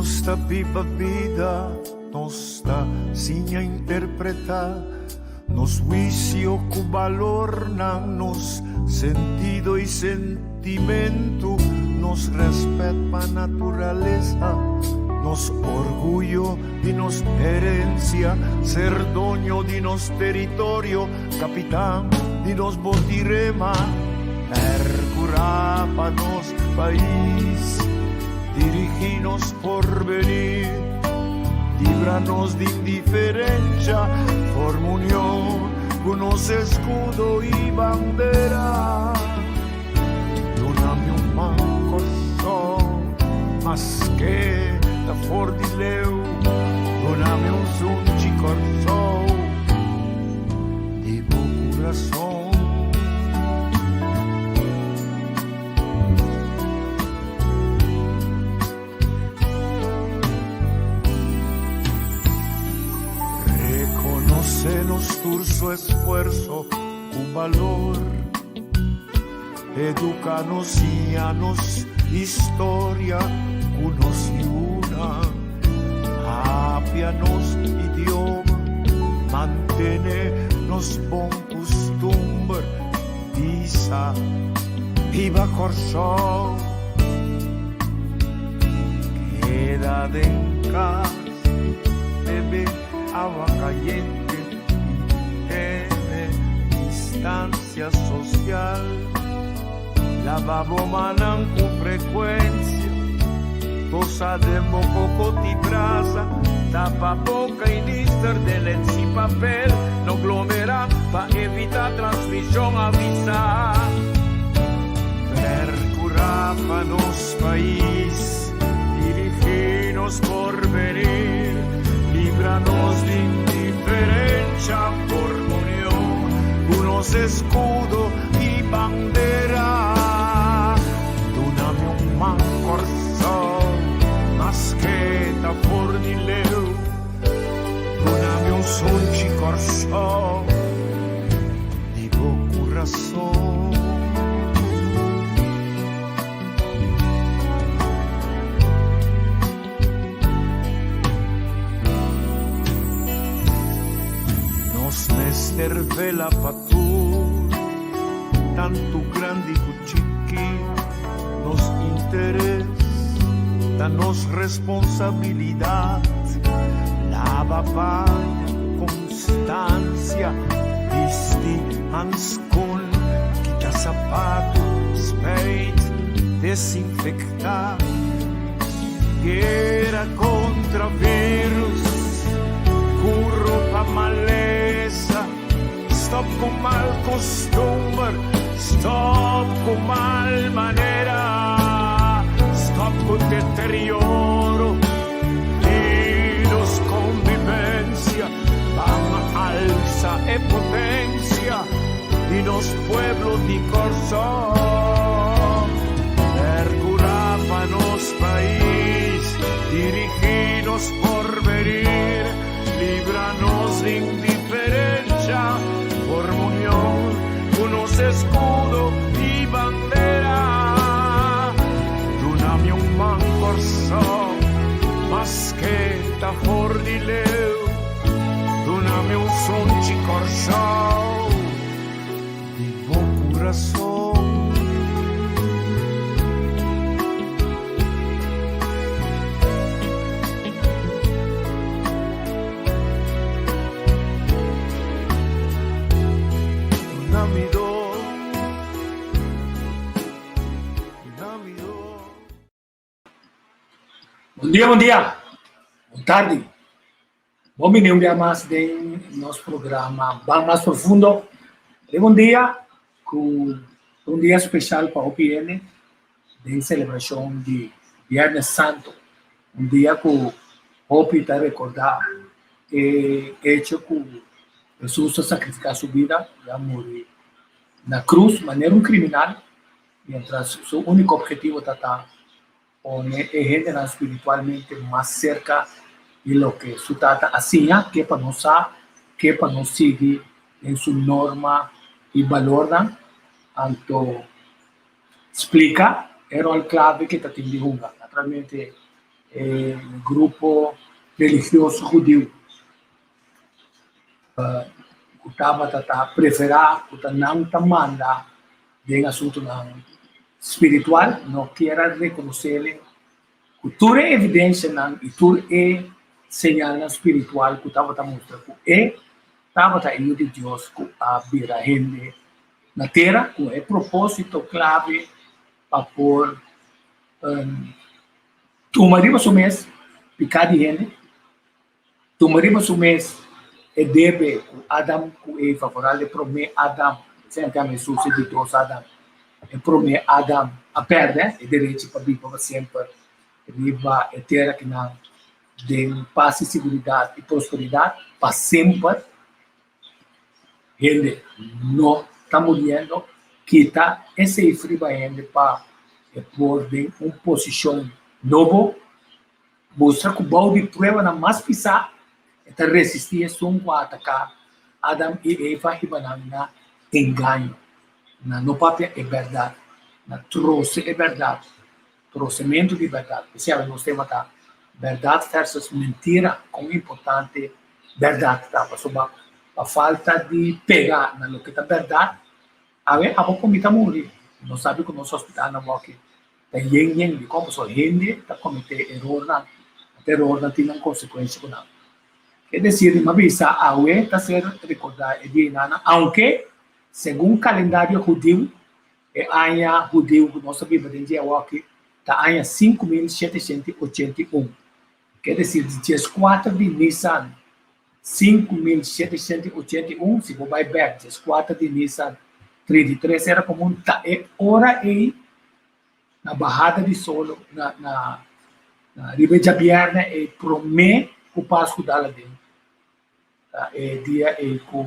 Nos ta biba bida, nos ta siña interpretá nos huisio ku balornan, nos sentido i sentimentu, nos rèspèt pa naturalesa, nos orguyo di nos herensia, ser doño di nos teritorio, kapitan di nos botirema, pèrkurá pa nos pais, dirigí nos porvenir, libra nos di indiferensha, forma union ku nos eskudo i bandera. Duna mi un man Kòrsou, maske ta for di leu, duna mi un sunchi Kòrsou di bo kurason. Reconoce nos tur su esfuerzo cu balor. Educa nos, siña nos historia cu nos yuna. Apia nos idioma, mantene nos bon custumber. Bisa, Biba Kòrsou! Keda den kas, bebe awa kayente i tene distansia sosial. Laba bo mannan ku frekuensia, tosa den bo kokot i brasa, tapa boka i nister den lens i papel, no glomerá pa evitá transmishon, avisá. Perkurá pa nos pais, dirigí nos porvenir, libra nos di indiferensha, forma union ku nos eskudo i bandera. Duna mi un man Kòrsou, maske ta for di leu. Duna mi un sunchi Kòrsou, di bo kurason. Nos mester vela pa tur, tantu grandi ku chiki, nos interes ta nos responsabilidat. Laba paña ku konstansia, bisti hanskun, kita sapatu, spijt, desinfektá. Guera kontra virus, kuro pa malesa, stop ku mal kustumber, stop ku mal manera, stop ku deterioro di nos konvivensia, ban alsa e potensia di nos pueblo di Kòrsou. Percurá pa nos pais, dirigí nos porvenir, libra nos di indiferencia, forma union cu nos escudo y bandera. Duna mi un man Kòrsou, maske ta for di leu, duna mi un sunchi Kòrsou. Di bo kurason. Duna mi dor, duna mi dor. Bon dia, bon dia, bon tardi. Bon bini un bia mas den nos programa Ban Mas Profundo. Riba un dia ku un dia speshal pa hopi hende den selebrashon di Biernes Santo. Un dia ku hopi ta rekordá e echo ku Hesus a sakrifiká su bida i a muri na krus manera un kriminal, mientras su úniko objetivo ta ta pone e hendenan spiritualmente mas serka di loke su Tata a siña, ke pa nos sa, ke pa nos sigui den su norma i balornan. Anto splika e ròl klave ke ta tin di hunga. Naturalmente. E grupo religioso hudiu ku tabata ta preferá ku ta nan ta manda den asuntunan spiritual no kier a rekonosé ku tur e evidensianan i tur e señalnan spiritual ku tabata mustra ku e tabata e Yu di Dios ku a bira hende na tera ku e propósito klave pa por Tuma riba su mes piká di hende, tuma riba su mes e debe ku Adam ku Eva, foral e promé Adam, esei nan Hesus e di dos Adam, e promé Adam a pèrdè e derechi pa biba pa semper riba e tera kinan den pas i siguridat i prosperidat pa semper. Hende no ta muriendo, kita esei riba hende pa e por den un posishon nobo, mustra ku bou di pruebanan mas pisá e ta resistí esun ku a ataká Adam i Eva hiba nan na engaño, na no papia e bèrdat, na trose e bèrdat. Trosementu di bèrdat. P'esei awe nos tema ta bèrdat versus mentira, kon importante bèrdat ta. Pasobra pa falta di pega na loke ta bèrdat, awe abo ku mi ta muri. Nos sabi ku nos hospitalnan wòki ta yen yen. Dikon? Pasobra hende ta kometé erornan, ante erornan tin nan konsekuensia ku nan. Ke desir, mi a bisa awe ta ser rekordá e dia einana, aunke segun kalendario hudiu E aña hudiu ku nos ta biba den dje awoki ta aña 5781, ke desir di 14 di Nisan 5781, si bo bai bek 14 di Nisan 33 era komun, ta e ora ei na bahada di solo na na na riba e djabièrnè ei promé ku Pasku dal aden. Ta e dia ei ku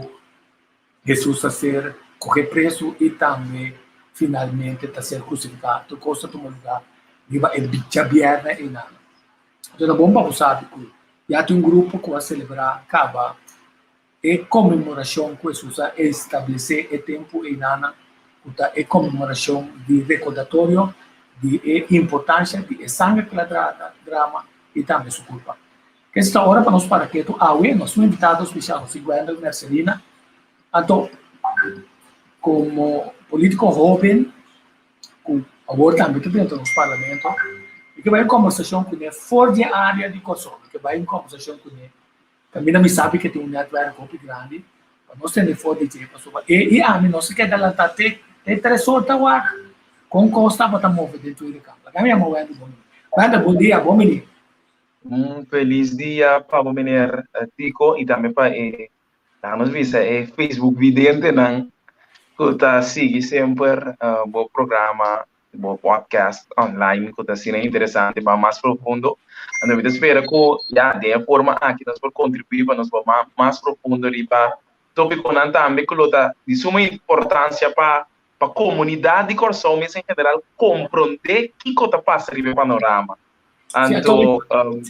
Hesus a ser kohe presu i tambe finalmente ta ser krusifiká. Tur kos ta tuma lugá riba e djabièrnè einan. Anto ta bon pa bo sabi ku ya tin un grupo ku a selebrá kaba e konmemorashon ku Hesus a establesé e tempu einanan, ku ta e konmemorashon di rekordatorio di e importansha di e sanger ku el a drama i tambe su kulpa. Esta ora pa nos para ketu awe, nos un invitado spesial, nos Gwendel Mercelina. Anto, komo politiko hoben, ku awor tambe ta drenta nos parlamento, mi ke bai un kombersashon kuné for di e área di Kòrsou. Mi ke bai un kombersashon kuné kaminda mi sabi ke tin un nètwèrk hopi grandi pa nos tende for di dje, pasobra e i ami nos a keda lantá te te tres or ta wak kon kos tabata move den Tweede Kamer. Laga mi yama Wendel bon bini. Wendel, bon dia, bon bini. Un felis dia pa bo meneer Tico y tambe pa e laga nos bisa e Facebook videntenan cu ta sigui semper bo programa, bo podcast online cu ta asina interesante pa mas profundo. Anto mi ta spera cu ya den e forma aki nos por contribui pa nos por mas profundo riba topiconan tambe cu lo ta di suma importancia pa pa comunidad di Corsou mes en general compronde kico ta pasa riba e panorama. Anto, um,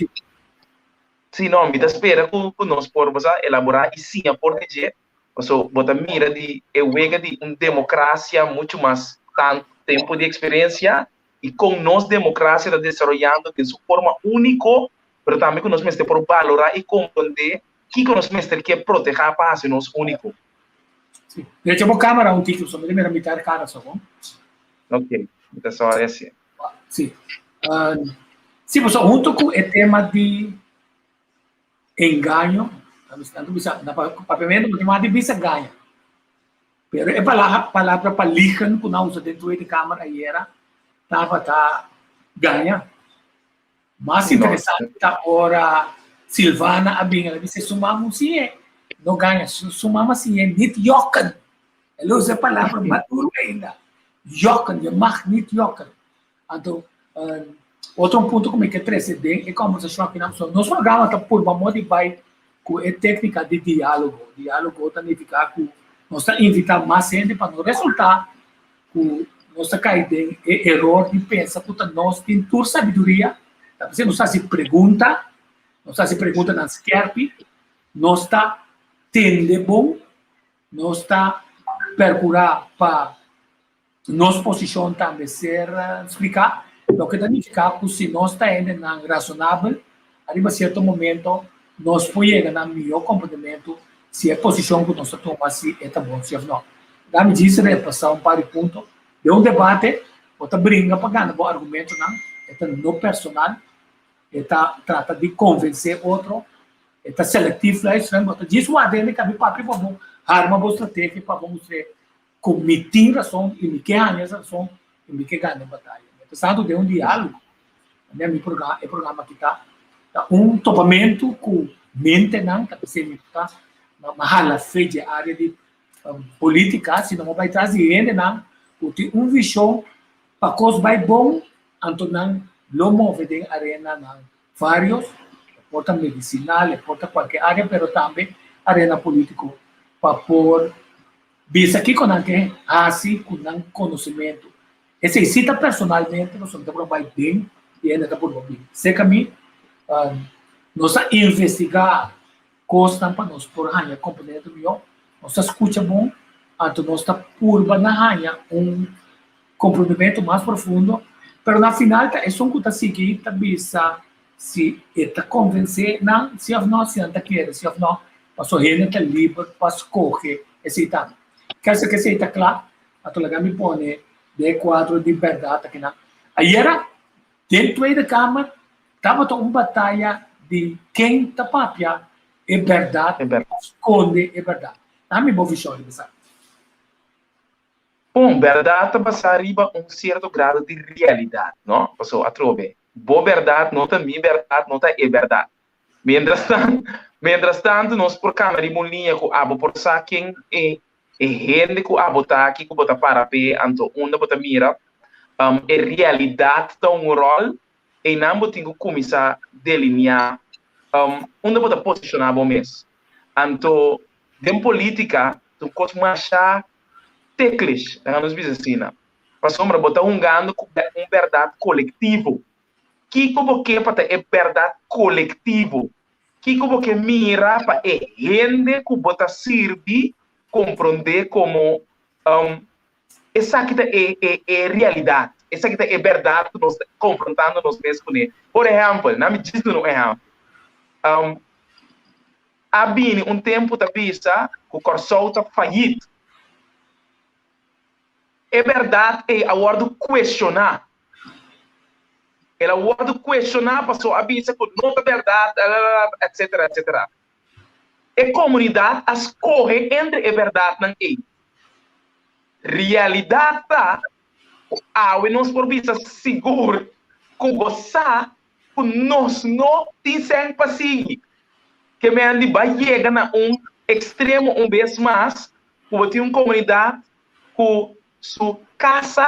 sí, no, mi ta spera ku, ku nos por, bo sa, elaborá i siña for di dje, paso bo ta mira di e wega di un demokrasia muchu mas tantu tempu di eksperensia i kon nos demokrasia ta desaroyando den su forma úniko, pero tambe ku nos mester por balorá i komprondé kiko nos mester ke protehá pa hasi nos úniko. Sí. Drecha bo kámara un tiki, pasobra mi ta mira mitar kara so, bon? Ok, mi ta sòri así. Sí. Sí, pasobra hunto ku e tema di engaño, nan ta bisa, na papiamentu bo tin mas di bisa gaña. Pero e palabra, palabra pa liegen ku nan usa den Tweede Kamer ayera tabata gaña. Mas interesante ta ora Silvana a bin, el a bisa su mama siñ'é no gaña, su mama siñ'é niet jokken. El a usa e palabra mas duru ainda, jokken, je mag niet jokken. Anto, otro un punto ku mi ke trese den e kombersashon aki nan, nos programa ta purba moda di bai ku e téknika di diálogo. Diálogo ta nifiká ku nos ta invitá mas hende pa no resultá ku nos ta kai den e eror di pensa ku ta nos tin tur sabiduria, ta p'esei nos ta hasi pregunta, nos ta hasi preguntanan skèrpi, nos ta tende bon, nos ta perkurá pa nos posishon tambe ser spliká. Loke ta nifiká ku si nos ta hendenan rasonabel, ariba sierto momento nos por yega na mihó komprendementu si e posishon ku nos ta tuma si e ta bon si òf nò. Dami djis repasá un par di punto. Den un debate bo ta bringa pa gana bo argumentonan, e ta no personal, e ta trata di konvensé otro, e ta selectief luisteren, bo ta djis wak hende kabi papia pa bo harma bo strategia pa bo mustr'é ku mi tin rason i mi ke haña es rason i mi ke gana e bataya. Mientras tanto den un diálogo, manera mi programa, e programa aki ta, ta un topamentu ku mentenan ta p'esei mi ta hala fe dje área di polítika, sino bo bai tras di hendenan ku tin un vishon pa kos bai bon, anto nan lo move den arenanan varios, e por ta medisinal, e por ta kualke área, pero tambe arena polítiko pa por bisa kiko nan ke hasi ku nan konosementu. Esei si ta personalmente, pasobra mi ta por bai den i hende ta por bin. Serka mi, nos a investigá kosnan pa nos por haña komponente mihó. Nos ta skucha bon, anto nos ta purba na haña un komprondementu mas profundo, pero na final ta esun ku ta sigui ta bisa si e ta konvensé nan si òf nò, si nan ta kere si òf nò, pasobra hende ta liber pa skohe esei tambe. Kèsè ku esei ta kla, anto laga mi pone den e kuadro di bèrdat akinan. Ayera den Tweede Kamer tabata un bataya di ken ta papia e bèrdat òf skonde e bèrdat. Ta mi bo vishon riba esaki. Bon, bèrdat ta basá riba un sierto grado di realidat, no? Pasobra atrobe, bo bèrdat no ta mi bèrdat, no ta e bèrdat. Mientras tantu, mientras tantu nos por kambia riba un liña ku abo por sa ken e e hende ku abo ta, kiko bo ta para p'e, anto unda bo ta mira. E realidat ta un ròl, einan bo tin ku kuminsá delineá unda bo ta posishoná bo mes. Anto den polítika ta un kos masha ticklish, laga nos bisa asina, pasobra bo ta hungando ku un bèrdat kolektivo. Kiko bo ke pa ta e bèrdat kolektivo? Kiko bo ke mira pa e hende ku bo ta sirbi komprondé komo esaki ta e e realidat, esaki ta e bèrdat ku nos ta konfrontando nos mes kuné? Por ehèmpel, nan mi djis duna un ehèmpel. A bini un tempu ta bisa ku Kòrsou ta fayit. E bèrdat ei a wòrdu kuestioná. El a wòrdu kuestioná pasobra a bisa ku no ta bèrdat, etsetera, etsetera. E komunidat a skohe entre e bèrdatnan ei. Realidat ta ku awe nos por bisa sigur ku bo sa ku nos no tin sèn pa sigui. Ke men di bai yega na un ekstremo un bes mas ku bo tin un komunidat ku su kasa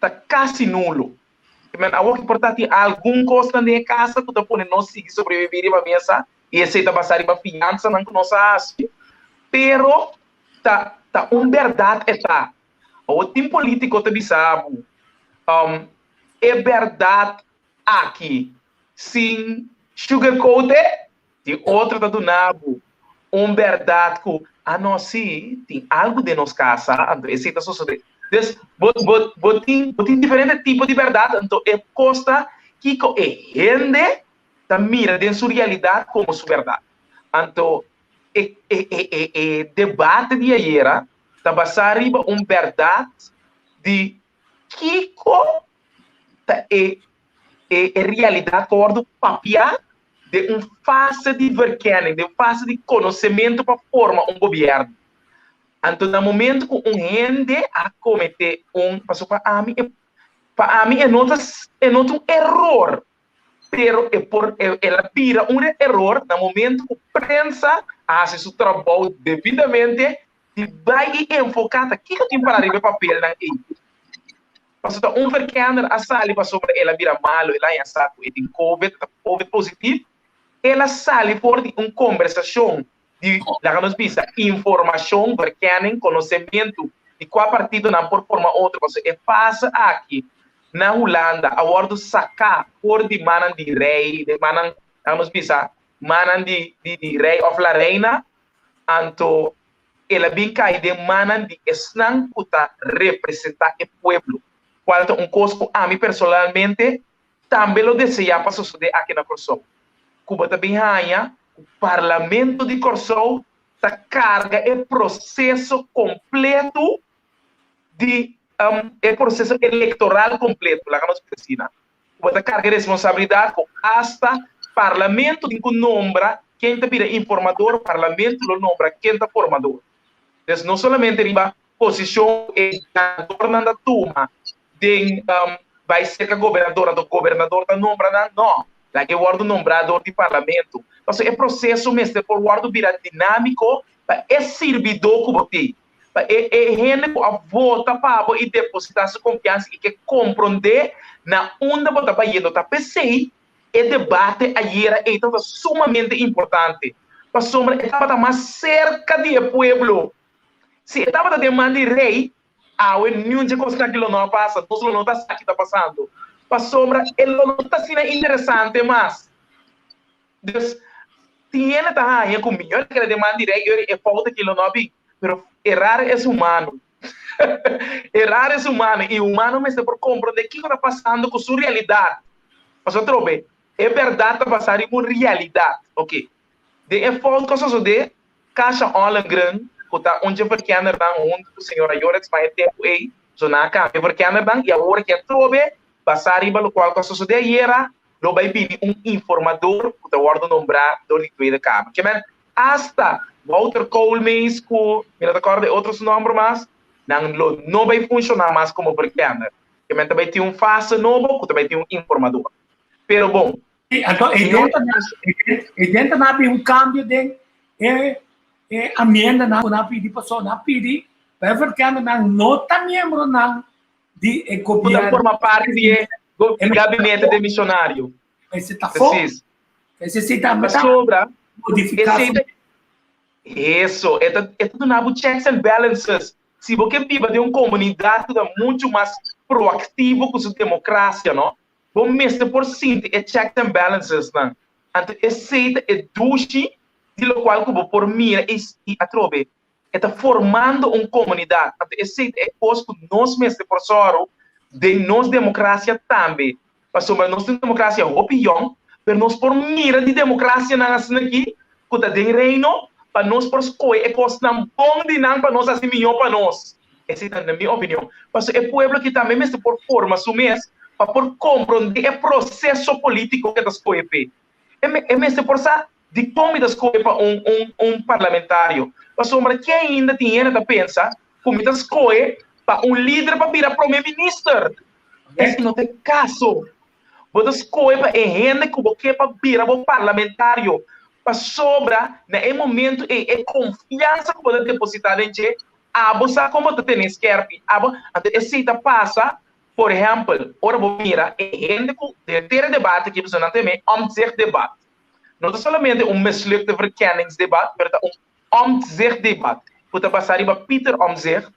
ta kasi nulo. Ke men awor ki por ta tin algun kosnan den e kasa ku ta pone nos sigui sobreviví riba mesa i esei ta basá riba fiansanan ku nos a hasi, pero ta ta un bèrdat e ta. Awor tin polítiko ta bisa bo, e bèrdat aki sin sugarcoat e, tin otro ta duna bo un berdad cu, ah no, si, tin algo den nos casa, anto esey ta sosode. Dus, bo, bo, bo tin, bo tin diferente tipo di berdad, anto e cos ta kico e hende ta mira den su realidad como su berdad. Anto e, e, e, e, e debate di ayera ta basa riba un berdad di kico ta e e e realidat ku a wòrdu papiá den un fase di verkenning, den un fase di konosementu pa forma un gobièrnu. Anto na momentu ku un hende a kometé un, pasobra pa ami e pa ami e no ta e no ta un eror, pero e por el a bira un eror na momentu ku prensa a hasi su trabou debidamente di bai i enfoká ta kiko tin para riba e papelnan ei. Pasobra ta un verkenner a sali pasobra el a bira malu, el a haña sa ku e tin covid, ta covid positif, el a sali for di un kombersashon di, laga nos bisa, informashon, verkenning, konosementu di kua partidonan por forma otro, pasobra e fase aki na Hulanda a wòrdu saká for di mannan di rei, di mannan, laga nos bisa, mannan di di rei òf la reina, anto el a bin kai den mannan di esnan ku ta representá e pueblo. Kual ta un kos ku ami personalmente tambe lo deseá pa sosodé aki na Kòrsou. Ku bo ta bin haña ku Parlamento di Kòrsou ta karga e proseso kompletu di e proseso elektoral kompletu, laga nos bisa asina. Ku bo ta karga e responsabilidat ku asta Parlamento tin ku nombra ken ta bira informador, Parlamento lo nombra ken ta formador. Des no solamente riba posishon ku e ganadornan ta tuma den bai serka gobernador anto gobernador ta nombra nan, no, laga e wòrdu nombrá dor di parlamento. Pasobra e proseso mester por wòrdu bira dinámiko pa e sirbidó ku bo tin, pa e e hende ku a vota pa bo i depositá su konfiansa i ke komprondé na unda bo ta bayendo. Ta p'esei e debate ayera ei tabata sumamente importante, pasobra e tabata mas serka di e pueblo. Si e tabata den man di rei, awe niun dje kosnan aki lo no a pasa, nos lo no ta sa ki ta pasando, pasobra e lo no ta asina interesante mas. Dus, tin hende ta haña ku mihó e keda den man di rei, e fout aki lo no a bin. Pero errar es humano. Errar es humano, i humano mester por komprondé kiko ta pasando ku su realidat. Pasobra atrobe, e bèrdat ta basá riba un realidat. Oke, den e fout ku a sosodé, Kasha Ollengren, ku ta un dje verkennernan huntu ku señora Jorritsma e tempu ei, so nan a kambia verkennernan i awor ke atrobe, basá riba lokual ku a sosodé ayera, lo bai bini un informador ku ta wòrdu nombrá dor di Tweede Kamer. Ke men, asta Wouter Koolmees ku mi no ta kòrda e otro su nòmber mas, nan lo no bai funshoná mas komo verkenner. Ke men ta bai tin un fase nobo ku ta bai tin un informador. Pero bon. Anto e den ta bin un kambio den e e amiendanan ku nan a pidi pasobra nan a pidi pa e verkendernan no ta miembronan di e Ku ta gobièrnu. forma parti di e gabinete demisionario. Ese ta fo. Precies. Ese si tambe ta Pasobra modifiká esei su ta eso, e ta e ta duna bo checks and balances. Si bo ke biba den un komunidat ku ta muchu mas proaktivo ku su demokrasia, no, bo mester por sinti e checks and balances nan. Anto esei ta e dushi di lokual ku bo por mira i i atrobe e ta formando un komunidat. Anto esei ta e kos ku nos mester por sòru den nos demokrasia tambe. Pasobra nos tin un demokrasia hopi yòn, pero nos por mira di demokrasianan asina aki ku ta den Reino pa nos por skohe e kosnan bon di nan pa nos hasi mihó pa nos. Esei ta na mi opinion. Pasobra e pueblo aki tambe mester por forma su mes pa por komprondé e proseso polítiko ku e ta skohe p'e. E mester por sa dikon mi ta skohe pa un un un parlamentario. Pasobra ke ainda tin hende ta pensa ku mi ta skohe pa un lider pa bira prome minister. Esei no ta e kaso. Bo ta skohe pa e hende ku bo ke pa bira bo parlamentario. Pasobra na e momento ei e konfiansa ku bo ta depositá den dje, abo sa kon bo ta tene skèrpi. Abo, anto esei ta pasa Por ehèmpel, ora bo mira e hende ku den ter e debate aki pasobra nan ta yama e Omtzigt-debat. No ta solamente un mislukte verkenningsdebat, pero ta un Omtzigt-debat ku ta basá riba Pieter Omtzigt,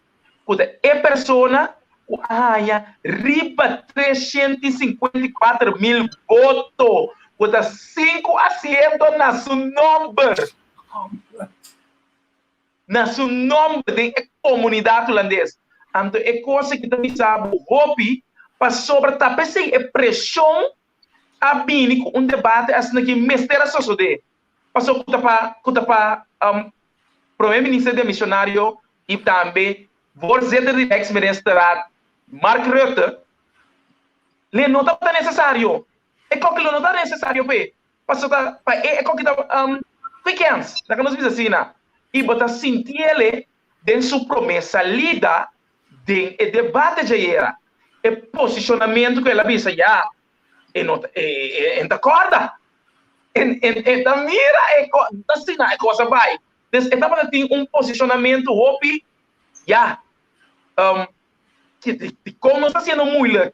ku ta e persona ku a haña riba 354 mil voto, ku ta sinku asiento na su nòmber. Na su nòmber den e komunidat hulandes. Anto e kos aki ta bisa bo hopi pasobra ta p'esei e preshon a bini ku un debate asina ki mester a sosodé. Pasobra ku ta pa ku ta pa Prome Minister demisionario i tambe Voorzitter di Rijksministerraad Mark Rutte le no tabata nesesario. E koki lo no ta nesesario p'e. Pasobra pa e e koki ta weekends, laga nos bisa asina, i bo ta sintiele den su prome salida den e debate djayera. E posicionamento ku el a bisa ya, e no ta, e ta korda. E e ta mira e ko, ta asina e kos a bai. Dus e tabata tin un posicionamento hopi ya, dikon nos ta hasiendo moeilijk?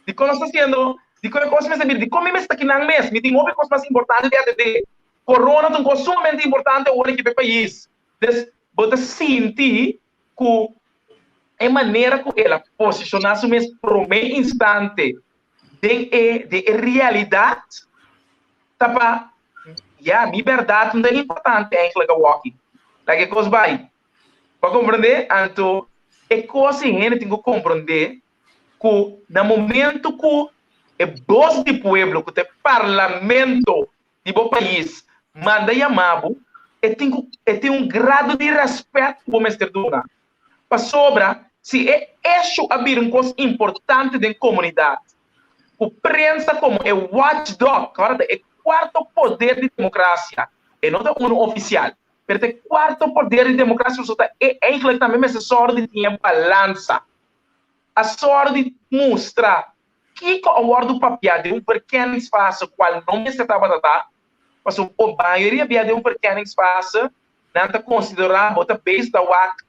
Dikon nos ta hasiendo, dikon e kos mester bira, dikon mi mester ta kinan mes? Mi tin hopi kos mas importante di atendé. Corona ta un kos sumamente importante awor aki pa e pais. Dus bo ta sinti ku e manera ku el a posishoná su mes promé instante den e den e realidat ta pa, ya, mi bèrdat no ta importante eigenlijk awoki. Laga e kos bai. Bo a komprondé? Anto e kos ei hende tin ku komprondé. ku na momento ku e bos di pueblo, ku ta e parlamento di bo pais manda yama bo, e tin ku e tin un grado di rèspèt ku bo mester duna. Pasobra si e esho a bira un kos importante den komunidat, ku prensa komo e watchdog, ora ta e kuarto poder di demokrasia, e no ta unu ofisial, pero ta e kuarto poder di demokrasia, pasobra ta e eigentlik tambe mester sòru di tin e balansa. A sòru di mustra kiko a wòrdu papiá den un verkenningsfase kual no mester tabata ta, pasobra o mayoria bia den un verkenningsfase nan ta konsiderá bo ta bezig ta wak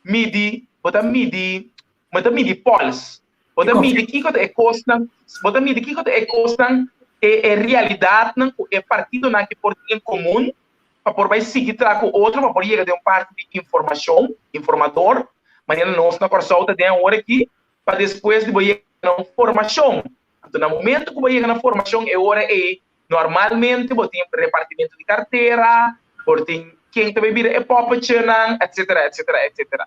midi, bo ta midi, bo ta midi pòls, bo ta midi kiko ta e kosnan, bo ta midi kiko ta e kosnan, e e realidatnan ku e partidonan aki por tin en komun pa por bai sigui traha ku otro pa por yega den un parti di informashon, informador, manera nos na Kòrsou ta den awor aki, pa despues di bo yega na un formashon. Anto na momento ku bo yega na formashon e ora ei normalmente bo tin repartimentu di kartera, por tin ken ta bai bira e pòpetjenan, etsetera, etsetera, etsetera.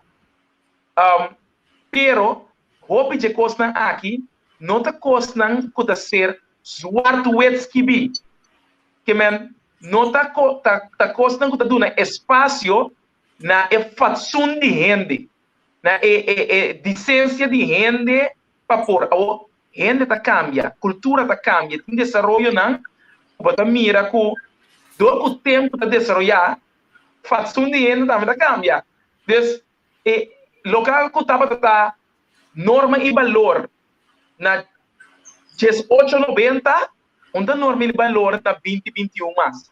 Pero hopi dje kosnan aki no ta kosnan ku ta ser zwart-wit skibí. Ke men no ta ta kosnan ku ta duna espasio na e fatsun di hende, na e e e disensia di hende pa por. Awor hende ta kambia, kultura ta kambia, tin desaroyonan ku bo ta mira ku dor ku tempu ta desaroyá, fatsun di hende tambe ta kambia. Dus e loke ku tabata ta norma i balor na diesocho nobenta, un ta norma i balor na binti binti un mas.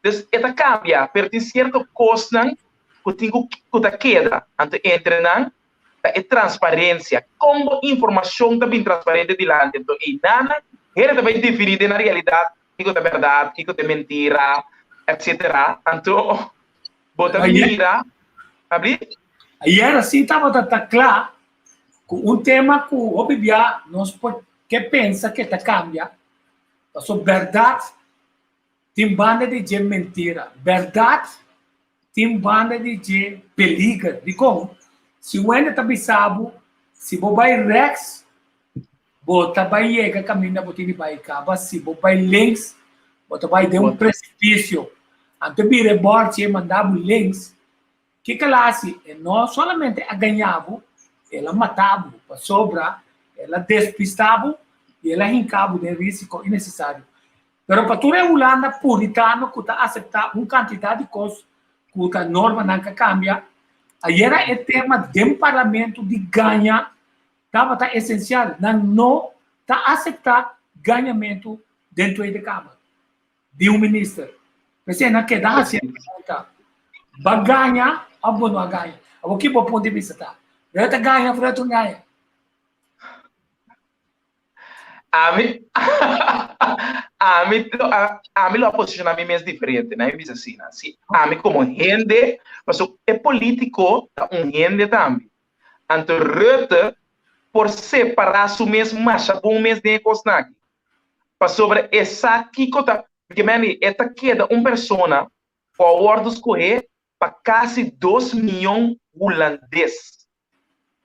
Dus e ta kambia, pero tin sierto kosnan ku tin ku ku ta keda. Anto entre nan ta e transparensia. Kon bo informashon ta bin transparente dilanti? Anto einanan hende ta bai definí den nan realidat kiko ta bèrdat, kiko ta mentira, etsetera. Anto bo ta mira, abri? Ayera sí tabata ta kla ku un tema ku hopi bia nos por ke pensa ke ta kambia, pasobra bèrdat Tin banda di dje mentira. Bèrdat tin banda di dje peliger. Dikon? Si un hende ta bisa bo, si bo bai rèks, bo ta bai yega kaminda bo tin di bai kaba, si bo bai links, bo ta bai den un presipisio. Anto e bira e bòrchi e manda bo links. Kiko el a hasi? E no solamente a gaña bo, el a mata bo, pasobra el a despista bo i el a hinka bo den risiko innesesario. Pero pa tur e Hulanda puritano ku ta aseptá un kantidat di kos ku ta normanan ka kambia, ayera e tema den parlamento di gaña tabata esensial. Nan no ta aseptá gañamentu den Tweede Kamer di un minister. P'esei nan keda hasi e pregunta, Bo a gaña òf bo no a gaña? Awor ki bo punto di bista ta? Rutte a gaña òf Rutte no gaña? Ami, ami lo a, ami lo a posiciona mi mes diferente, na mi bisa asina. Si ami como hende, paso e politico ta un hende tambe. Anto Rutte por separa su mes masha bon mes den e cosnan aki. Pasobra e sa kico ta, ke mende, e ta keda un persona cu a wordo scohe pa casi dos miyon hulandes.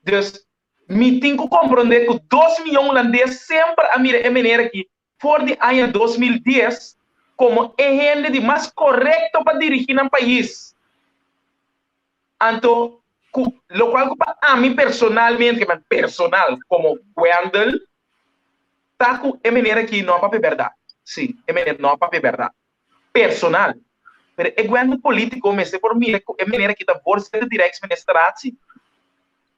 Dus, mi tin ku komprondé ku dos miyon hulandes semper a mira e meneer aki for di aña 2010 komo e hende di mas korekto pa dirigí nan pais. Anto, ku lokual ku pa ami personalmente, ke men personal komo Gwendell, ta ku e meneer aki no a papia bèrdat. Sí, e meneer no a papia bèrdat. Personal. Pero e guerno politico mester por mira cu e manera ki ta voorzitter di Rijksministerraad.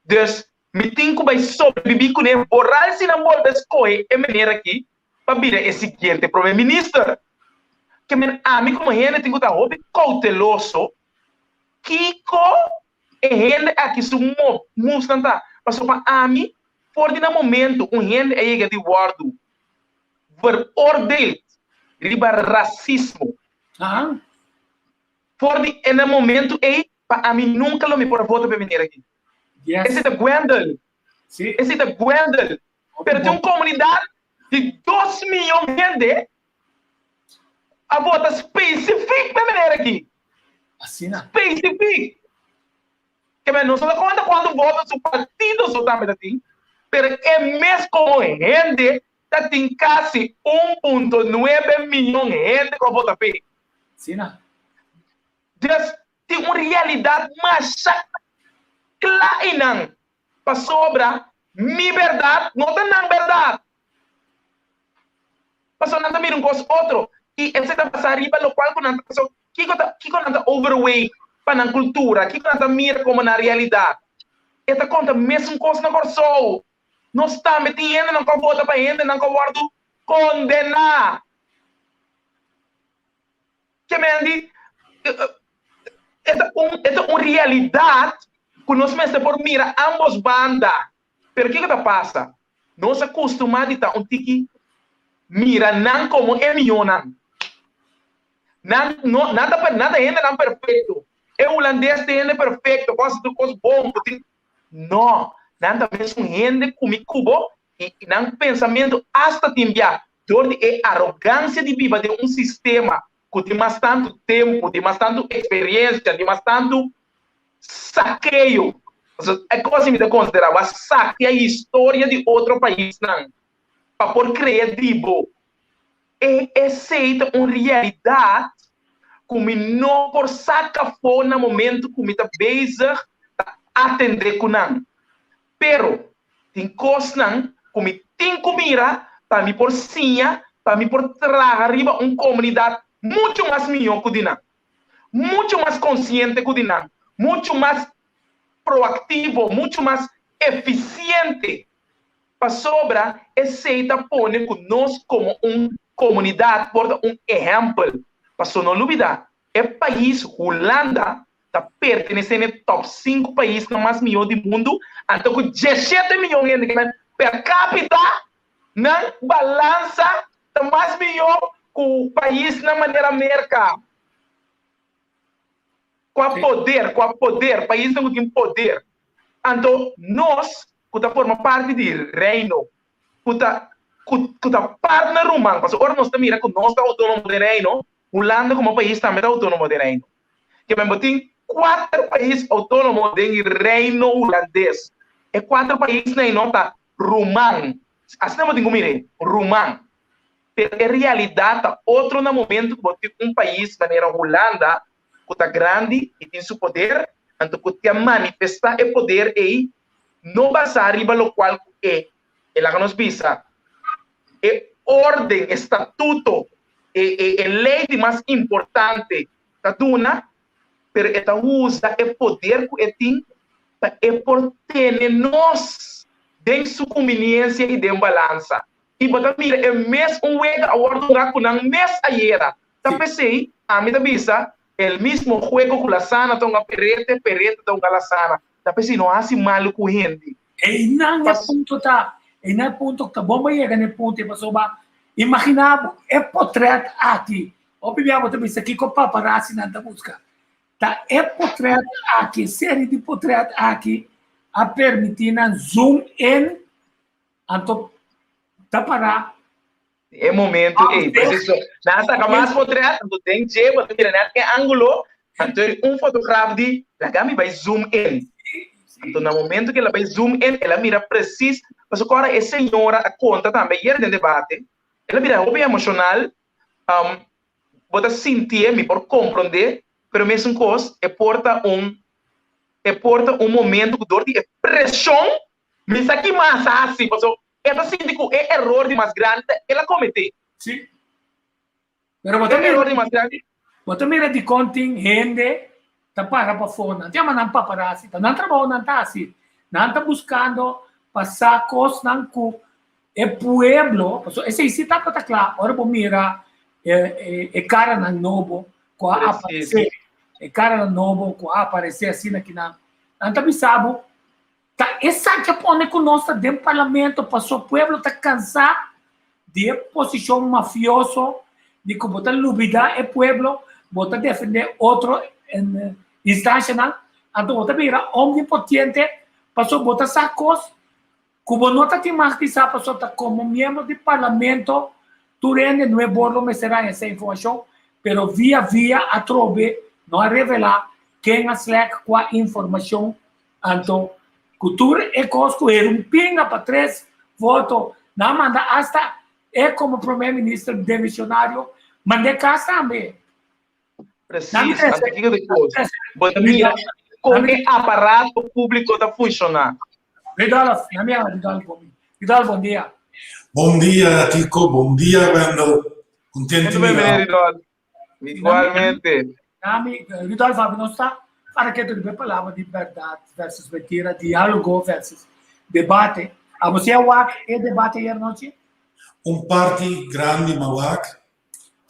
Dus mi tin cu bay sobrevivi cune vooral si nan bolbe scohe e manera aki pa bira e siguiente prome minister. Ke men ami como hende tin cu ta hopi cauteloso kico e hende aki su moves-nan ta. Pasobra pa ami for di na momento un hende a yega di wordo veroordeeld riba rasismo. For di e na momento ei, pa ami nunca lo mi por a vota pa e meneer aki. Esei ta Gwendell. Esei ta Gwendell. Pero tin un comunidad di dos miyon hende a vota specific pa e meneer aki. Specific. Ke men no solo konta kuantu voto su partido so tambe ta tin. Pero e mes komo hende ta tin kasi 1.9 miyon hende ku a vota p'e. Asina. Dus tin un realidat masha kla einan, pasobra mi bèrdat no ta nan bèrdat. Pasobra nan ta mira un kos otro i esei ta basá riba lokual ku nan ta pasobra kiko ta kiko nan ta overweeg pa nan kultura, kiko nan ta mira komo nan realidat. E ta konta mesun kos na Kòrsou. Nos tambe tin hendenan ku a vota pa hendenan ku a wòrdu kondená. Ke men di, e ta un e ta un realidat ku nos mester por mira ambos banda. Pero kiko ta pasa? Nos a kustumá di ta un tiki mira nan komo e mihónan. Nan no nan ta nan ta hendenan perfekto. E hulandes ta hende perfekto ku a hasi tur kos bon, ku tin. No, nan ta mesun hende ku mi ku bo i nan pensamentu asta tin bia dor di e arogansia di biba den un sistema ku tin mas tantu tempu, di mas tantu eksperensia, di mas tantu sakeo. Pasobra e kos mi ta konsiderá bo a sakia historia di otro paisnan pa por krea di bo. E esei ta un realidat ku mi no por saka afó na momentu ku mi ta bezig ta atendé ku nan. Pero tin kosnan ku mi tin ku mira pa mi por siña, pa mi por traha riba un komunidat muchu mas mihó ku di nan, muchu mas konsiente ku di nan, muchu mas proaktivo, muchu mas efisiente. Pasobra esei ta pone ku nos komo un komunidat por ta un ehèmpel. Paso no lubidá, e pais Hulanda ta pertenesé na e tòp sinku paisnan mas mihó di mundu, anto ku diesshete miyon hende ke nan per kapita, nan balansa ta mas mihó ku paisnan manera Merka. Ku a poder, ku a poder, paisnan ku tin poder. Anto nos ku ta forma parti di Reino, ku ta ku ku ta partner ruman, pasobra ora nos ta mira ku nos ta outónomo den Reino, Hulanda komo pais tambe ta outónomo den Reino. Ke men bo tin kuater pais outónomo den Reino Hulandes. E kuater paisnan ei no ta ruman. Asina bo tin ku mir'é, ruman. Pero e realidat ta otro na momento ku bo tin un pais manera Hulanda ku ta grandi i tin su poder, anto ku ta manifestá e poder ei no basá riba lokual ku e, e laga nos bisa, e órden, e statuto, e e e lei di mas importante ta duna, pero e ta usa e poder ku e tin pa e por tene nos den su kumbiniensia i den balansa. I bo ta mira e mes un wega a wòrdu duna ku nan mes ayera. Ta p'esei ami ta bisa, el mismo juego ku Lasana ta hunga Perete, Perete ta hunga Lasana. Ta p'esei no hasi malu ku hende. Einan e punto ta, einan e punto ta bon pa yega na e punto ei pasobra imagina bo e potret aki, hopi bia bo ta bisa kiko paparazzinan ta buska, ta e potret aki, e serie di potret aki a permiti nan zoom in Anto ta para. E momento ei, preciso. Nan a saca mas potret, anto den dje bo ta mira net e angulo, anto un fotograaf di, laga mi bai zoom in. Anto na momento ku el a bai zoom in, el a mira precies, pasobra ora e señora a conta tambe ayer den debate, el a bira hopi emocional, bo ta sintié, mi por comprende, pero mesun cos, e por ta un, e por ta un momento ku dor di e presion Mi sa ki mas a hasi, paso e ta sinti ku e eror di mas grandi ta el a kometé. Sí. Pero bo ta E mira, eror di mas grandi. bo ta mira dikon tin hende ta para pafó, nan ta yama nan paparazzi, ta nan trabou nan ta hasi. Nan ta buskando pa sa kosnan ku e pueblo, pasobra esei sí tabata kla ora bo mira e e e karanan nobo ku a aparesé, e karanan nobo ku a aparesé asina ki nan, nan ta bisa bo Ta esaki a pone ku nos ta den parlamento paso pueblo ta kansá di e posishon mafioso di ku bo ta lubidá e pueblo, bo ta defendé otro instanshanan, anto bo ta bira omnipotente paso bo ta sa kos ku bo no ta tin mag di sa paso ta komo miembro di parlamento tur hende no e bor lo mester haña esa informashon pero via via atrobe no a revelá ken a slèk kua informashon. Anto, Ku tur e kos ku herumpinga pa tres voto, nan a manda asta e komo prome minister demisionario mand'é kas tambe. Precies, anto kiko ta kos? Bo ta mira kon e aparato públiko ta funshoná. Rudolf, na mi ama Rudolf bon mi. Rudolf, bon dia. Bon dia Tico, bon dia Wendel. Contento di mira. Rudolf. Igualmente. Nami, Rudolf, abi nos ta para ketu riba e palabra di berdad versus mentira, diálogo versus debate. Abo si a wak e debate ayer nochi? Un parti grandi m'a wak,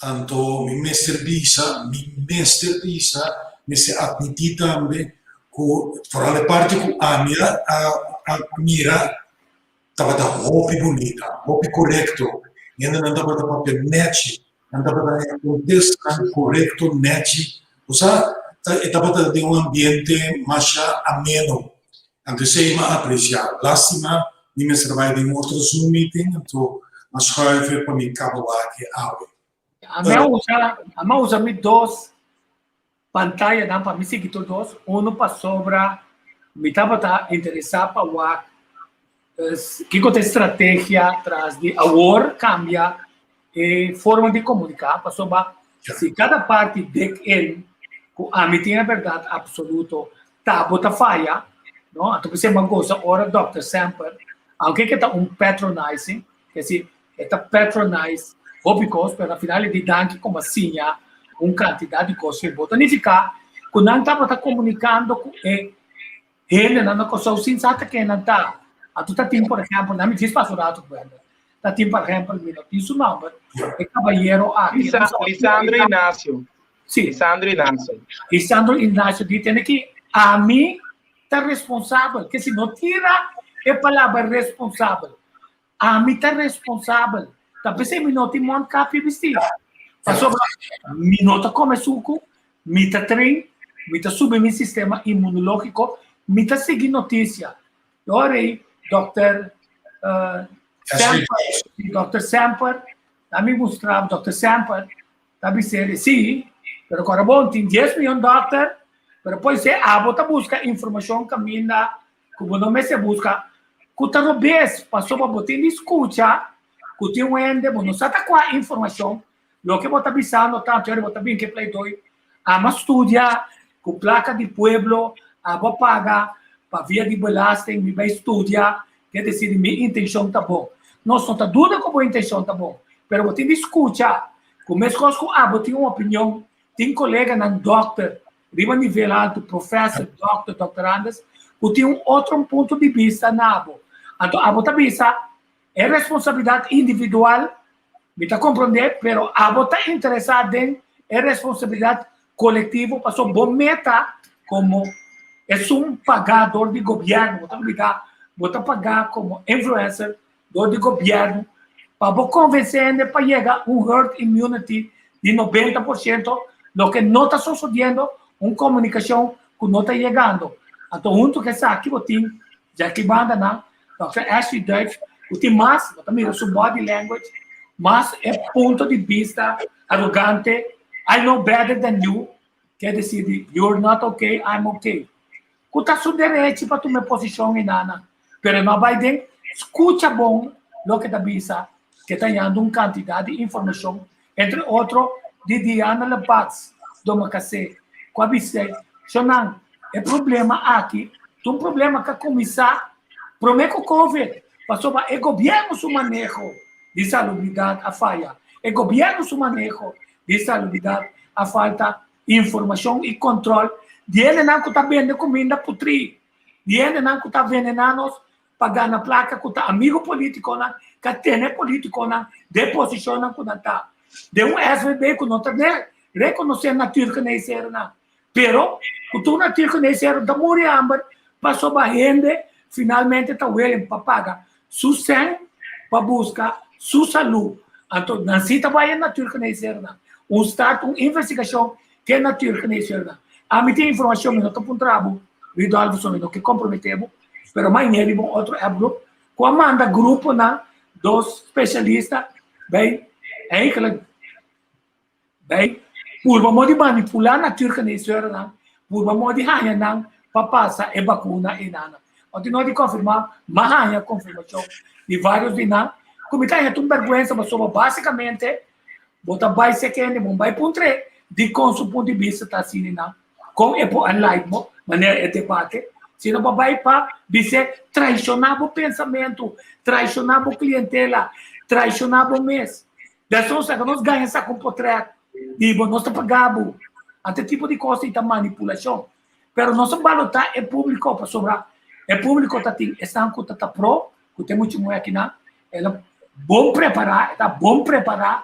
anto mi mester bisa, mi mester bisa, mester admití tambe ku foral e parti ku ami a a mira tabata hopi bunita, hopi korekto. Hendenan tabata papia nèchi, Nan tabata haña kontestanan korekto, nèchi. Bo sa, e tabata den un ambiente masha ameno. Anto esei m'a apresiá. Lástima mi mester bai den otro Zoom meeting, anto m'a schuif e pa mi kaba wak e awe. Ami a usa, ami a usa mi dos pantayanan pa mi sigui tur dos. Unu pasobra mi tabata interesá pa wak kiko ta e strategia tras di awor kambia e forma di komuniká, pasobra si kada parti dek in ku ami tin e bèrdat apsoluto, ta bo ta faya, no? Anto p'esei mi a gosa ora Dòkter Semper, aunke ke ta un patronizing, ke si E ta patronize hopi kos, pero na final e di danki komo a siña un kantidat di kos fe bo. Ta nifiká ku nan tabata komunikando ku e hendenan na Kòrsou sin sa ta ken nan ta. Anto ta tin por ehèmpel, nan mi djis pasa un ratu ku Wendel, ta tin por ehèmpel, mi no tin su nòmber, e kabayero aki. Lisandro Ignacio. Si. Lisandro Ignacio. Lisandro Ignacio di tene ki ami ta responsabel, ke si no tira e palabra responsabel, Ami ta responsabel. Ta p'esei mi no tin mondkapje bistí. Pasobra mi no ta kome suku, mi ta train, mi ta subi mi sistema inmunológiko, mi ta sigui notisia. E ora ei dòkter Semper, dòkter Semper ta mi mustra, dòkter Semper ta bis'é, sí, pero kòrda bon, tin dies miyon dòkter, pero poisé abo ta buska informashon kaminda ku bo no mester buska ku ta robes pasobra bo tin di skucha ku tin un hende bo no sa ta kua informashon loke bo ta bisando tantu ora bo ta bin ke pleidoi ama studia ku plaka di pueblo abo paga pa via di belasting mi bai studia ke desir mi intenshon ta bon nos no ta duda ku bo intenshon ta bon pero bo tin di skucha ku meskos ku abo tin un opinion tin koleganan dòkter riba nivel altu, professor, dokter, doktorandes, ku tin un otro punto di bista na abo. Anto abo ta bisa, e responsabilidat individual, mi ta komprondé, pero abo ta interesá den e responsabilidat kolektivo pasobra bo meta komo esun pagá dor di gobièrnu, bo ta olbidá, bo ta pagá komo influencer dor di gobièrnu pa bo konvensé hende pa yega un herd immunity di 90%, loke no ta sosodiendo, un komunikashon ku no ta yegando. Anto huntu ku esaki bo tin Jackie Bandanan, Dòkter Ashley Duijf, ku tin mas, bo ta mira su body language, mas e punto di bista arogante, I know better than you, ke desir di you're not okay, I'm okay. Ku ta su derechi pa tuma e posishon enanan, pero e no a bai den skucha bon loke ta bisa, ke ta yanda un kantidat di informashon, entre otro di Diana Lebacs Domacassé, ku a bis'é, Shonnan, e problema aki ta un problema ku a kuminsá promé ku Covid, pasobra e gobièrnu su maneho di salubridat a faya, e gobièrnu su maneho di salubridat a falta Informashon i kòntròl di hendenan ku ta bende kuminda putrí, di hendenan ku ta venená nos pa gana plaka, ku ta amigu polítikonan, ka tene polítikonan den posishonnan ku nan ta. Den un SVB ku no ta rekonosé natuurgeneesherennan, pero ku tur natuurgeneesheer ta muri hamber pasobra hende finalmente ta willing pa paga su sèn pa buska su salú. Anto nan si ta bai e natuurgeneesheernan. Un start un investigashon ke natuurgeneesheernan. Ami tin informashon, mi no ta puntra bo, Ridolfo, so mi no ke komprometé bo, pero mañana riba un otro app group ku a manda gruponan, dos spesialista bai eigenlijk Bai purba mo di manipulá natuurgeneesheernan, purba mo di haña nan pa pasa e bakuna ei nan. No tin nodi di konfirmá, m'a haña konfirmashon di vários di nan ku mi ta haña ta un bèrgwensa pasobra básikamente bo ta bai sekende, bo bai puntr'é dikon su punto di bista ta asina nan, kon e por a like bo manera e debate, sino bo bai pa bis'é traishoná bo pensamentu, traishoná bo klientela, traishoná bo mes. Despues nos nos gaña saka un potrèt di bo, nos ta paga bo. Anto e tipo di kos ei ta manipulashon. Pero nos a balotá e públiko pasobra e públiko ta tin esnan ku ta ta pro, ku tin muchu muhé akinan, el a bon prepará, e ta bon prepará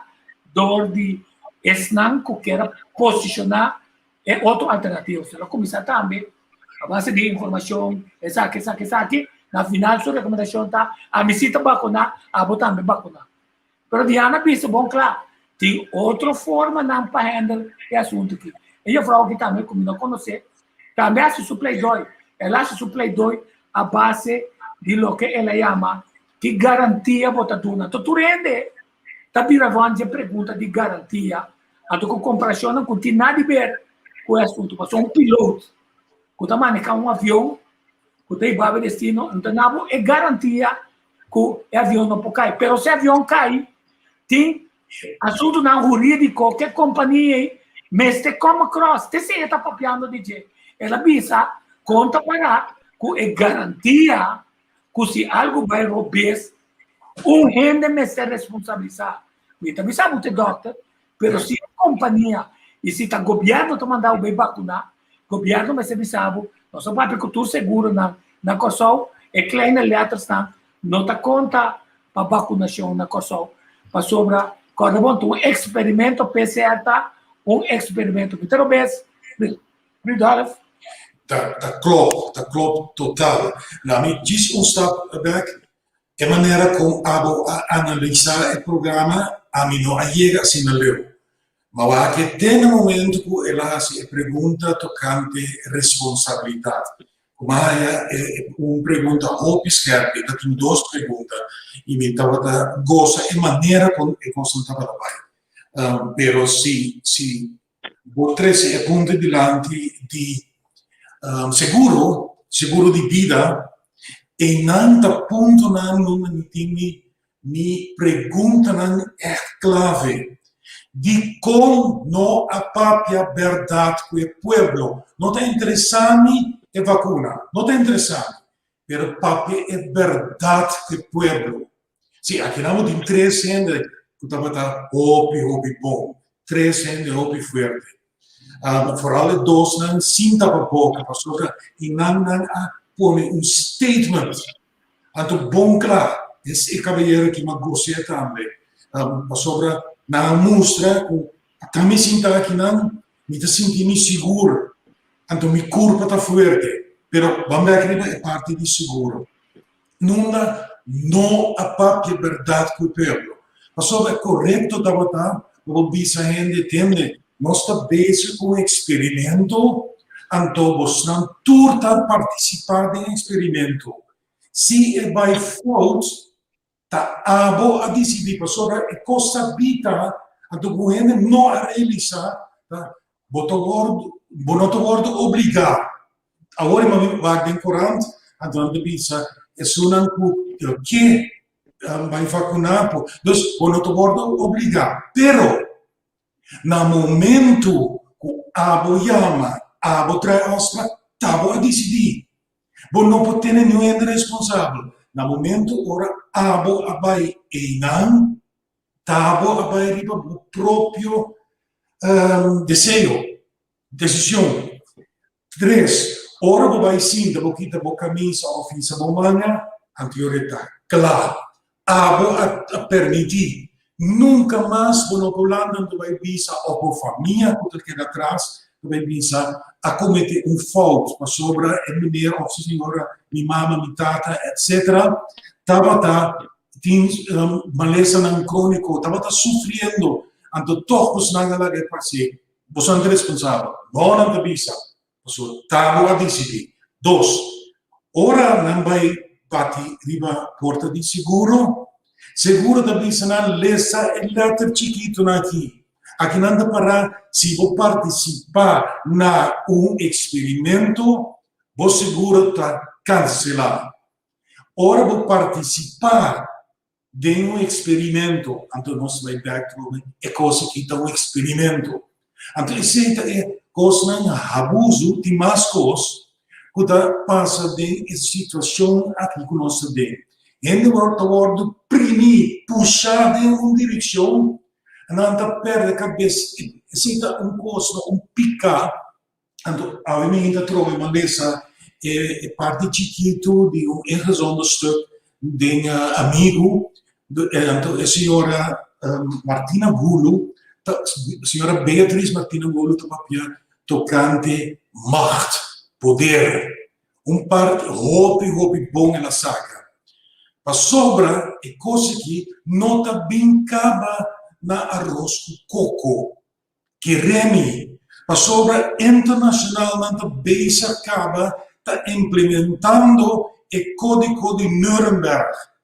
dor di esnan ku kier a posishoná e otro alternativa. So el a kuminsá tambe a base di informashon, esaki, esaki, esaki, na final su rekomendashon ta, ami si ta bakuná, abo tambe bakuná. Pero Diana bisa bon kla, tin otro formanan pa handle e asuntu aki. E juffrouw aki tambe ku mi no konosé, tambe a hasi su pleidoi. El a hasi su pleidoi a base di loke el a yama ki garantia bo ta duna. Anto tur hende ta bira rònt dje pregunta di garantia, anto ku komparashonnan ku tin nada di ber ku e asuntu. Pasobra un pilot ku ta maneha un avion ku ta hiba bo e destino, no ta na bo e garantia ku e avion no por kai. Pero si e avion kai, tin asuntunan hurídiko ku e kompania ei mester come across. Te si e ta papiando di dje. El a bisa kon ta para ku e garantia ku si algu bai robes, un hende mester responsabilisá. Mi ta bisa bo ta e dòkter, pero si e kompania i si ta gobièrnu ta manda bo bai bakuná, Gobierno mester bisa bo, nos a papia cu tur seguronan na Corsou, e kleine lettersnan no ta conta pa vacunacion na Corsou, pasobra corda bon ta un experimento, PCR ta un experimento. Mi ta robes, Rudolf? Ta ta klop, ta klop total. Laat mi djis un stap bek. E manera kon abo a analisá e programa, ami no a yega asina leu. Ma wak e te na momento ku el a hasi e pregunta tokante responsabilidat. Ku mi a haña e un pregunta hopi skèrpi, ta tin dos pregunta i mi tabata gosa e manera kon e kosnan tabata bai. Pero si si bo trese e punto dilanti di seguro, seguro di bida, einan ta puntonan nunde mi tin mi Mi preguntanan ègt klave. Dikon no a papia bèrdat ku e pueblo? No ta interesá mi e vakuna, no ta interesá mi, pero papia e bèrdat ku e pueblo. Sí, akinan bo tin tres hende ku tabata hopi, hopi bon, tres hende hopi fuerte. Foral e dosnan sin tapa boka, pasobra i nan nan a pone un statement. Anto bon kla, es e kabayero ki m'a gos'é tambe, pasobra nan a mustra ku ata mi sinta akinan, mi ta sinti mi sigur, anto mi kurpa ta fuerte. Pero ban bek riba e parti di seguro. Nunda no a papia bèrdat ku e pueblo. Pasobra e korekto tabata pa bo bisa hende, Tende, nos ta bezig ku un eksperimento, anto bosnan tur ta partisipá den e eksperimento. Si e bai fout, ta abo a disidí, pasobra e kos sabí ta, anto ku hende no a realisá, ta bo ta wòrdu, bo no ta wòrdu obligá. Awor e mami wak den korant, anto nan ta bisa esunnan ku ke bai vakuná por. Dus bo no ta wòrdu obligá, pero na momentu ku abo yama, abo trae òfsprak, ta bo a disidí. Bo no por tene niun hende responsabel. Na momentu ora abo a bai einan, ta bo a bai riba bo propio deseo, desishon. Tres, ora bo bai sinta bo kita bo kamisa òf hisa bo manga, anto ta kla. Abo a permití. Nunka mas bo no por lanta anto bai bisa òf bo famia ku ta keda atras ta bai bisa a kometé un fout pasobra e meneer òf e señora, mi mama, mi tata, etcetera, tabata tin malesanan króniko, tabata sufriendo, anto tòg bosnan a laga e pas'é. Boso ta responsabel. No, nan ta bisa, pasobra ta bo a disidí. Dos, ora nan bai bati riba porta di seguro, seguro ta bisa nan lesa e lèter chikitunan aki. Aki nan ta pará si bo partisipá na un eksperimento, bo seguro ta. kanselá. Ora bo partisipá den un eksperimento, anto nos bai bèk trobe, e kos aki ta un eksperimento. Anto esei ta e kosnan habuzu, tin mas kos ku ta pasa den e situashon aki ku nos ta den. Hende ta wòrdu primí, pushá den un direkshon, nan ta pèrdè kabes. Esei ta un kos, un piká. Anto awe mi ta trobe malesa e parti chikitu di un ingezonden stuk den Amigu. Anto e señora Martina Gulu, señora Beatriz Martina Gulu ta papia tocante macht, poder. Un parti hopi hopi bon el a saca. Pasobra e cos aki no ta bin caba na aros cu coco. Kere mi, pasobra internacionalnan ta bezig caba ta implementando e Codico di Nuremberg.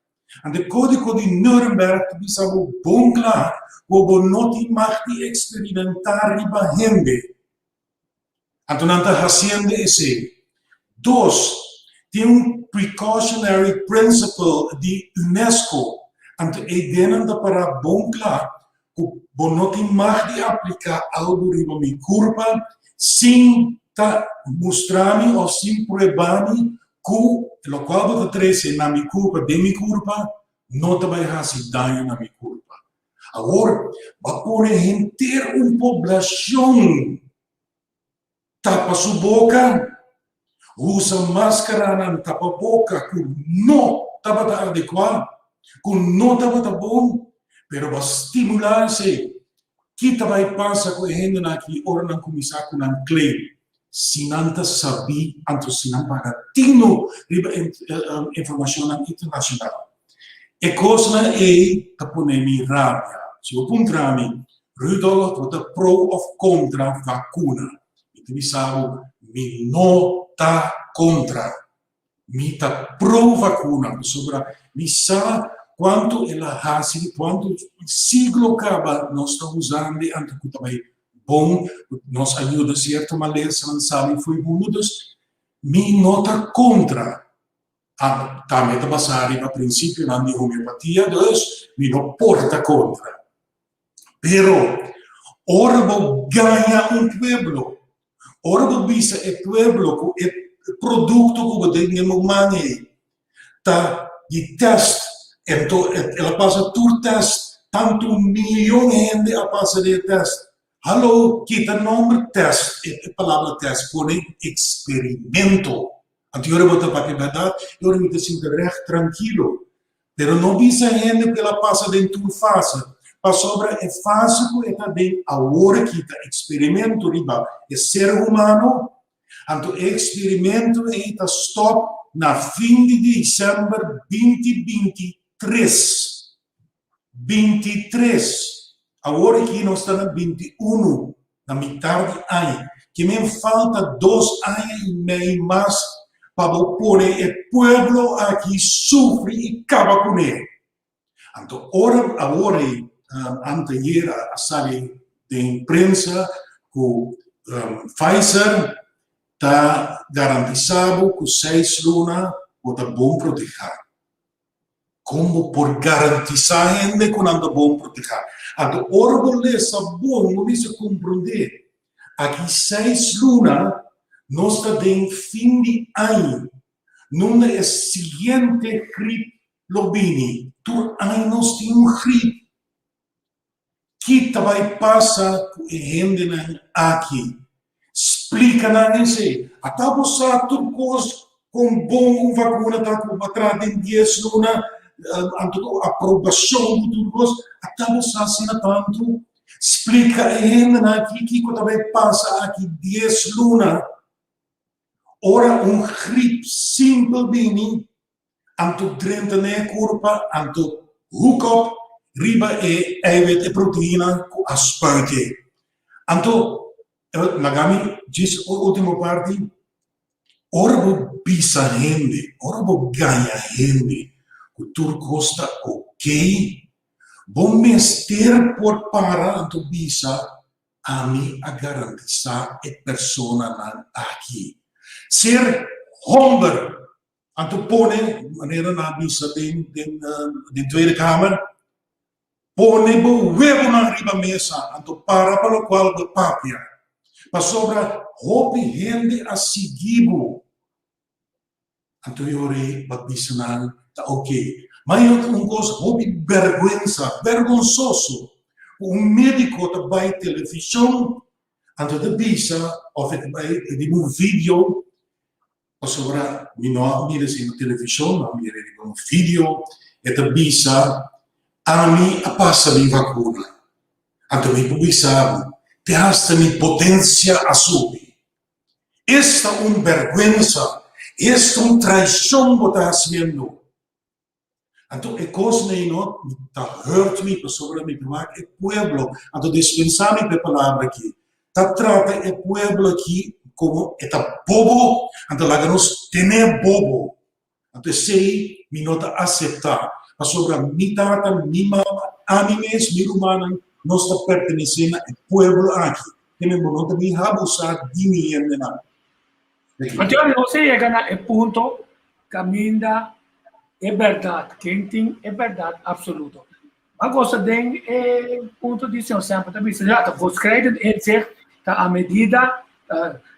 Anto e Codico di Nuremberg ta bisa bo bon cla cu bo no tin mag di experimenta riba hende. Anto nan ta haciendo esey. Dos, tin un precautionary principle di UNESCO, anto eydenan ta para bon cla cu bo no tin mag di aplica algo riba mi curpa sin ta mustra mi of sin prueba mi cu locual bo ta trece na mi curpa, den mi curpa, no ta bay haci daño na mi curpa. Awor, bo a pone henter un poblacion tapa su boca, usa mascaranan tapa boca cu no tabata adecua, cu no tabata bon, pero bo a stimula esey. Ki ta bay pasa cu e hendenan aki ora nan cuminsa cu nan claim? Si nan ta sabí, anto si nan paga tino riba informacionnan internacional. E cosnan ey ta pone mi rabia. Si bo puntra mi, Rudolf, bo ta pro of contra vacuna? Mi ta bisa bo, mi no ta contra. Mi ta pro vacuna, pasobra mi sa cuanto el a haci, cuanto siglo caba nos ta usando anto cu ta bay bon, nos a yuda cierto malesanan sali fo'i mundo, dus mi no ta contra. Tambe ta basa riba principionan di homeopatia, dus mi no por ta contra. Pero ora bo gaña un pueblo, ora bo bisa e pueblo ku e produkto ku bo den den bo man ei ta di tèst, ento el a pasa tur tèst, tantu miyon hende a pasa den e tèst. Hallo, kita nòmber tèst, e palabra tèst, pone eksperimento. Anto ora bo ta papia bèrdat, e ora mi ta sinti règt trankilo. Pero no bisa hende ku el a pasa den tur fase, pasobra e fase ku e ta den awor aki ta eksperimento riba e ser humano, anto e eksperimento ei ta stòp na fin di desèmber 2023. 23. Awor aki nos ta na 21, na mitar di aña. Ke men falta dos aña i mei mas pa bo pone e pueblo aki sufri i kaba kuné. Anto ora awor ei anteayer a sali den prensa ku Pfizer ta garantisa bo ku seis luna bo ta bon protehá. Kon bo por garantisá hende ku nan ta bon protehá? Anto ora bo lesa bon, bo mester komprondé, aki seis luna nos ta den fin di aña, nunda e siguiente grip lo bini. Tur aña nos tin un grip. Ki ta bai pasa ku e hendenan aki? Splika nan esei. Ata bo sa tur kos kon bon un vakuna ta ku bo a traha den dies luna, anto ku aprobashon ku tur kos. Ata bo sa asina tantu? Splika e hendenan aki kiko ta bai pasa aki dies luna ora un grip simpel bini. Anto drenta na e kurpa, anto hook up riba e eiwit, e proteina ku a spuit e. Anto, laga mi djis ultimo parti, ora bo bisa hende, ora bo gaña hende ku tur kos ta okey, bo mester por para anto bisa, ami a garantisá e personanan aki. Ser homber! Anto pone, manera nan a bisa den den den Tweede Kamer, pone bo webonan riba mesa, anto para pa lokual bo papia. Pasobra hopi hende a sigui bo. Anto e ora ei bo a bisa nan ta oke. Ma e otro un kos hopi bèrgwensa, bèrgonsoso, ku un médiko ta bai televishon, anto ta bisa òf e ta bai riba un video, Pasobra mi no a mira esei na televishon, mi a mira riba un video, e ta bisa, Ami a pasa mi vakuna, anto mi por bisa bo, te hasta mi potensia a subi. Esta un bèrgwensa, esta un traishon bo ta hasiendo. Anto e kos nei no ta hurt mi pasobra mi ta wak e pueblo, anto dispensa mi pa e palabra aki, ta trata e pueblo aki komo e ta bobo, anto laga nos tene bobo. Anto esei mi no ta asepta, pasobra mi tata, mi mama, ami mes, mi rumannan, nos ta pertenesé na e pueblo aki. Kende bo no ta bin habusa di mi hendenan. Anto nos a yega na e punto Caminda e berdad, ken tin e berdad absoluto? Ma gosa den e punto di señor Semper ta bisa, ja, ta voortschrijdend inzicht, ta a medida,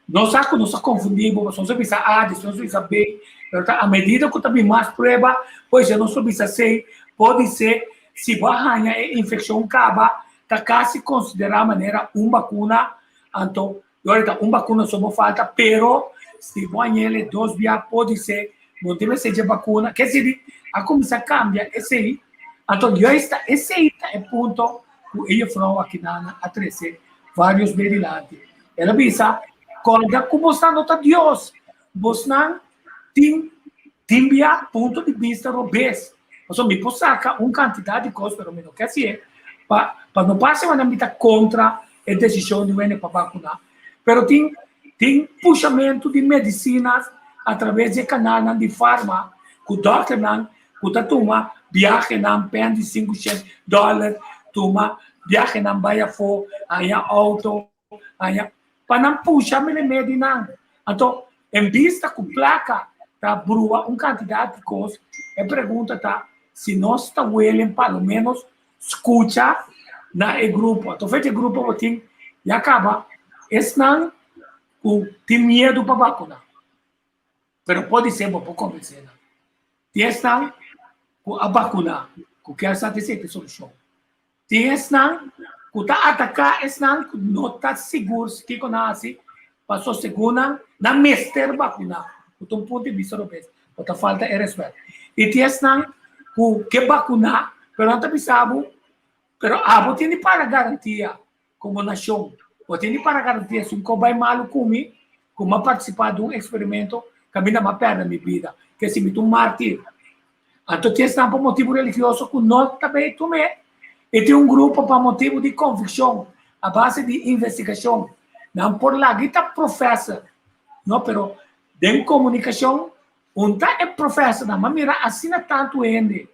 nos sa cu nos ta confundi bo, pasobra nos a bisa A, despues nos a bisa B, pero ta a medida cu ta bin mas prueba, pues ya nos por bisa C, podise si bo a haña e infeccion caba, ta casi considera manera un vacuna, anto Y ahorita un vacuna so bo falta, pero si bo añele dos bia podise no tin mester dje vacuna. Ke sidi a cuminsa cambia esey. Anto juist ta esey ta e punto cu e juffrouw akinana a trece varios be dilanti. El a bisa, corda cu bosnan no ta Dios. Bosnan tin tin bia punto di bista robes. Pasobra mi por saca un cantidad di cos, pero mi no ke hacié pa pa no pasa manera mi ta contra e desishon di wende pa bakuna. Pero tin tin pushamentu di medisinas a traves di e kanalnan di farma ku dòkternan ku ta tuma biahenan pen di 500 dòler, tuma biahenan bai afó, haña outo, haña pa nan pusha remedinan. Anto en bista ku plaka ta brua un kantidat di kos, e pregunta ta si nos ta welen pa lo ménos Skucha na e grupo. Anto fecha e grupo bo tin ya kaba esnan ku tin miedu pa bakuna. Pero podisé bo por konvensé nan. Tin esnan ku a bakuna ku kier sa di esei ta e solushon. Tin esnan ku ta ataká esnan ku no ta sigur kiko nan hasi paso segun nan, nan mester bakuna. Ku ta un punto di bista robes. Bo ta falta e respet. I tin esnan ku ke bakuná, pero nan ta bisa bo, pero abo tin di para garantia komo nashon. Bo tin di para garantia si un kos bai malu ku mi, ku mi a partisipá den un eksperimento kaminda mi a pèrdè mi bida. Ke si mi ta un mártir. Anto tin esnan pa motibu religioso ku no ta bai tum'é. I tin un grupo pa motibu di konvikshon, a base di investigashon. Nan por laga i ta profèser, no, pero Den komunikashon, un ta e profesornan. M'a mira asina tantu hende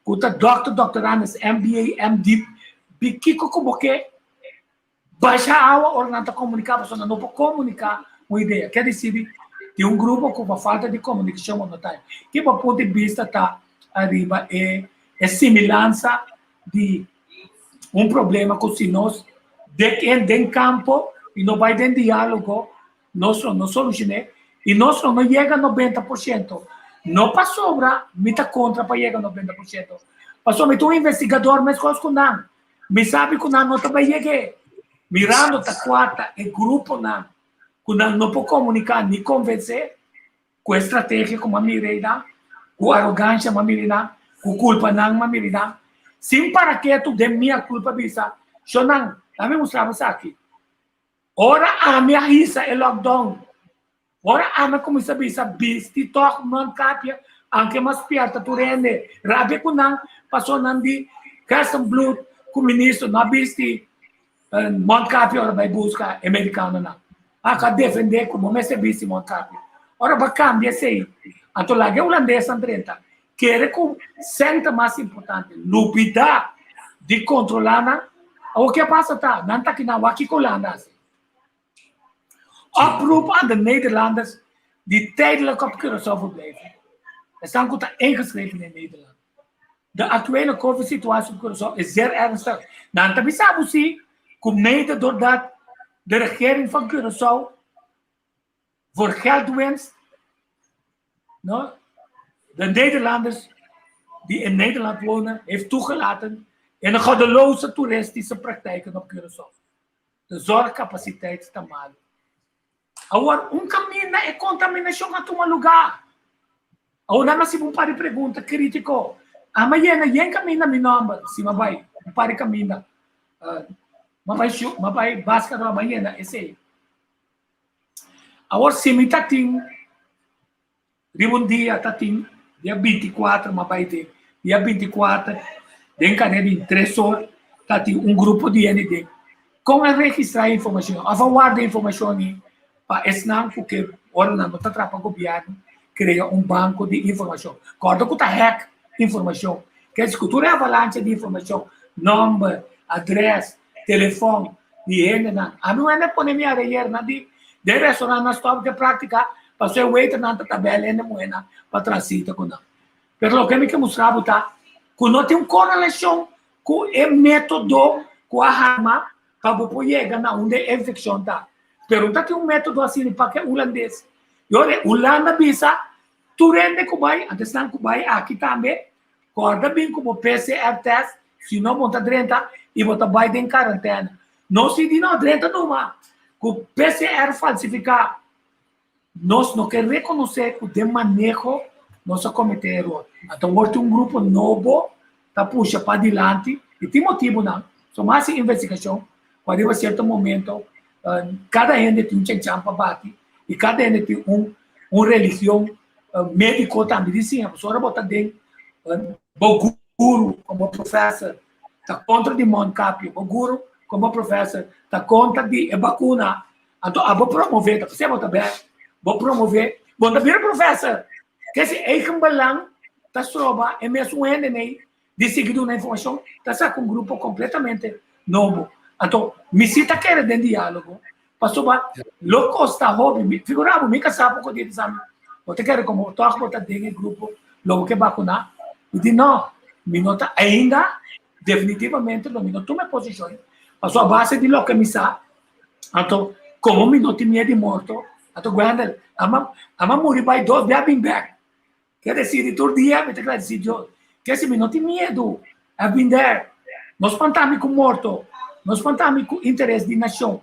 ku ta dòkter, dòktorandes, MBA, MD, bi kiko ku bo ke basha awa ora nan ta komuniká pasobra nan no por komuniká un idea. Ke disidi tin un grupo ku pa falta di komunikashon bo no ta. Ki bo punto di bista ta ariba e e similansa di un problema ku si nos dek en den kampo i no bai den diálogo Nos lo no solushoné i nos lo no yega 90%. No pasobra mi ta kontra pa yega 90%. Pasobra mi ta un investigador meskos ku nan. Mi sabi ku nan no ta bai yeg'é. Mirando ta kua ta e gruponan ku nan no por komuniká ni konvensé ku e strategia ku m'a mira einan, ku arogansha m'a mira einan, ku kulpanan m'a mira einan. Sin para ketu den mia kulpa bisa, Shonnan, lami mustra bo esaki. Ora ami a hisa e lockdown, ora ami a kuminsá bisa bisti tòg mondkapje, anke mas spièrta tur hende, rabia ku nan paso nan di Gerstenbluth ku minister no a bisti mondkapje ora bai buska e merikanonan. A ka defendé ku bo mester bisti mondkapje. Ora bo a kambia esei, anto laga e hulandesnan drenta. Kere ku sèn ta mas importante, lubidá di kontrolá nan. Awor ke a pasa ta, nan ta kinan wak kiko Hulanda hasi. Oproep aan de Nederlanders die tijdelijk op Curaçao verblijven. Esnan ku ta ingeschreven in Nederland. De actuele COVID-situatie op Curaçao is zeer ernstig. Nan ta bisa bo si ku mede doordat de regering van Curaçao voor geldwinst, no, de Nederlanders die in Nederland wonen, heeft toegelaten in goddeloze toeristische praktijken op Curaçao. De zorgcapaciteit ta malu. Awor, un kaminda e kontaminashon a tuma lugá. Awor nan a hasiba un par di pregunta krítiko. Ama yena yen kaminda mi nòmber? Si m'a bai un par di kaminda. M'a bai shu, m'a bai basketbal, m'a yena esei. Awor si mi ta tin riba un dia ta tin dia 24 m'a bai den dia 24 den kare di tres or ta tin un grupo di hende den. Kon a registrá e informashon òf a warda e informashon ei pa esnan ku ke ora nan no ta traha pa gobièrnu krea un banko di informashon? Kòrda ku ta hack informashon. Ke si ku tur e avalancha di informashon, nòmber, adrès, telefòn di hendenan. Ami un hende pone mi areyer nan di den restaurant nan stòp ku e práktika pasobra e waiternan ta tabèl hende muhénan pa transita ku nan. Pero loke mi ke mustra bo ta ku no tin un korelashon ku e método ku a harma pa bo por yega na unda e infekshon ta. Pero no ta tin un método asina pa ke hulandes. I ora e Hulanda bisa tur hende ku bai, anto esnan ku bai aki tambe, kòrda bin ku bo PCR test, si no bo ta drenta i bo ta bai den karantèna. Nos si di no drenta numa ku PCR falsifiká. Nos no ke rekonosé ku den maneho nos a kometé eror. Anto awor tin un grupo nobo ta pusha padilanti i tin motibunan. So mas hasi investigashon ku ariba sierto momento kada hende tin un chanchan pa bati i kada hende tin un un religion médiko tambe di siña. Pasobra ora bo ta den bo guru komo profèser ta kontra di mondkapje, bo guru komo profèser ta kontra di e bakuna. Anto abo promové, ta p'esei bo ta bèk, bo promové, bo no ta bira profèser. Ke si eigenbelang ta stroba e mesun hende nei di sigui duna informashon, ta saka un grupo kompletamente nobo. Anto mi si ta kere den diálogo, pasobra lo kosta hopi. Mi figurá bo, mi kasá poko dia bisa mi, bo ta kere komo tòg bo ta den e grupo lo bo ke bakuná? Mi di nò, mi no ta ainda, definitivamente lo mi no tuma e posishon, pasobra a base di loke mi sa, Anto, komo mi no tin miedu di morto, anto Gwendel, ama, ama muri bai dos bia bin bek. Ke desir di tur dia mi ta gradisi Dios. Ke si mi no tin miedu, I've been there. No spanta mi ku morto, no spanta mi ku interes di nashon.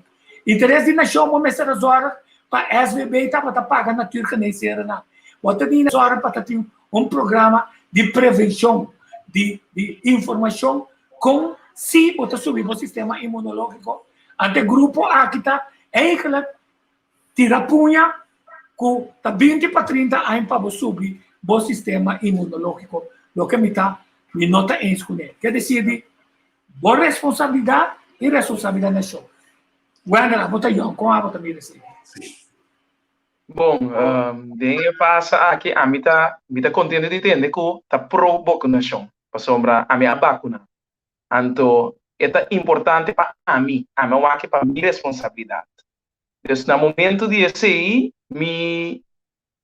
Interes di nashon bo mester a zorg pa SVB tabata paga natuurgeneesherennan. Bo ta bini zorg pa ta tin un programa di prevenshon, di, di informashon Kon si bo ta subi bo sistema inmunológiko? Ante e grupo aki ta eigenlijk tira puña ku ta 20 pa 30 aña pa bo subi bo sistema inmunológiko. Loke mi ta, mi no ta eens kuné. Ke desir di bo responsabilidat i responsabilidat nashon. Wendel, abo ta yòn, kon abo ta mira esei? Bon, den e fase aki ami ta mi ta kontento di tende ku ta pro bakunashon, pasobra ami a bakuna. Anto e ta importante pa ami, ami a wak pa mi responsabilidat. Dus na momento di esei mi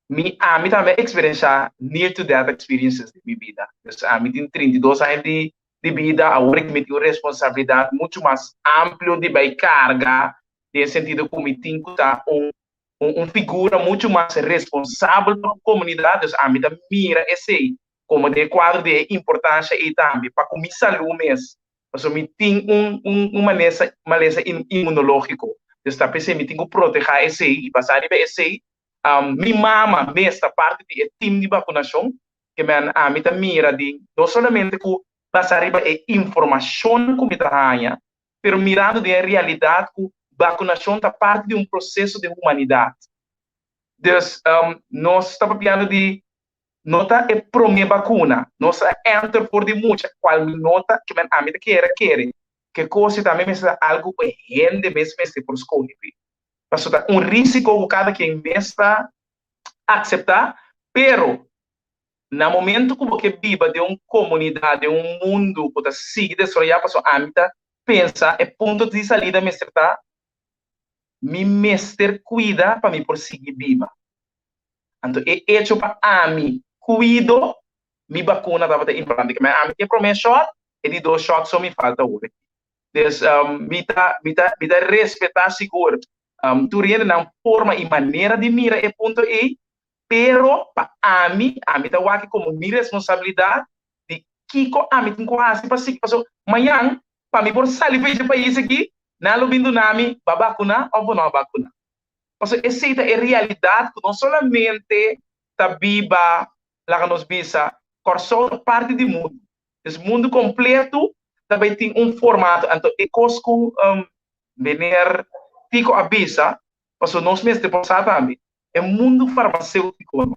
mi ami tambe a eksperenshá near to death experiences den mi bida. Dus ami tin 32 aña di di bida, awor mi tin un responsabilidat muchu mas amplio di bai karga den e sentido ku mi tin ku ta un un figura muchu mas responsabel pa ku komunidat, dus ami ta mira esei komo den e kuadro di e importansha ei tambe pa ku mi salú mes, pasobra mi tin un un malesa malesa inmunológiko, dus ta p'esei mi tin ku protehá esei i basá riba esei mi mama mes ta parti di e tim di bakunashon, ke men ami ta mira di no solamente ku basá riba e informashonnan ku mi ta haña, pero mirando den e realidad cu vacunacion ta parti di un proceso den humanidad. Dus nos ta papiando di no ta e prome vacuna, nos a enter for di mucha cual mi no ta, ke men ami ta kere kere ke cos tambe mester ta algo cu e hende mes mester por scoge pi. Pasobra ta un risico cu cada quien mes ta acepta, pero Na momento ku bo ke biba den un komunidat, den un mundu ku ta sigui desaroyá, pasobra ami ta pensa e punto di salida mester ta, mi mester kuida pa mi por sigui biba. Anto e echo pa ami kuido mi bakuna tabata importante. Ke men ami tin e promé shot, e di dos shot so mi falta awor. Dus mi ta mi ta mi ta respetá sigur tur hende nan forma i manera di mira e punto ei, pero pa ami, ami ta wak komo mi responsabilidat di kiko ami tin ku hasi pa sigui pasobra mañan pa mi por sali for e pais aki nan lo bin duna mi bo a bakuna òf bo no a bakuna. Pasobra esei ta e realidat ku no solamente ta biba laga nos bisa Kòrsou ta parti di mundu. Dus mundu kompletu ta bai tin un formato. Anto e kos ku meneer Tico a bisa, pasobra nos mester por sa tambe, e mundu farmaseutiko no,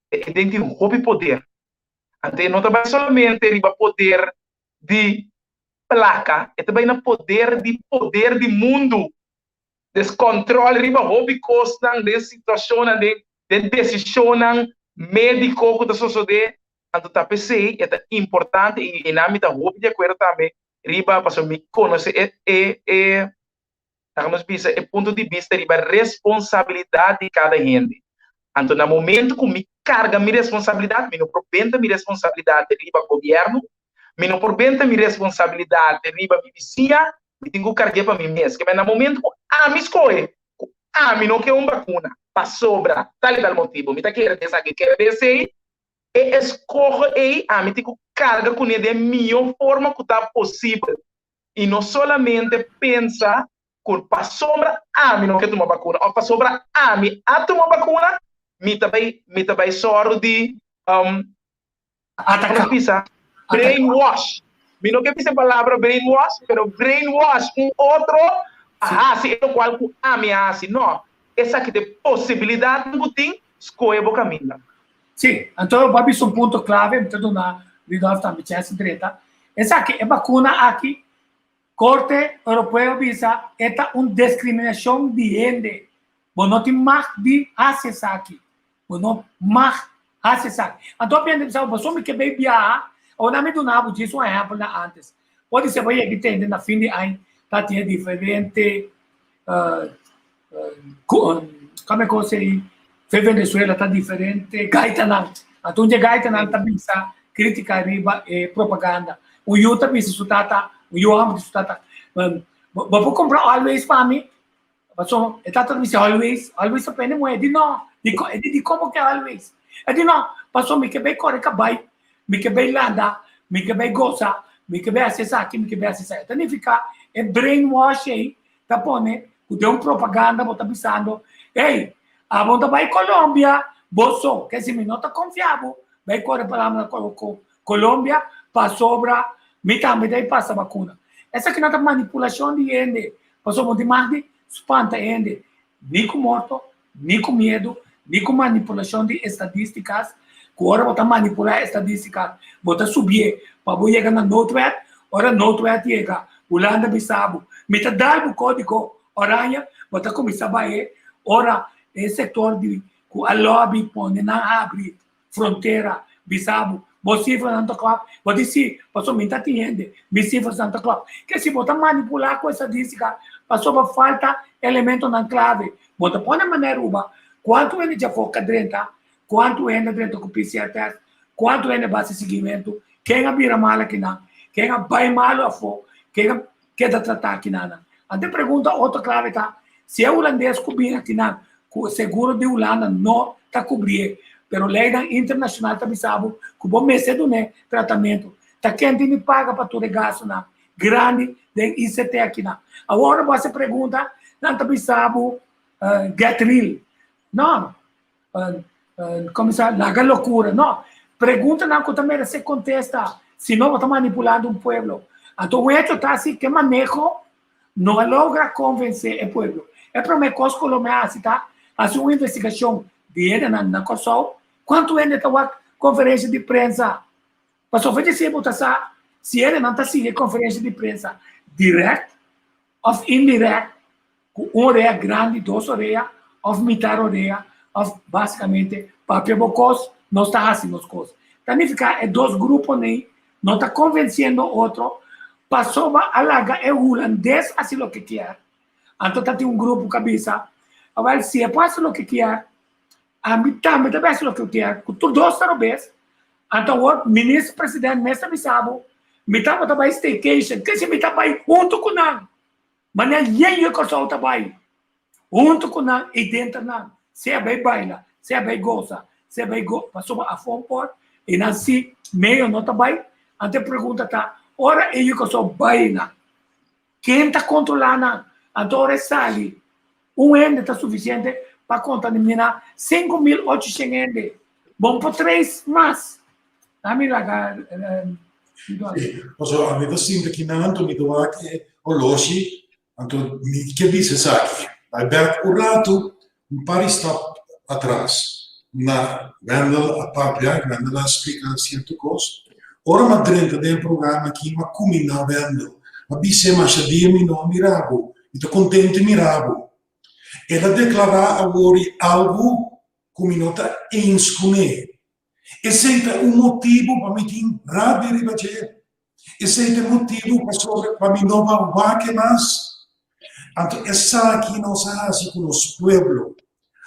e den tin hopi poder. Anto e no ta bai solamente riba poder di plaka, e ta bai na poder di poder di mundu. Des kòntròl riba hopi kosnan den situashonnan, den den desishonnan médiko ku ta sosodé. Anto ta p'esei e ta importante i einan mi ta hopi di akuerdo tambe riba pasobra mi konosé e e e laga nos bisa e punto di bista riba responsabilidat di kada hende. Anto na momento ku mi karga mi responsabilidat mi no por benta mi responsabilidat riba gobièrnu, mi no por benta mi responsabilidat riba mi bisiña, mi tin ku karg'é pa mi mes. Keme na momento ku ami skohe ku ami no ke un bakuna pasobra tal i tal motibu, mi ta kere den esaki, kere den esei, e eskoho ei ami tin ku karga kuné den mihó forma ku ta posibel i no solamente pensa ku pasobra ami no ke tuma bakuna òf pasobra ami a tuma bakuna mi ta bai mi ta bai sòru di Ataká. Bisa brainwash. Mi no ke bisa e palabra brainwash, pero brainwash un otro a hasi e lokual ku ami a hasi. No, esaki ta e posibilidatnan ku tin, skohe bo kaminda. Sí, anto bo a bisa un punto klave, mi ta duna Rudolf tambe chèns di drenta. Esaki, e bakuna aki, Korte Europeo a bisa e ta un deskriminashon di hende. Bo no tin mag di hasi esaki. Bo no mag hasi esaki. Anto a bende bisa bo, pasobra mi ke bay biaha, awor nan mi duna bo djis un ehèmpel na ántes. Por di ser bo yega tende na fin di aña ta tin e diferente kome kos ei, fe Venezuela ta diferente gaitanan. Anto un di e gaitanan ta bisa kritika riba e propaganda. Un yu ta bisa su tata, un yu hòmber di su tata, bo por kumpra always pa mi? Pasobra e tata ta bisa always, always ta pende muhé. E di no, di e di dikon bo ke always? E di no, pasobra mi ke bai kore kabai, mi ke bai landa, mi ke bai gosa, mi ke bai hasi esaki, mi ke bai hasi esaki. Ta nifiká e brainwash ei ta pone ku den un propaganda bo ta bisando, ey, abo no ta bai Colombia bo so, ke si mi no ta konfia bo, bai kore palabra na Colombia pasobra mi tambe ta pasa bakuna. Esaki nan ta manipulashon di hende, pasobra bo tin mag di spanta hende, ni ku morto, ni ku miedu, ni ku manipulashon di estadístikas, ku ora bo ta manipulá estadístikas, bo ta subié pa bo yega na noodwet, ora noodwet yega, Hulanda bisa bo, mi ta dal bo kódigo oranje, bo ta kuminsá bai ora e sektor di ku a lòbi pone nan habri frontera, bisa bo, bo sifranan ta klòp, bo di si, pasobra mi ta tin hende, mi sifranan ta klòp. Ke si bo ta manipulá ku estadístika pasobra falta elementonan klave, bo ta pone manera Aruba, kuantu hende djafó ka drenta, kuantu hende a drenta ku PCR test, kuantu hende a basa siguimentu, ken a bira mal akinan, ken a bai malu afó, ken a keda tratá akinanan. Anto e pregunta otro klave ta, si e hulandes ku bini akinan ku seguro di Hulanda no ta kubrié, pero leinan internashonal ta bisa bo ku bo mester dun'é tratamentu, ta ken tin di paga pa tur e gastunan grandi den ICT akinan? Awor ora bo hasi e pregunta, nan ta bisa bo get real. No, Kuminsá laga lokura. No, preguntanan ku ta meresé kontesta, si no bo ta manipulando un pueblo. Anto un hecho ta si ku e maneho no a logra konvensé e pueblo. E promé kos ku lo mi a hasi ta hasi un investigashon di hendenan na Kòrsou, kuantu hende ta wak konferensia di prensa. Pasobra di esei bo ta sa si hendenan ta sigui e konferensia di prensa dirèkt òf indirèkt. Ku un orea grandi, dos orea òf mitar orea òf basikamente papia bo kos, nos ta hasi nos kos. Ta nifiká e dos gruponan no ta konvensiendo otro pasobra a laga e hulandes hasi loke kier. Anto ta tin un grupo ku a bisa, awèl si e por hasi loke kier. Ami tambe ta besti loke kier, ku tur dos ta robes. Anto awor minister president mes ta bisa bo, mi tabata bai staycation, kese mi ta bai huntu ku nan. Manera yen yu Kòrsou ta bai huntu ku nan i denter nan, sea bai baila, sea bai gosa, sea bai go, pasobra afó por i nan si medio no ta bai. Anto e pregunta ta, ora e yu Kòrsou bai nan, ken ta kontrolá nan? Anto ora e sali, un hende ta sufisiente pa kontamina 5800 hende. Bon por tres mas. Ami laga Sí, pasobra ami ta sinti kinan anto mi ta wak e oloshi, anto mi ke bisa esaki. Bai bek un ratu, un par di stap atras, na Wendell a papia, Wendell a splika sierto kos. Ora mi a drenta den e programa aki, mi a kuminá Wendell. Mi a bis'é masha dia mi no a mira bo, mi ta kontento mira bo. El a deklará awor i algu ku mi no ta eens kuné. Esei ta un motibu pa mi tin rabia riba dje. Esei ta e motibu pasobra pa mi no ba wak e mas. Anto esaki nos a hasi ku nos pueblo.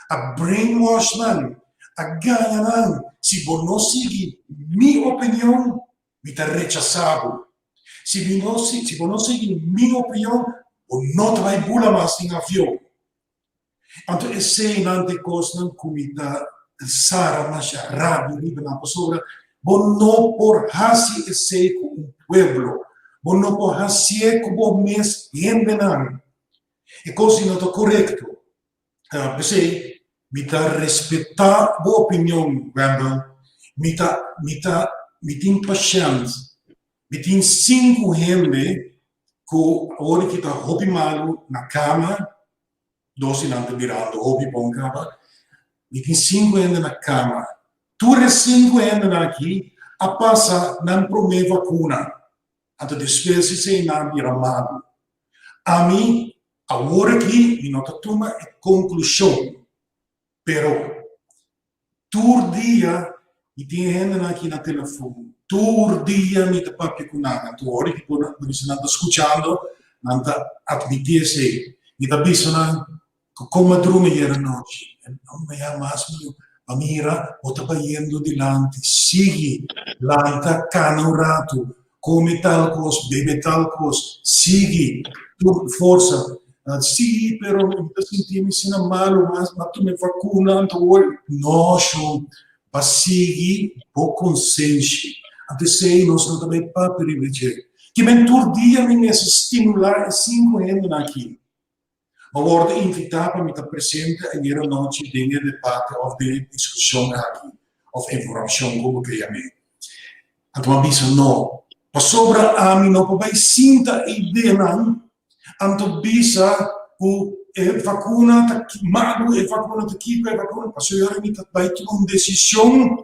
A brainwash nan, a gaña nan, si bo no sigui mi opinion, mi ta rechasá bo. Si mi no si bo no sigui mi opinion, bo no ta bai bula mas den avion. Anto eseinan ta e kosnan ku mi ta sara masha rabia riba nan, pasobra bo no por hasi esei ku un pueblo, bo no por hasié ku bo mes hendenan. E kos ei no ta korekto. P'esei mi ta respetá bo opinion, Wendell. Mi ta mi ta mi tin pashènt. Mi tin sinku hende ku awor ki ta hopi malu na kama, dos di nan ta birando hopi bon kaba. Mi tin sinku hende na kama. Tur e sinku hendenan aki a pasa nan promé vakuna, anto despues di esei nan a bira malu. Ami awor aki mi no ta tuma e konklushon, pero Tur dia mi tin e hendenan aki na telefon. Tur dia mi ta papia ku nan. Anto ora ki por bisa nan ta skuchando, nan ta atmití esei. Mi ta bisa nan ku kon a drumi ayer anochi. No me ya mas mi a mira bo ta bayendo dilanti. Sigui, lanta, kana un ratu, Come tal cos, bebe tal cos, sigui, tur forsa. Sí, pero mi ta sinti mi asina malu, mas m'a tuma e vacuna, anto wor. No, shon, ba sigui bo consenshi. Anto esei nos no ta bay papia riba dje. Kimen tur dia mi mester stimula e sinku hendenan aki. M'a wordo invitá pa mi ta presente ayer anochi den e debate òf den e diskushon aki, òf informashon komo ke yam'é. Anto m'a bisa no, pasobra ami no por bai sinta ei den nan, anto bisa ku e vakuna ta malu, e vakuna ta kiko, e vakuna, pasobra yora mi ta bai tuma un desishon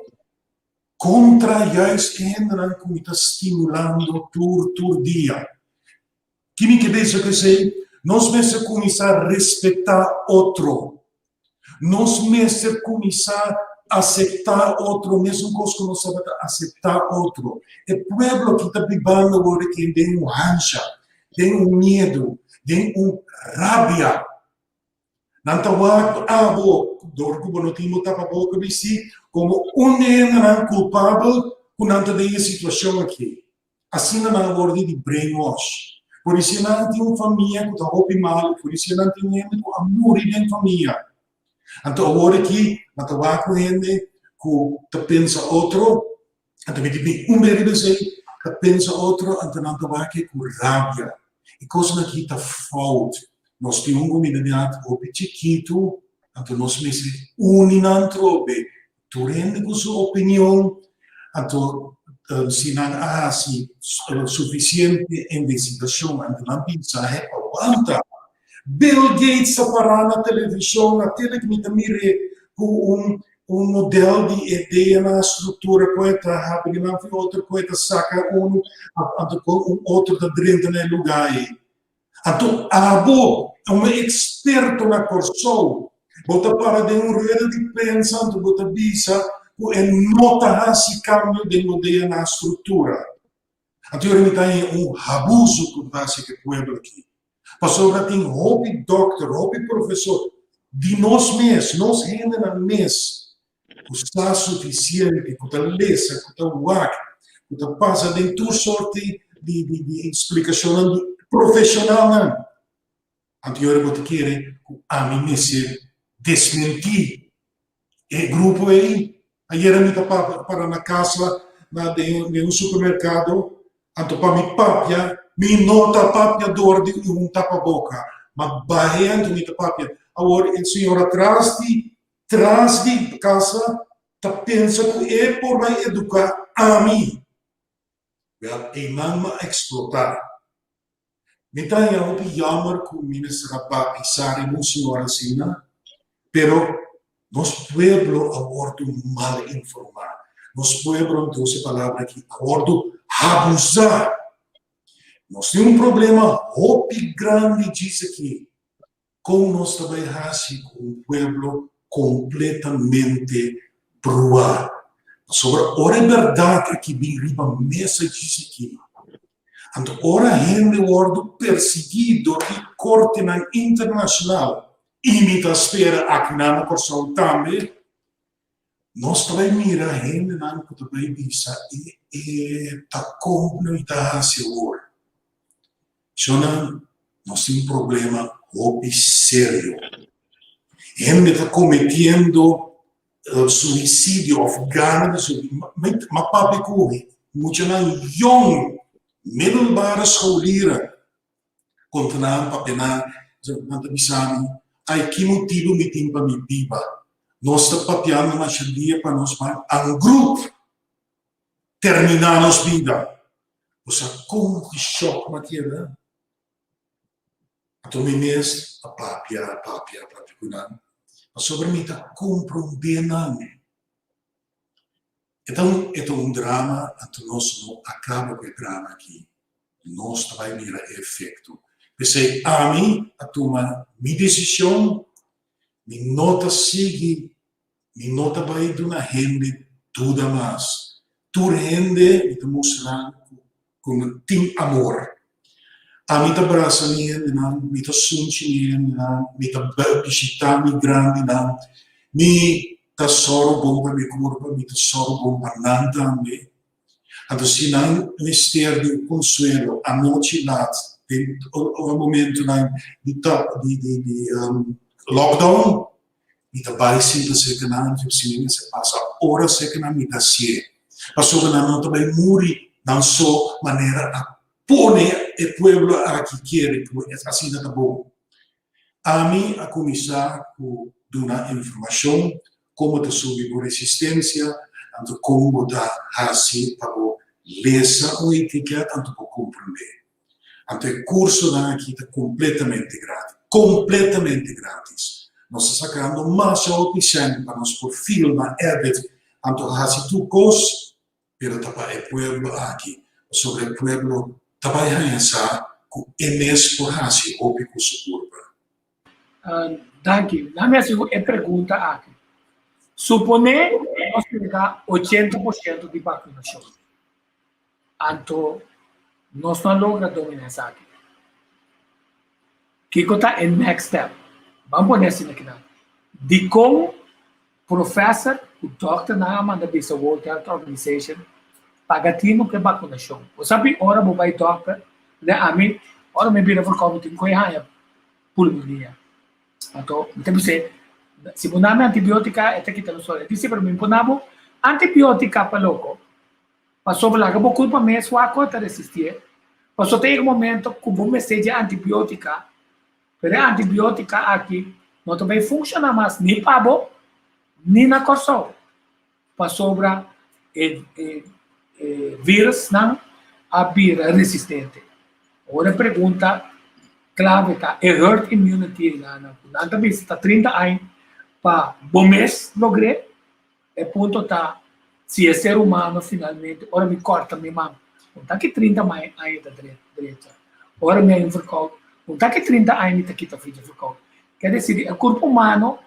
kontra juist e hendenan ku mi ta stimulando tur tur dia. Ki mi ke bisa ku esei? Nos mester kuminsá respetá otro. Nos mester kuminsá aseptá otro mesun kos ku nos tabata aseptá otro. E pueblo ki ta bibando awor aki den un hansha, den un miedu, den un rabia. Nan ta wak abo, dor ku bo no tin bo tapaboka bisti, komo un di hendenan kulpabel ku nan ta den e situashon aki. Asina nan a wordi di brainwash. Por esei nan tin un famia ku ta hopi malu, por esei nan tin hende ku a muri den famia. Anto awor aki nan ta wak ku hende ku ta pensa otro, anto mi tin un beri riba esei, ta pensa otro, anto nan ta wak ku rabia. E kosnan aki ta fout. Nos tin un komunidat hopi chikitu, anto nos mester uni nan trobe. Tur hende ku su opinion, anto si nan a hasi sufisiente investigashon anto nan bisa he awanta. Bill Gates ta pará na televishon, na tele ku mi ta mir'é ku un un model di e DNA struktura ku e ta habri nan fi otro ku e ta saka unu anto ku un otro ta drenta na e lugá ei. Anto abo, un eksperto na Kòrsou, bo ta para den un rueda di prensa anto bo ta bisa ku e no ta hasi kambio den bo DNA struktura. Anto yora mi ta haña un habuso ku bo ta hasi ku e pueblo aki. Pasobra tin hopi dòkter, hopi profesor. Di nos mes, nos hendenan mes, ku sa sufisiente, ku ta lesa, ku ta wak, ku ta pasa den tur sorti di di di splikashonnan di profeshonalnan. Anto yora bo ta kere ku ami mester desmentí e grupo ei? Ayera mi ta para na kasa na den un supermerkado, anto pa mi papia, mi no ta papia dor di un tapaboka, ma bahe anto mi ta papia. Awor e señora tras di tras di kasa ta pensa ku e por bai eduká ami. Wèl, einan mi a eksplotá. Mi ta haña hopi jammer ku mi mester a batisá riba un señor asina, pero nos pueblo a wòrdu mal informá. Nos pueblo, mi ta usa e palabra aki, a wòrdu habusá. Nos tin un problema hopi grandi djis aki. Kon nos ta bai hasi ku un pueblo kompletamente bruá? Pasobra ora e bèrdat aki bin riba mesa djis aki, anto ora hende wòrdu persiguí dor di kortenan internashonal, i mi ta spera akinan na Kòrsou tambe, nos ta bai mira hendenan ku ta bai bisa e e ta kon no ta hasi awor. Shonnan, nos tin problema hopi serio. Hende ta kometiendo suisidio òf gana di suisidio. Mi a papia ku muchanan yòn, middelbare scholieren, konta nan, papia nan, nan ta bisa mi, Ai, ki motibu mi tin pa mi biba? Nos ta papiando masha dia pa nos ban an grup terminá nos bida. Bo sa kon ki shòk m'a keda? Anto mi mes a papia, a papia, a papia ku nan, pasobra mi ta komprondé nan. E ta un, e ta un drama, anto nos no a kaba ku e drama aki. Nos ta bai mira e efekto. P'esei ami a tuma mi desishon, mi no ta sigui Mi no ta bai duna hende duda mas. Tur hende mi ta mustra nan ku mi tin amor. Ami ta brasa mi hendenan, mi ta sunchi mi hendenan, mi ta bishitá mi grandinan, mi ta sòru bon pa mi kurpa, mi ta sòru bon pa nan tambe. Anto si nan mester di un konsuelo anochi lat den ora momentunan di di lockdown, Mi ta bai sinta serka nan, si mi mester pasa ora serka nan, mi ta hasié. Pasobra nan no ta bai muri nan so manera a pone e pueblo aki kere ku asina ta bon. Ami a kuminsá ku duna informashon komo ta subi bo resistensia, anto kon bo ta hasi pa bo lesa un etiket anto bo komprendé. Anto e kursonan aki ta kompletamente gratis, kompletamente gratis. Nos ta sakando masha hopi sèn pa nos por filma, edit, anto hasi tur kos, pero ta pa e pueblo aki, pasobra e pueblo ta bai haña sa ku e mes por hasi hopi ku su kurpa. Danki. Nan mi hasi e pregunta aki. Suponé nos yega 80% di vakunashon. Anto nos no a logra domina esaki. Kiko ta e next step? Ban pone asina kinan. Dikon professor ku dokternan a manda bisa World Health Organization paga tino ku e bakunashon? Bo sabi ora bo bai dokter, ne ami ora mi bira verkoud mi tin ku e haña pulmonia. Anto mi ta bis'é si bo nami antibiotika e ta kita los dolor. E di si pero mi pone bo antibiotika pa loko. Pasobra laga bo kurpa mes wak ku ta resistié. Pasobra ta yega momento ku bo mester dje antibiotika, pero e antibiotika aki no ta bai funshoná mas ni pa bo ni na Kòrsou. Pasobra e e e virusnan a bira resistente. Ora e pregunta klave ta e herd immunity einan ku nan ta bisa ta 30 aña pa bo mes logr'é. E punto ta, si e ser humano finalmente, ora mi corta mi man, un ta ki 30 aña ta drecha. Ora mi a un verkoud, un ta ki 30 aña mi ta kita for dje verkoud. Ker deci di e curpo humano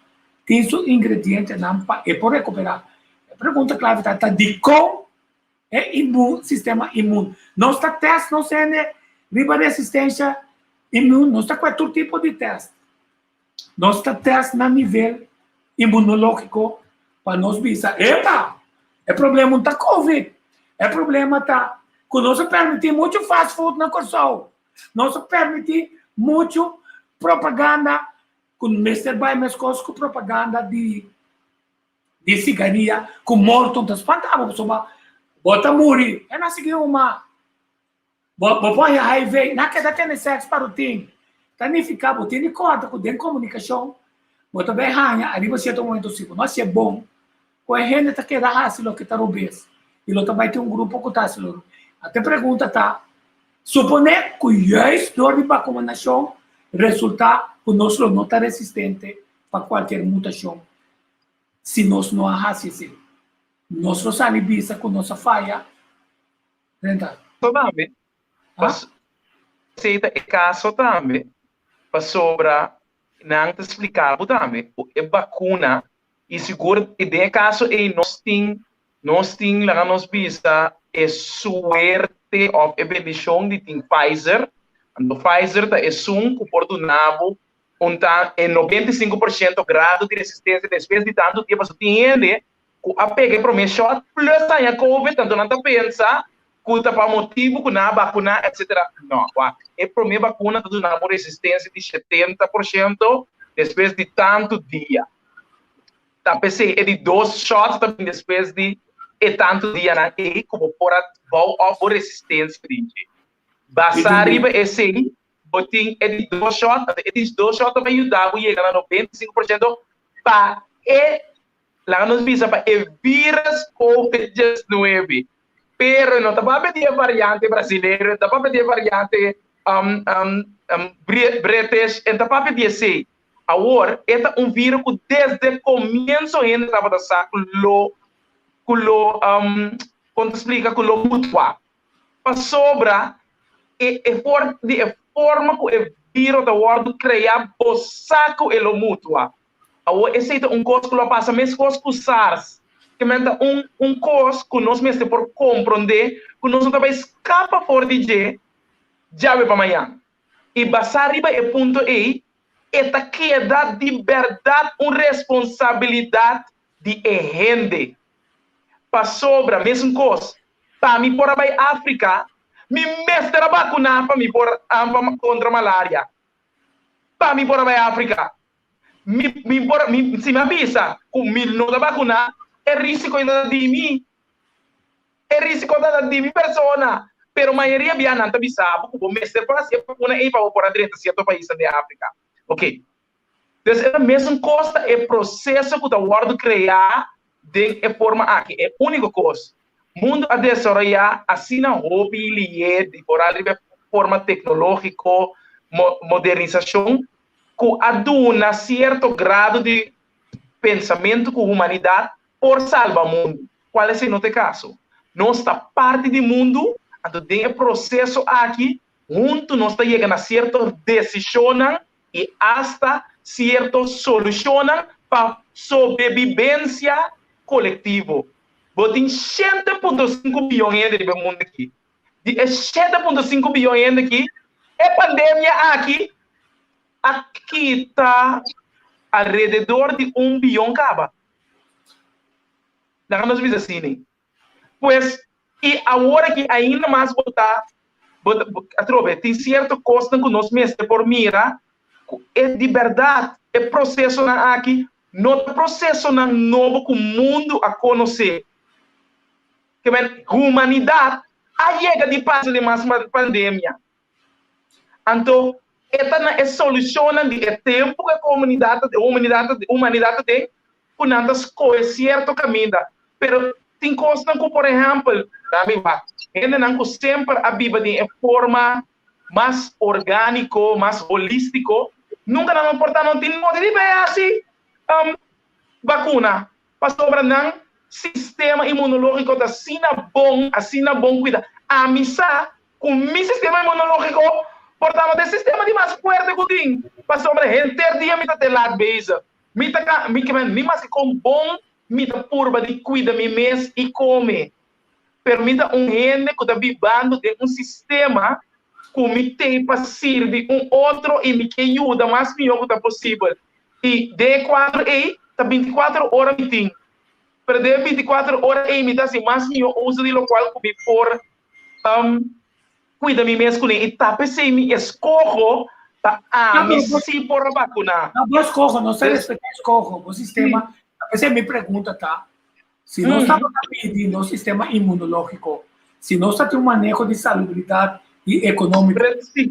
tin su ingredientenan pa e por recupera. E pregunta clave ta, ta dicon e immuun, sistema immuun? Nos ta test nos hende riba resistencia immuun, nos ta cuer tur tipo di test. Nos ta test na nivel inmunológiko pa nos bisa, epa, e problema no ta covid, e problema ta ku nos a permití muchu fast food na Kòrsou, nos a permití muchu propaganda ku mester bai meskos ku propaganda di di sigaria ku morto ta spanta bo pasobra bo ta muri e na sigui huma. Bo bo por haña HIV, na keda tene sèks pa rutin. Ta nifiká bo tin di kòrda ku den komunikashon bo ta bai haña ariba sierto momento si bo no hasié bon ku e hende ta keda hasi loke ta robes i lo ta bai tin un grupo ku ta hasi lo robes. Anto e pregunta ta, suponé ku juist dor di bakumanashon resultá ku nos lo no ta resistente pa kualkier mutashon si nos no a hasi esei, nos lo sali bisa ku nos a faya? Renta. Tambe, pas, esei ta e kaso tambe, pasobra nan ta splika bo tambe ku e bakuna, i sigur den e kaso ei nos tin, nos tin laga nos bisa e suerte òf e bendishon di tin Pfizer, anto Pfizer ta esun ku por duna bo un ta e 95% grado di resistensia despues di tantu dia, pasobra tin hende ku a pega e promé shòt plus haña covid, anto nan ta pensa ku ta pa motibu ku nan a bakuná etsetera. No, wak, e promé bakuna ta duna bo resistensia di 70% despues di tantu dia. Ta p'esei e di dos shòt ta bin despues di e tantu dianan ei ku bo por a bou òf bo resistensia den dje. Basá riba esei, bo tin e di dos shòt, anto e di dos shòt ta bai yuda bo yega na 95% pa e Laga nos bisa pa e virus covid 19, pero e no ta papia di e variante brasilero, e no ta papia di e variante British, e no ta papia di esei. Awor, e ta un virus ku desde komienso hende tabata sa ku lo, ku lo, kon ta splika, ku lo mutua. Pasobra e e for di e forma ku e virus ta wòrdu kreá, bo sa ku e lo mutua. Awor esei ta un kos ku lo a pasa meskos ku SARS. Ke men ta un un kos ku nos mester por komprondé ku nos no ta bai skapa for di dje djawe pa mañan. I basá riba e punto ei, e ta keda di bèrdat un responsabilidat di e hende. Pasobra, mesun kos, pa mi por a bai Afrika, mi mester a bakuná pa mi por kontra malaria. Pa mi por a bai Afrika. Mi, mi por, mi, si mi a bisa ku mi no ta bakuná, e risiko ta di mi. E risiko ta di mi persona. Pero mayoria bia nan ta bisa bo ku bo mester por hasi e bakuna ei pa bo por a drenta sierto paisnan den Afrika. Oke. Dus e ta mesun kos ta e proseso ku ta wòrdu kreá den e forma aki. E úniko kos, mundu a desaroyá asina hopi lié di foral riba e forma teknológiko, modernisashon, ku a duna sierto grado di pensamentu ku humanidat por salba mundu, kual esei no ta e kaso. Nos ta parti di mundu, anto den e proseso aki huntu nos ta yega na sierto desishonnan i asta sierto solushonnan pa sobrebibensia kolektivo. Bo tin 7.5 biyon hende riba e mundu aki. Di e 7.5 biyon hende aki, e pandemia aki a kita alrededor di un biyon kaba. Laga nos bisa asina. Pues, i awor aki ainda mas bo ta, bo ta, atrobe, tin sierto kosnan ku nos mester por mira ku e di bèrdat e prosesonan aki no ta prosesonan nobo ku mundu a konosé. Ke men, humanidat a yega di pasa den mas pandemia. Anto, e ta na e solushonnan di e tempu ku e komunidat ta den, humanidat ta den, humanidat ta den, ku nan ta skohe sierto kaminda. Pero tin kosnan ku, por ehèmpel, nan mi wak, hendenan ku semper a biba den e forma mas orgániko, mas holístiko, nunka nan no por ta no tin nodi di bai hasi bakuna. Pasobra nan sistema inmunológiko ta asina bon, asina bon kuida. Ami sa ku mi sistema inmunológiko por ta no ta e sistema di mas fuerte ku tin, pasobra henter dia mi ta te lat bezig. Mi ta ka, mi ke men, ni maske kon bon mi ta purba di kuida mi mes i kome, pero mi ta un hende ku ta bibando den un sistema. Ku mi tei pa sirbi un otro i mi ke yuda mas mihó ku ta posibel. I den e kuadro ei ta bintikuater ora mi tin. Pero den e bintikuater ora ei mi ta hasi mas mihó uso di lokual ku mi por kuida mi mes kuné. I ta p'esei mi eskoho pa ami si por a bakuná. No, bo eskoho, nos ta respetá eskoho, bo sistema. Ta p'esei mi pregunta ta, Si nos tabata pidi nos sistema inmunológiko, si nos ta tin un maneho di salubridat i ekonómiko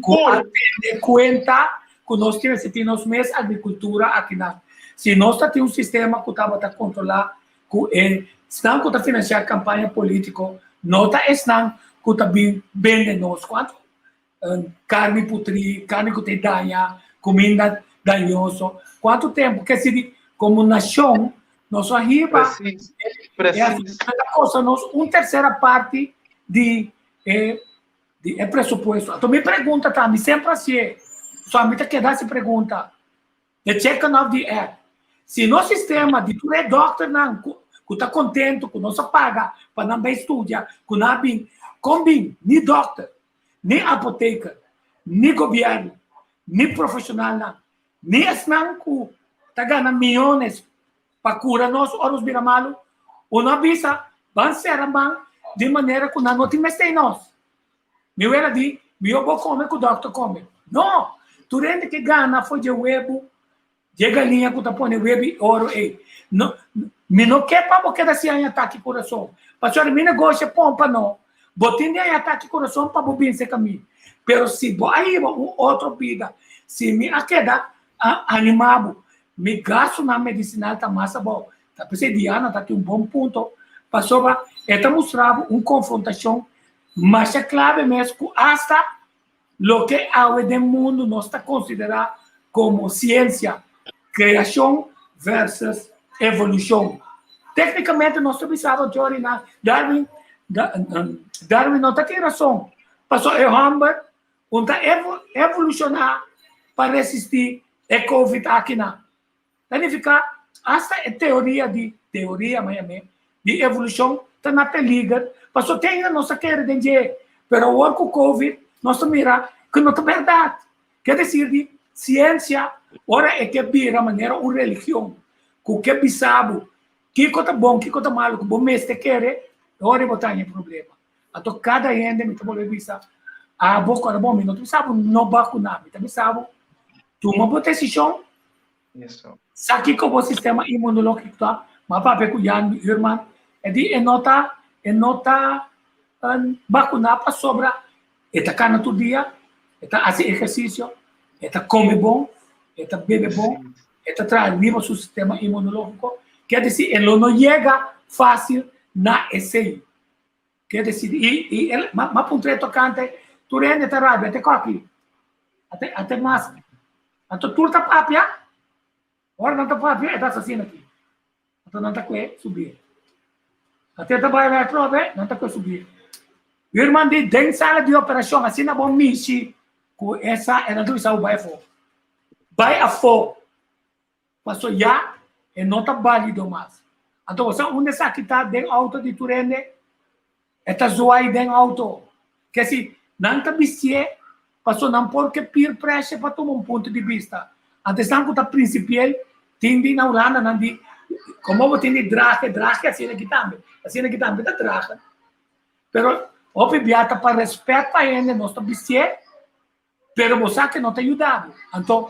ku a tene kuenta ku nos tin mester tin nos mes agrikultura akinan, si nos ta tin un sistema ku tabata kontrolá ku e esnan ku ta finansiá kampaña polítiko no ta esnan ku ta bin bende nos kuantu karni putrí, karni ku ta daña, kuminda dañoso. Kuantu tempu ke sirbi komo nashon nos a hiba Precies, e ta kosta nos un tersera parti di e di e presupuesto. Anto mi pregunta ta, mi semper hasié, so ami ta keda hasi pregunta, The chicken of the egg. Si nos sistema di tur e dokternan ku ku ta kontentu ku nos a paga pa nan bai studia, ku nan a bin, kon bin ni dokter, ni apoteker, ni gobièrnu, ni profeshonalnan, ni esnan ku ta gana miyones pa kura nos ora nos bira malu, uno a bisa ban sera man di manera ku nan no tin mester nos. Mi wela di, mihó bo kome ku dòkter kome. No! Tur hende ke gana for dje webu, dje galiña ku ta pone webu i oro ei. No, mi no ke pa bo keda sin haña atake kurason. Pasobra mi negoshi pompa no. Bo tin di haña atake kurason pa bo binse ka mi. Pero si bo a hiba un otro bida, si mi a keda animá bo, mi gastunan medisinal ta mas abou. Ta p'esei Diana ta tin un bon punto, pasobra e ta mustra bo un konfrontashon Masha clave mes cu hasta loke awe den mundo nos ta considera como ciencia, creacion versus evolucion. Tecnicamente nos ta bisa bo Jory na Darwin, Darwin no ta tin razon, pasobra e homber un ta evoluciona pa resisti e covid aki nan. Ta nifiká asta e teoria di, teoria maya me, di evolushon ta na peliger, pasobra te ainda nos ta kere den dje, pero awor ku covid nos ta mira ku no ta bèrdat. Ke desir di siensia ora e ke bira manera un religion ku ke bisa bo kiko ta bon, kiko ta malu, ku bo mester kere, e ora bo ta haña problema. Anto kada hende mi ta bolbe bisa, abo ku ora bon mi no ta bisa bo no bakuná, mi ta bisa bo tuma bo desishon. Sa kiko bo sistema inmunológiko ta? Mi a papia ku Jan, mi hürman, e di e no ta e no ta bakuná pasobra e ta kana tur dia, e ta hasi ehersisio, e ta kome bon, e ta bebe bon, e ta traha riba su sistema inmunológiko. Kier disi e lo no yega fásil na esei. Kier disi i i el m'a puntra e tokante tur hende ta rabia te koki. Ate ate mas. Anto tur ta papia, ora nan ta papia e ta asesino aki. Anto nan ta kue subie. Ate ta bai bai atrobe, nan ta kue subie. Buurman di den sala di operashon asina bo mishi ku esa e nan ta bisa bo bai afó. Bai afó. Paso ya e no ta balido mas. Anto bo sa unda esaki ta den auto di tur hende? E ta zuai den auto. Ke si nan ta bistié paso nan por ke peer pressure pa tuma un punto di bista. Anto esnan ku ta prinsipiel tin di na Hulanda nan di komo bo tin di draha e draha asina aki tambe. Asina aki tambe ta draha. Pero hopi bia ta pa respet pa hende nos ta bistié. Pero bo sa ke no ta yuda bo. Anto,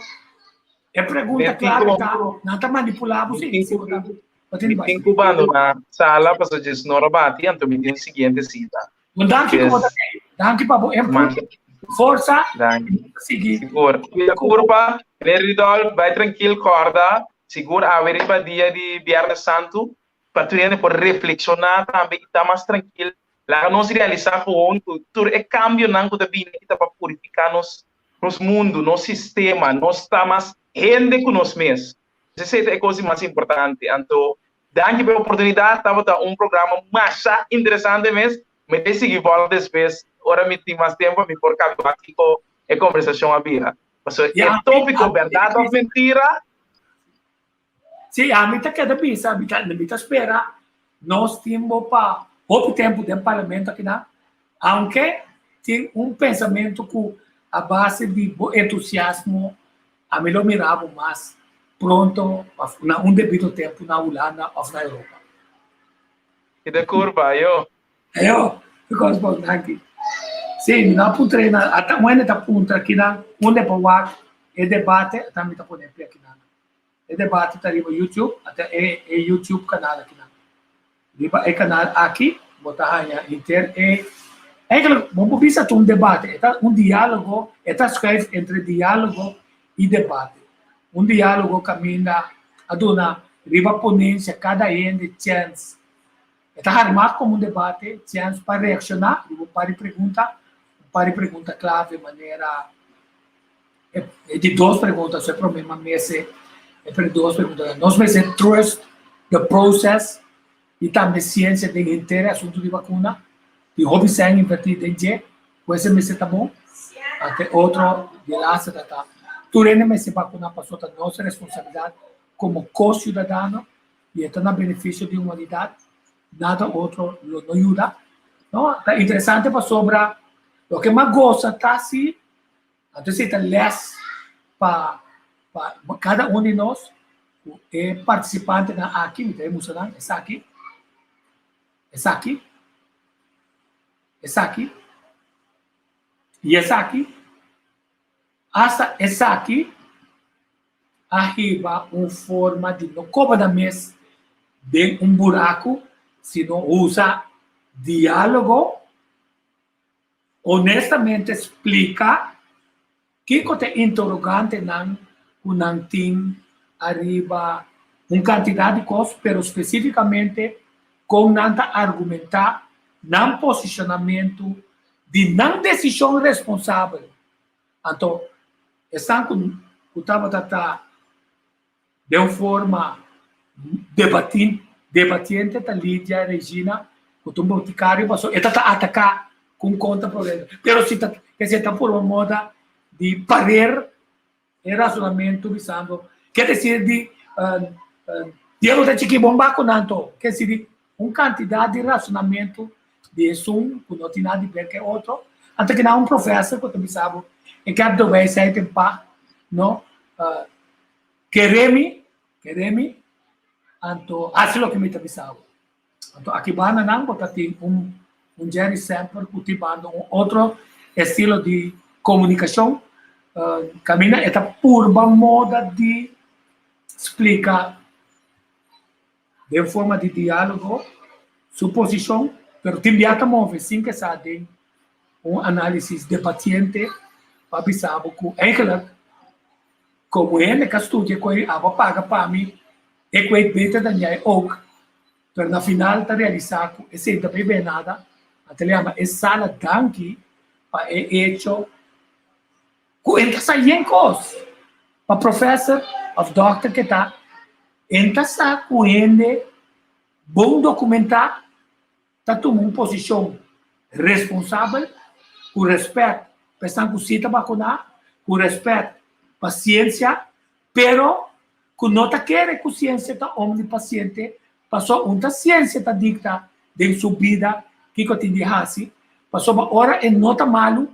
e pregunta klave ta, nan ta manipulá bo si? Si bo ta, bo tin Mi tin ku bandoná sala pasobra djes no a bati, anto mi tin siguiente sita. Bon, danki ku bo ta ei. Danki pa bo input. Forsa. Danki. Sigui. Sigur. Cuida kurpa. Meneer Rudolf, bai trankil, kòrda. Sigur awe riba dia di Biernes Santu, pa tur hende por reflekshoná tambe i ta mas trankil. Laga nos realisá gewoon ku tur e kambionan ku ta bini aki ta pa purifiká nos nos mundu, nos sistema, nos ta mas hende ku nos mes. Esei ta e kos di mas importante. Anto, danki pa e oportunidat, tabata un programa masha interesante mes. Mi ta sigui vòlg despues ora mi tin mas tempu, mi por kabia wak kiko e kombersashon a bira. Pasobra e tópiko bèrdat òf mentira. Sí, ami ta keda bisa, mi ta, mi ta spera nos tin bo pa hopi tempu den parlamento akinan, aunke tin un pensamentu ku a base di bo entusiasmo ami lo mira bo mas pronto òf na un debido tempu na Hulanda òf na Europa. Ki de kurba, ayo. Ayo, because bo danki. Sí, mi no a puntra na, ata un hende ta puntra kinan unda pa wak e debate, ata mi ta pone pia kinan. E debate ta riba YouTube, ata e e YouTube kanal akinan. Riba e kanal aki bo ta haña henter e Eigenlijk bo por bisa ta un debate, e ta un diálogo, e ta schuif entre diálogo i debate. Un diálogo kaminda a duna riba ponensia kada hende chèns. E ta harmá komo un debate, chèns pa reakshoná riba un par di pregunta, un par di pregunta klave manera E di dos pregunta, so e prome ma mester, e di dos pregunta, nos mester trust the process y tambe ciencia den henter e asunto di vacuna? Tin hopi sèn inverti den dje, cu ese mester ta bon? Ante otro di e laatste ta ta, tur hende mester vacuna pasobra ta nos responsabilidad como co-ciudadano y e ta na beneficio di humanidad, nada otro lo no yuda. No, ta interesante pasobra loke mas goza ta si Anto esei ta lès pa pa kada un di nos ku e partisipantenan aki, mi ta e mustra nan esaki, esaki, esaki i esaki, asta esaki a hiba un forma di no koba nan mes den un buraku, sino usa diálogo. Honestamente splika kiko ta e interogantenan ku nan tin ariba un kantidat di kos, pero spesífikamente kon nan ta argumentá nan posishonamentu di nan desishon responsabel. Anto, esnan ku tabata ta Den un forma debatiente ta Lidia Regina ku ta un botikario pasobra e ta ta ataká ku un kontra problema. Pero si ta ke si e ta purba moda di parer e rasonamentu bisando ke desir di Diego ta chiki bon bako nan to ke desir di un kantidat di rasonamentu di esun ku no tin nada di ber ku e otro. Anto kina un profesor ku ta bisa bo ik heb de wijsheid in pacht no. Kere mi, kere mi, anto hasi loke mi ta bisa bo. Anto aki banda nan bo ta tin un un Jerry Semper ku tin banda un otro estilo di komunikashon kaminda e ta purba moda di splika den forma di diálogo su posishon, pero tin bia ta move sin ke sa den un análisis debatiente pa bisa bo ku eigenlijk Komo hende ka studia ku e abo a paga pa mi, e ku e beter dan jij ook, pero na final ta realisá ku esei no ta bebe nada, anto el yama e sala danki pa e echo ku e ta sa yen kos. Pa professor of dokter ke ta, e ta sa ku hende bon dokumentá ta tuma un posishon responsabel, ku rèspèt pa esnan ku sí ta bakuná, ku rèspèt pa siensia, pero ku no ta kere ku siensia ta omnipasiente, pasobra un ta siensia ta dikta den su bida kiko tin di hasi, pasobra ora e no ta malu,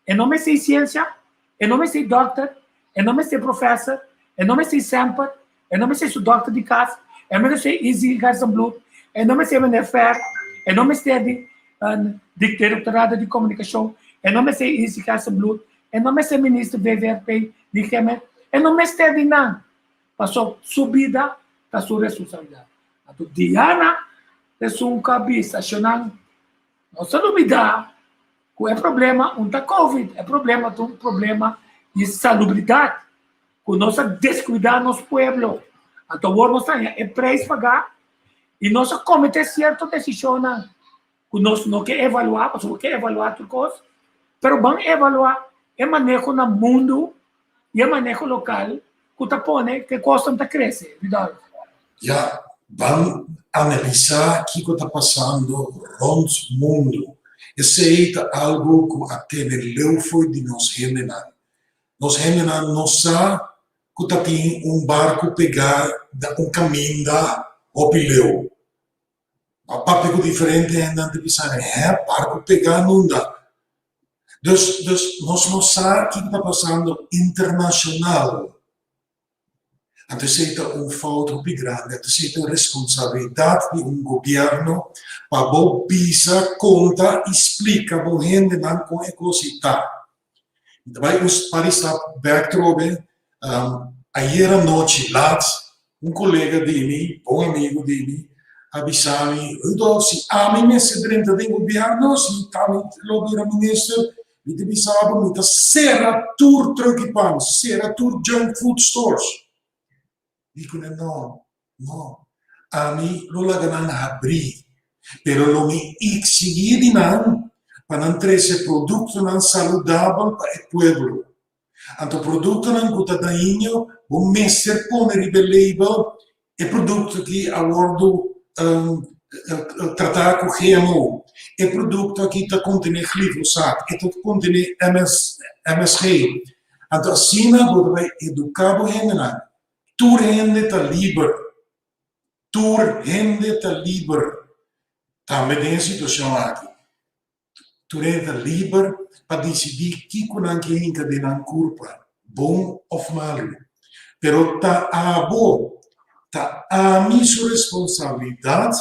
e no mester siensia, e no mester dòkter, e no mester profèser, e no mester semper, e no mester su dòkter di kas, e no mester Izzy Gerstenbluth, e no mester meneer Fer, e no mester di di direktorado di komunikashon, e no mester Izzy Gerstenbluth, e no mester minister VVRP di GMN, e no mester di nan, pasobra su bida ta su responsabilidat. Anto Diana esun ku a bisa, Shonnan, Nos ta lubidá ku e problema un ta covid, e problema ta un problema di salubridat, ku nos a deskuidá nos pueblo. Anto awor nos ta haña e preis pagá i nos a kometé sierto desishonnan ku nos no ke evaluá, pasobra bo ke evaluá tur kos, pero ban evaluá e maneho na mundu i e maneho lokal ku ta pone ku e kosnan ta krese, Rudolf. Ya, ban analisá kiko ta pasando rònt mundu. Esei ta algu ku a tene leu fo'i di nos hendenan. Nos hendenan no sa ku ta tin un barku pegá na un kaminda hopi leu. A papia ku diferente hendenan ta bisa, Hè, barku pegá nunda? Dus, dus nos no sa kiko ta pasando internashonal. Anto esei ta un fout hopi grandi, anto esei ta un responsabilidat di un gobièrnu pa bo bisa, konta i splika bo hendenan kon e kos ei ta. Mi ta bai un par di stap bèk trobe, ayera nochi lat un kolega di mi, bon amigu di mi, a bisa mi, Rudolf, si ami mester drenta den gobièrnu, si ami lo bira minister, Mi ta bisa bo, mi ta sera tur truck di pan, sera tur junk food stores. Mi ku nan, no, no. Ami lo laga nan habrí, pero lo mi eksigí di nan pa nan trese produktonan saludabel pa e pueblo. Anto produktonan ku ta daño, bo mester pone riba e label E produkto aki a wòrdu tratá ku GMO. E produkto aki ta kontené glifosaat, e ta kontené MSG. Anto asina bo ta bai eduká bo hendenan. Tur hende ta liber. Tur hende ta liber. Tambe den e situashon aki. Tur hende ta liber pa disidí kiko nan ke hinka den nan kurpa, bon òf malu. Pero ta abo, ta ami su responsabilidat,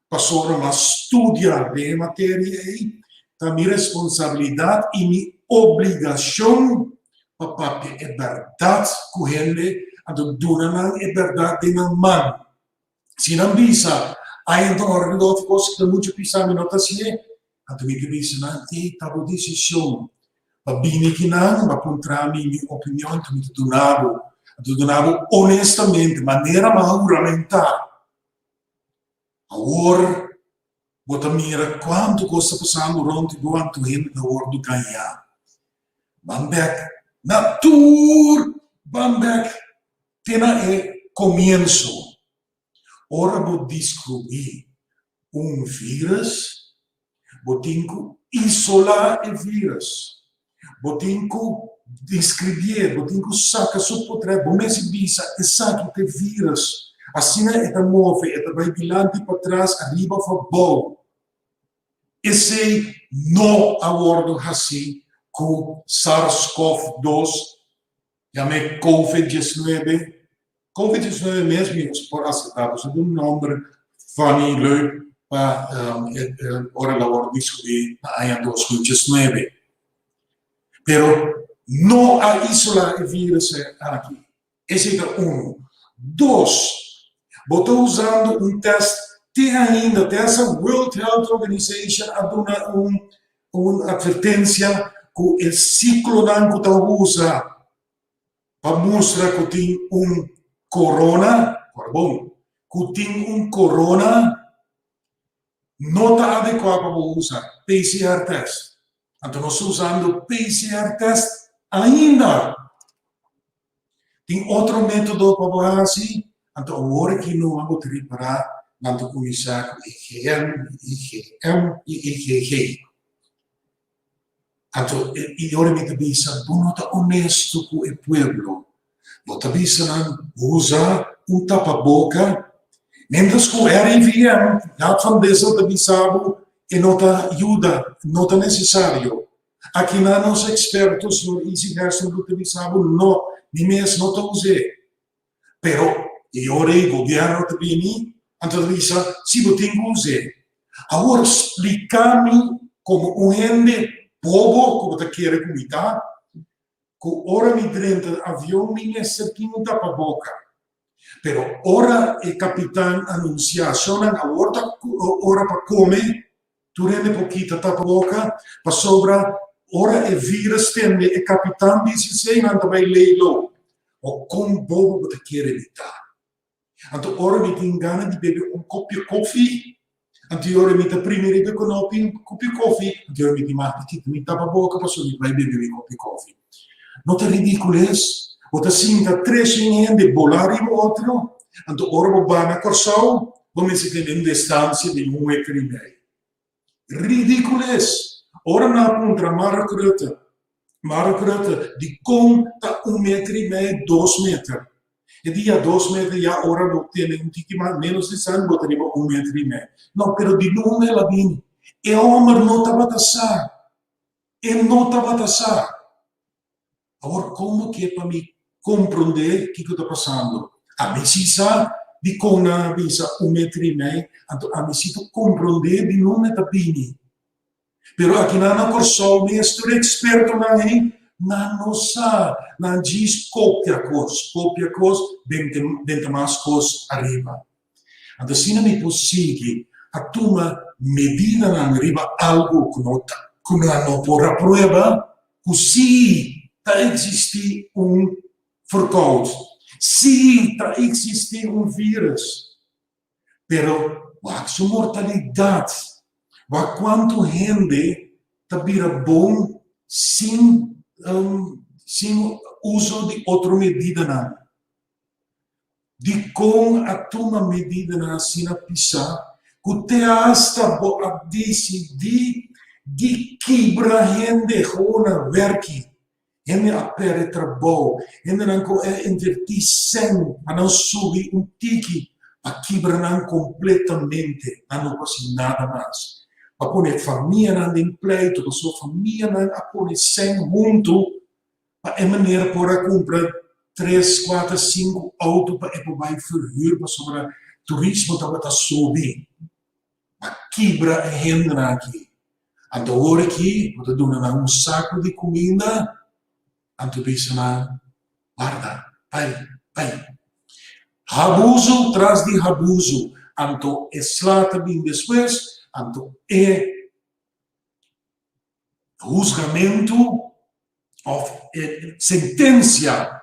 pasobra mi a studia den e materia ei, ta mi responsabilidat i mi obligashon pa papia e bèrdat ku hende, anto duna nan e bèrdat den nan man. Si nan bisa, Ai, anto ora di otro kos ku ta muchu pisá mi no ta hasié, anto mi ta bisa nan, Ei ta bo desishon. Pa bini kinan, bo a puntra mi mi opinion, anto mi ta duna bo. Anto duna bo onestamente, manera mi a huramentá. Awor bo ta mira kuantu kos ta pasando rònt di bo, anto hende ta wòrdu gañá. Ban bèk na tur, ban bèk Te na e komienso, ora bo diskubrí un vírus, bo tin ku isolá e vírus. Bo tin ku deskribié, bo tin ku saka su potrèt, bo mester bisa esaki ta e vírus. Asina e ta move, e ta bai dilanti, patras, ariba òf abou. Esei no a wòrdu hasí ku SARS-CoV dos Yam'é Covid 19. Covid 19 mes mi por aseptá pasobra ta un nòmber funny, leuk pa ora el a wòrdu diskubrí na aña 2019. Pero no a isolá e vírus aki. Esei ta unu. Dos, bo ta usando un tèst te ainda, te hasta World Health Organization a duna un Un atvertensia ku e siklonan ku ta usa pa mustra ku tin un korona, ora bon, ku tin un korona no ta adekuá pa bo usa PCR test. Anto nos ta usando PCR test ainda. Tin otro método pa bo hasi, anto awor aki numa bo ta ripará nan ta kuminsá ku IgM, IgM i IgG. Anto i ora mi ta bisa bo no ta onesto ku e pueblo. Bo ta bisa nan usa un tapaboka, miéntras ku RIVM, Raad van Bezel ta bisa bo e no ta yuda, no ta nesesario. Aki na nos eksperto señor Izzy Gerson lo ta bisa bo no, mi mes no ta us'é. Pero e ora ei gobièrnu ta bini anto ta bisa si bo tin ku us'é. Awor splika mi komo un hende bobo ku bo ta kere ku mi ta, ku ora mi drenta avion mi mester tin un tapaboka. Pero ora e kapitan anunsiá, Shownan awor ta ora pa kome, Tur hende por kita tapaboka pasobra ora e virus tende e kapitan bisa esei nan ta bai lei lo. O kon bobo bo ta kere mi ta? Anto ora mi tin gana di bebe un kopio kofi, anto e ora mi ta primi riba e konopi un kopio kofi, anto e ora mi tin mas di kita mi tapaboka pasobra mi bai bebe mi kopio kofi. No ta ridikules? Bo ta sinta treshen hende bolá riba otro, anto ora bo ba na Kòrsou, bo mester tene un distansia di un meter i mei. Ridikules! Ora nan a puntra Mark Rutte, Mark Rutte, dikon ta un meter i mei, dos meter? E di ya dos meter ya ora bo tene un tiki mas menos distansia bo ta riba un meter i mei. No, pero di luna el a bini. E hòmber no tabata sa. E no tabata sa. Awor kon bo ke pa mi komprondé kiko ta pasando? Ami si sa dikon nan a bisa un meter i mei, anto ami si ta komprondé di nunde ta bini. Pero akinan na Kòrsou mes tur ekspertonan ei nan no sa, nan djis kopia kos, kopia kos, benta mas kos ariba. Anto asina mi por sigui a tuma medidanan riba algu ku no ta, ku nan no por a prueba ku si ta eksistí un verkoud, si ta eksistí un vírus. Pero wak su mortalidat, wak kuantu hende ta bira bon sin sin uso di otro medidanan. Dikon a tuma medidanan asina pisá ku te asta bo a disidí di kibra hende gewoon na wèrki? Hende a perde trabou, hendenan ku a invertí sèn pa nan subi un tiki a kibra nan kompletamente, nan no por hasi nada mas. Pa pone famianan den pleitu pasobra famianan a pone sèn huntu pa e manera por a kumpra tres, kuater, sinku outo pa e por bai verhuur pasobra turismo tabata subi. A kibra e hendenan aki. Anto awor aki bo ta duna nan un saku di kuminda, anto bisa nan, Warda, bai, bai. Habuzu tras di habuzu, anto e sla ta bin despues, anto e husgamentu òf e sentensia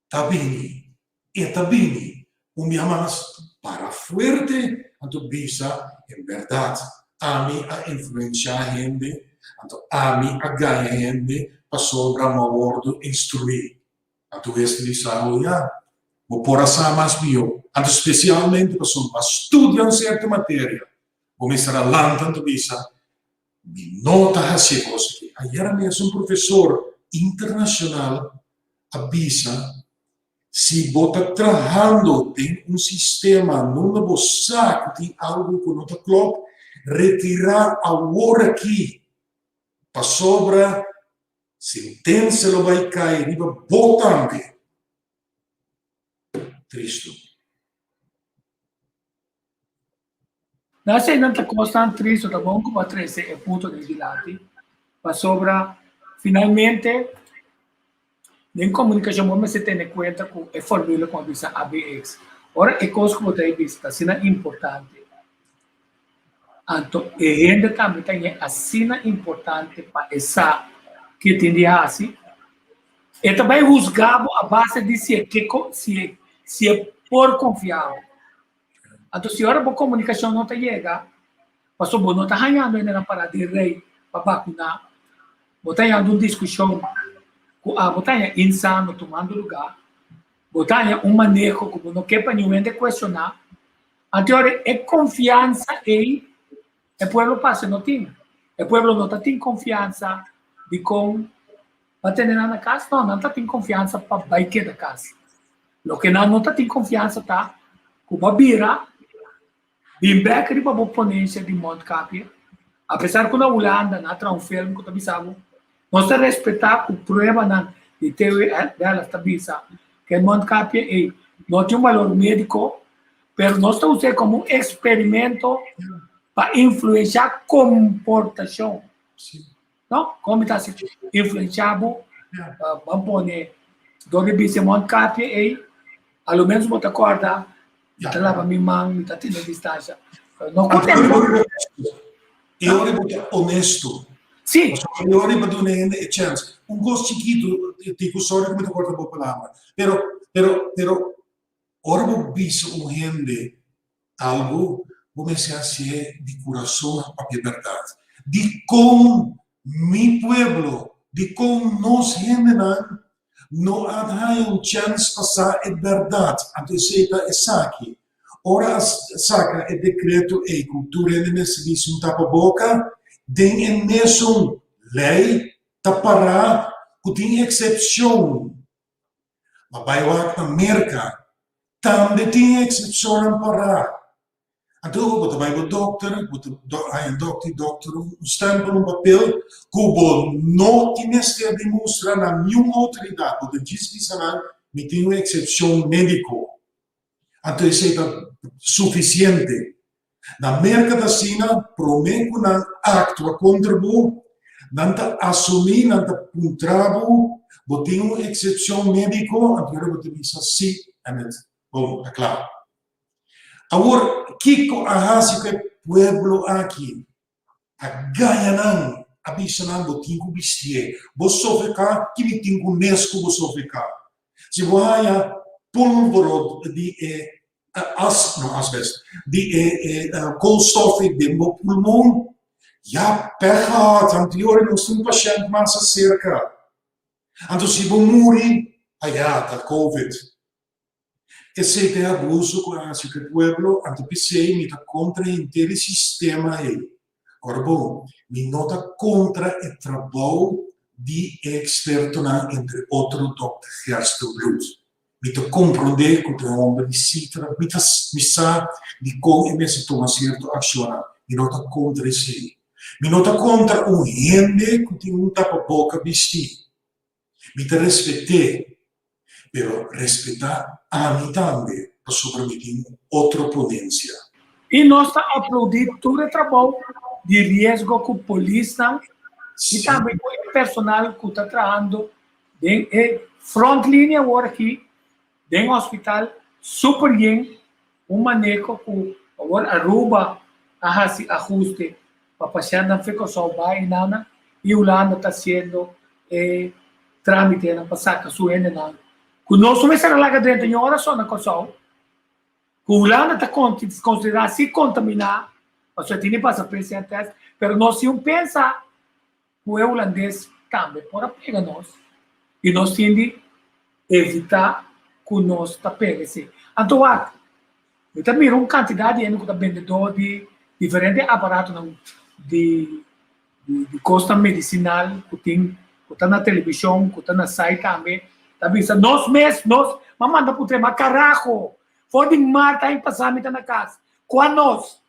ta bini, e ta bini un bia mas para fuerte, anto bisa, En bèrdat, ami a influensiá hende, anto ami a gaña hende pasobra mi a wòrdu instruí. Anto wes ta bisa, O ya, bo por a sa mas mihó. Anto spesialmente pasobra bo a studia un sierto materia, bo mester a lanta anto bisa, Mi no ta hasi e kos aki. Ayera mes un profesor internashonal a bisa, Si bo ta trahando den un sistema nunda bo sa ku tin algu ku no ta klòp, retirá awor aki, pasobra sentensia lo bai kai riba bo tambe. Tristu. Na eseinan ta kosnan tristu, ta bon ku bo a trese e punto den dilanti, pasobra finalmente den komunikashon bo mester tene kuenta ku e formula ku a bisa ABX. Ora e kos ku bo ta bisa ta asina importante, anto e hende tambe ta ñe asina importante pa e sa ke tin di hasi, e ta bai husga bo a base di si e ke si e por konfia bo. Anto si ora bo komunikashon no ta yega, pasobra bo no ta hañando hendenan pará di rei pa bakuná, bo ta hañando un diskushon ku abo ta haña insano tumando lugá, bo ta haña un maneho ku bo no ke pa niun hende kuestioná. Anto ora e konfiansa ei e pueblo parse no tin. E pueblo no ta tin konfiansa dikon pa tene nan na kas, no, nan ta tin konfiansa pa bai keda kas. Loke nan no ta tin konfiansa ta ku bo a bira bin bek riba bo ponensia di mondkapje, apesar ku na Hulanda nan a traha un film ku ta bisa bo, nos ta respetá ku pruebanan di TU Delft ta bisa ku e mondkapje ei no tin un balor médiko, pero nos ta us'é komo un eksperimento pa influenshá komportashon. No, kon mi ta hasi influenshá bo? Ban pone dor di bisti e mondkapje ei, a lo menos bo ta kòrda, mi ta laba mi man, mi ta tene distansha. No ku te E ora bo ta honesto. Sí. E ora bo duna hende e chèns. Un kos chikitu, Tico, sorry ku mi ta kòrta bo palabra, pero, pero, pero ora bo bisa un hende Algu bo mester hasié di kurason a papia bèrdat. Dikon mi pueblo, dikon nos hendenan no a haña un chèns pa sa e bèrdat? Anto esei ta esaki, ora a saka e dekreto ei ku tur hende mester bisti un tapaboka, den e mesun lei ta pará ku tin eksepshon. Ma bai wak na Merka, tambe tin eksepshonnan pará. Anto bo ta bai bo dokter, bo ta haña un dokter i dokter un stempel, un papel ku bo no tin mester di mustra na niun outoridat. Bo ta djis bisa nan, mi tin un eksepshon médiko. Anto esei ta sufisiente. Na Merka ta asina, promé ku nan aktua kontra bo, nan ta asumí, nan ta puntra bo, bo tin un eksepshon médiko? Anto ora bo ta bisa sí, en et bon, ta kla. Awor, kiko a hasi ku e pueblo aki? A gaña nan, a bisa nan, Bo tin ku bistié, bo sofeká, ki mi tin ku nes ku bo sofeká? Si bo haña pólvoro di e as, no asbest, di e koolstof ei den bo pulmon, ya pèg gehad, anto nos tin un pashènt mas aserka. Anto si bo muri, ayá ta covid. Esei ta e abuso ku a hasi ku e pueblo, anto p'esei mi ta kontra henter e sistema ei. Ora bon, mi no ta kontra e trabou di e ekspertonan, entre otro dòkter Gerstenbluth. Mi ta komprondé ku ta un hòmber di sifra, mi ta mi sa dikon e mester tuma sierto akshonnan. Mi no ta kontra esei. Mi no ta kontra un hende ku tin un tapaboka bistí. Mi ta respet'é, pero respetá ami tambe, pasobra mi tin un otro ponensia. I nos ta aplaudí tur e trabou di riesgo ku polisnan i tambe ku e personal ku ta trahando den e frontlinie awor aki den hospital super yen, un maneho ku awor Aruba a hasi ahuste pa pashèntnan fe Kòrsou bai einan i Hulanda ta hasiendo e trámitenan pa saka su hendenan ku nos no mester a laga drenta ño ora so na Kòrsou ku Hulanda ta konsiderá si kontaminá pasobra e tin di pasa PCR test pero nos tin un pensa ku e hulandes tambe por a pega nos i nos tin di evitá ku nos ta pega esei. Anto wak, mi ta mira un kantidat di hende ku ta bendedó di diferente aparatonan di di kosnan medisinal ku tin ku ta na televishon, ku ta na site tambe, ta bisa nos mes nos m'a manda putr'e ma karaho for di mart aña pasá mi ta na kas, kua nos?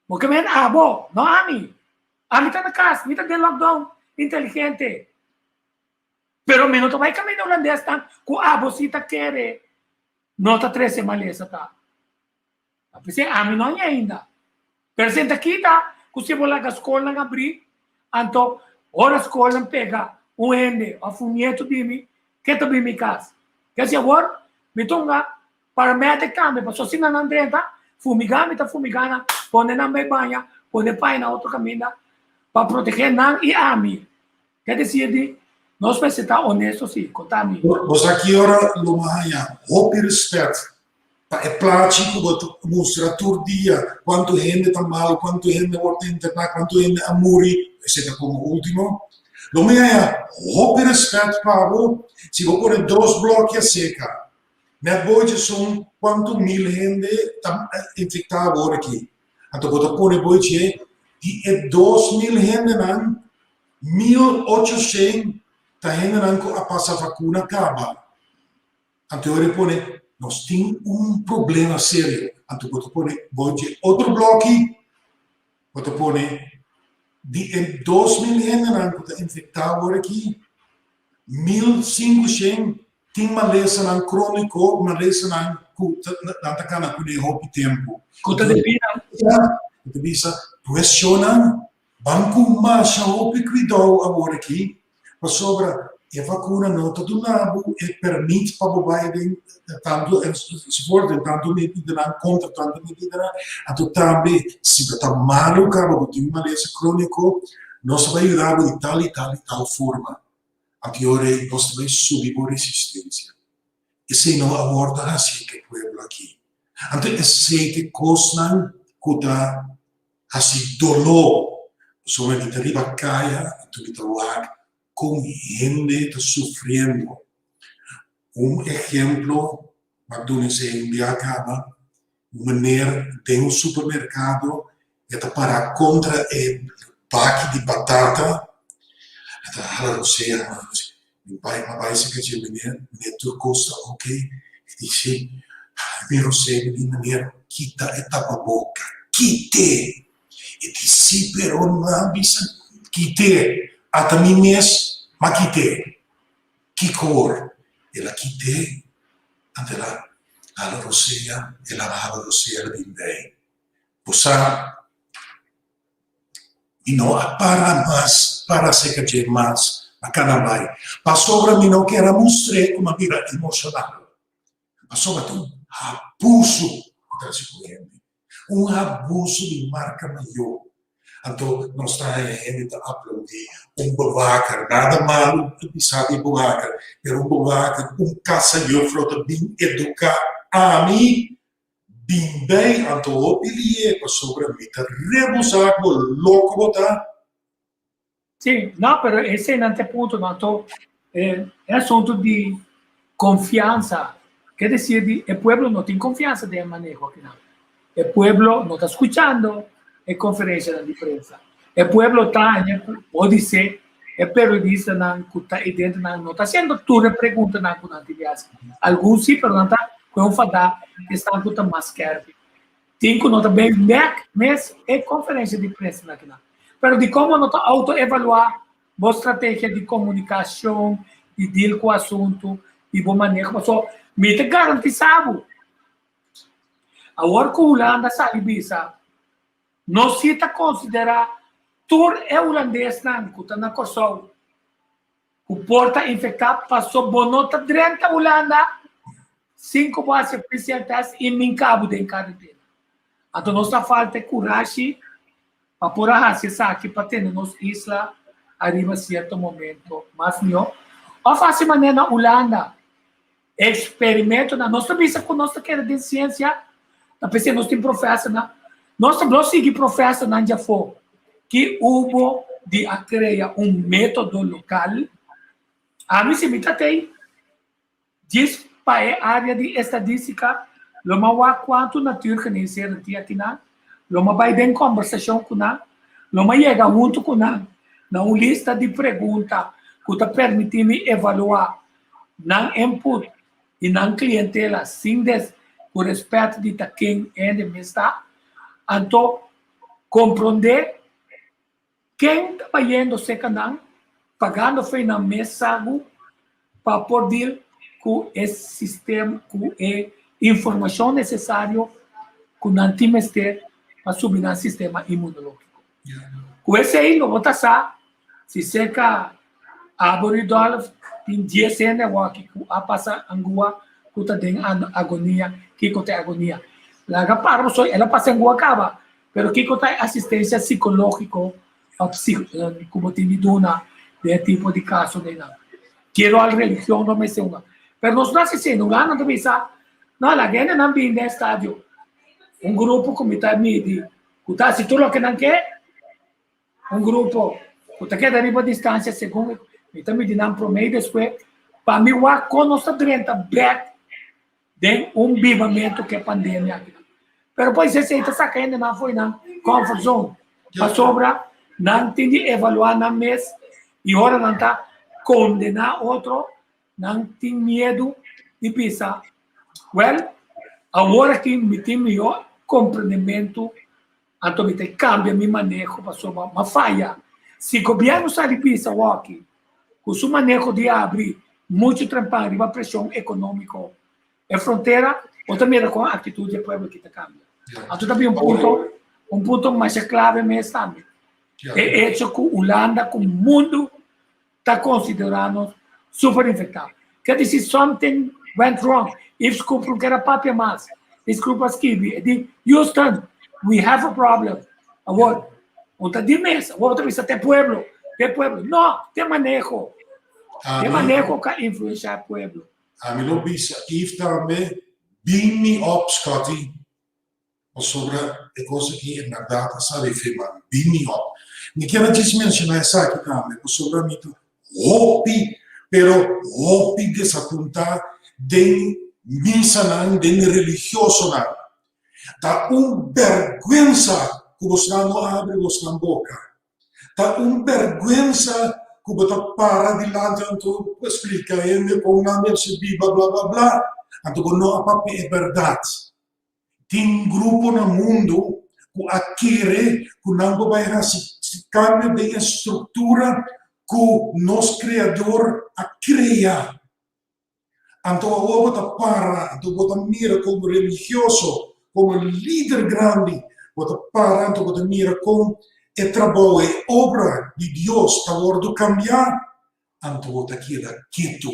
Bo ke men abo, no ami. Ami ta na kas, mi ta den lockdown inteligente. Pero mi no ta bai kaminda hulandesnan ku abo si ta kere no ta trese malesa ta. Ta p'esei ami no haña ainda. Pero si ta kita ku si bo laga skolnan abrí, anto ora skolnan pega un hende òf un nieto di mi, ke ta bin mi kas? Ke si awor mi tunga Paramedic tambe, pasobra si nan nan drenta, fumiga mi ta fumiga nan, pone nan bai baña, pone paña na otro kaminda pa protegé nan i ami. Ke desir di nos mester ta honesto si, konta mi. Bo sa ki ora lo mi haña hopi respet pa e plachi ku bo ta mustra tur dia kuantu hende ta mal, kuantu hende wòrdu interná, kuantu hende a muri, esei ta komo último. Lo mi haña hopi respet pa bo si bo pone dos blòki aseka Net boichi sun kuantu mil hende ta infektá awor aki. Anto bo ta pone boichi di e 2000 hendenan, 1800 ta hendenan ku a pasa vakuna kaba. Anto e ora e pone nos tin un problema serio. Anto bo ta pone boichi otro bloki, bo ta pone di e 2000 hendenan ku ta infektá awor aki, 1500 Tin malesanan króniko, malesanan ku nan ta kana kuné hopi tempu. Ku ta debí nan. Ku ta bisa, Pues shonnan, ban ku masha hopi kuidou awor aki, pasobra e vakuna no ta duna bo e pèrmit pa bo bai den tantu enzovoort, den tantu medidanan, kontra tantu medidanan. Anto tambe si bo ta malu kaba bo tin un malesa króniko, nos ta bai yuda bo di tal i tal i tal forma. Anto rei nos ta bai subi bo resistencia. Esei no a wordo haci cu e pueblo aki. Anto esei ta e cosnan cu ta haci dolor. Pasobra mi ta riba caya anto mi ta wak con hende ta sufriendo. Un ehemplo, mi a duna esei un bia caba, un meneer den un supermercado e ta para contra e baki di batata, e ta hala rosea, hala rosea. Mi bai, mi bai si caché meneer, meneer tur cos ta ok? E di si. Pero Sebe di manera kita e tapaboka, kit'é! E di si, pero nan bisa kit'é, ata mi mes m'a kit'é. Kiko or? El a kit'é, anto el a hala rosea, el a hala rosea, el a bin bei. Bo sa, mi no a para mas, para aserka dje mas, a kana bai, pasobra mi no kier a mustr'é ku mi a bira emoshonal. Pasobra ta un abuso ku ta hasi ku hende, un abuso di marka mayó. Anto nos ta haña hende ta aplaudí un bewaker, nada malu bisa di bewaker, pero un bewaker, un kasa juffrouw ta bin eduká ami, bin bei anto hopi lié pasobra mi ta rebusá ku bo loko bo ta. Sí, no, pero eseinan ta e punto, no? Anto, e asunto di confianza, ke decir di e pueblo no tin confianza den e maneho akinan. E pueblo no ta scuchando e conferencianan di prensa. E pueblo ta haña cu podisé e periodistanan cu ta ei dentro nan no ta haciendo tur e preguntanan cu nan tin di haci. Algun sí, pero nan ta cu e un fadá esnan cu ta mas skerpi. Tin ku no ta bay bek mes e konferensia di prensa na kinan. Pero dikon bo no ta outo-evaluá bo strategia di komunikashon, di deal ku asuntu, di bo maneho? Pasobra mi ta garantisá bo, awor ku Hulanda sali bisa, nos si ta konsiderá tur e hulandesnan ku ta na Kòrsou ku por ta infektá paso bo no ta drenta Hulanda sin ku bo hasi e PCR test i minka bo den karentena. Anto nos ta falta e kurashi pa por a hasi esaki pa tene nos isla ariba sierto momento mas mihó. Òf hasi manera na Hulanda, eksperimentonan. Nos ta bisa ku nos ta kere den siensia, ta p'esei nos tin profesornan. Nos ta blo sigui profesornan djafó ki hubo di a krea un método lokal. Ami si mi ta tei djis pa e área di estadístika, lo mi a wak kuantu natuurgeneesheer tin akinan, lo mi a bai den kòmbersashon ku nan, lo mi a yega huntu ku nan na un lista di pregunta ku ta permití mi evaluá nan input i nan klientela sin des ku respet di ta ken hende mes ta, anto komprondé ken ta bayendo serka nan, pagando fe nan mes sagu pa por deal ku e sistema, ku e informashon nesesario ku nan tin mester pa subi nan sistema inmunológiko. Ku esei lo bo ta sa si serka abo Rudolf tin dies hende awoki ku a pasa angua ku ta den agonia, kiko ta e agonia? Laga para pasobra el a pasa angua kaba, pero kiko ta e asistensia sikológiko òf ku bo tin di duna den e tipo di kaso den nan? Ki ròl religion lo mester hunga? Pero nos no hasi esei, nan ta bisa, no, laga hendenan bini den e stadio, un grupo ku mi ta midi ku ta hasi tur loke nan ke, un grupo ku ta keda riba distansia segun mi ta midi nan promé i despues, pa mi wak kon nos ta drenta bèk den un bibamentu ku e pandemia aki. Pero pues esei ta saka hendenan fo'i nan comfort zone, pasobra nan tin di evaluá nan mes i ora nan ta kondená otro, nan tin miedu di bisa, Wèl, awor aki mi tin mihó komprendementu, anto mi ta kambia mi maneho pasobra m'a faya. Si gobièrnu sali bisa awor-aki ku su maneho di abri muchu trempan riba preshon ekonómiko e frontera, bo ta mira kon aktitut di e pueblo aki ta kambia. Anto ta bin un punto, un punto masha klave mes tambe. E echo ku Hulanda ku mundu ta konsiderá nos super infektá. Ke di si something went wrong, Yves Cooper no kere papia mas. Yves Cooper a skibi, e di, Houston, we have a problem. Awor, bo ta di mes, awor bo ta bisa te pueblo, te pueblo. No, te maneho. Te maneho ka influenshá e pueblo. Ami lo bisa Yves tambe, Beam me up, Scotty. Pasobra e kos aki en bèrdat a sali fe man bin mi op. Mi kier a djis menshoná esaki tambe pasobra mi ta hopi pero hopi desapuntá den misanan den religiosonan. Ta un bèrgwensa ku bosnan no abri bosnan boka. Ta un bèrgwensa ku bo ta para dilanti anto splika hende kon nan mester biba bla bla bla. Anto bo no a papia e bèrdat. Tin grupo na mundu ku a kere ku nan por bai hasi kambio den e struktura ku nos Kreador a krea. Anto awor bo ta para, anto bo ta mira komo religioso, komo lider grandi, bo ta para anto bo ta mira kon e trabou, e obra di Dios ta wòrdu kambiá, anto bo ta keda ketu.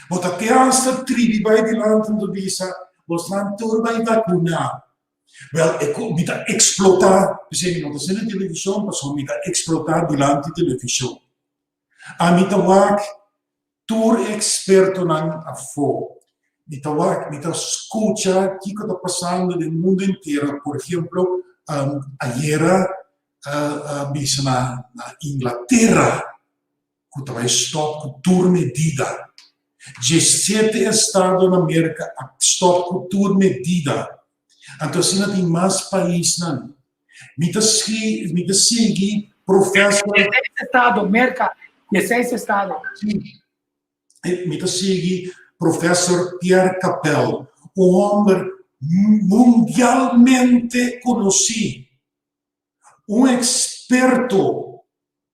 Bo ta te asta tribi bai dilanti anto bisa, Bosnan tur bai vakuná. Wèl, e ku mi ta eksplotá, p'esei mi no ta sende televishon, pasobra mi ta eksplotá dilanti televishon. Ami ta wak Tur e ekspertonan afó. Mi ta wak, mi ta skucha kiko ta pasando den mundu entero. Por ehemplo, ayera a bisa na Inglatera ku ta bai stòp ku tur medida. Diesshete estado na Merka a stòp ku tur medida. Anto asina tin mas paisnan. Mi ta mi ta sigui professor. Dieseis estado, Merka, dieseis estado. Sí. Mi ta sigui professor Pierre Capel, un homber mundialmente konosí, un eksperto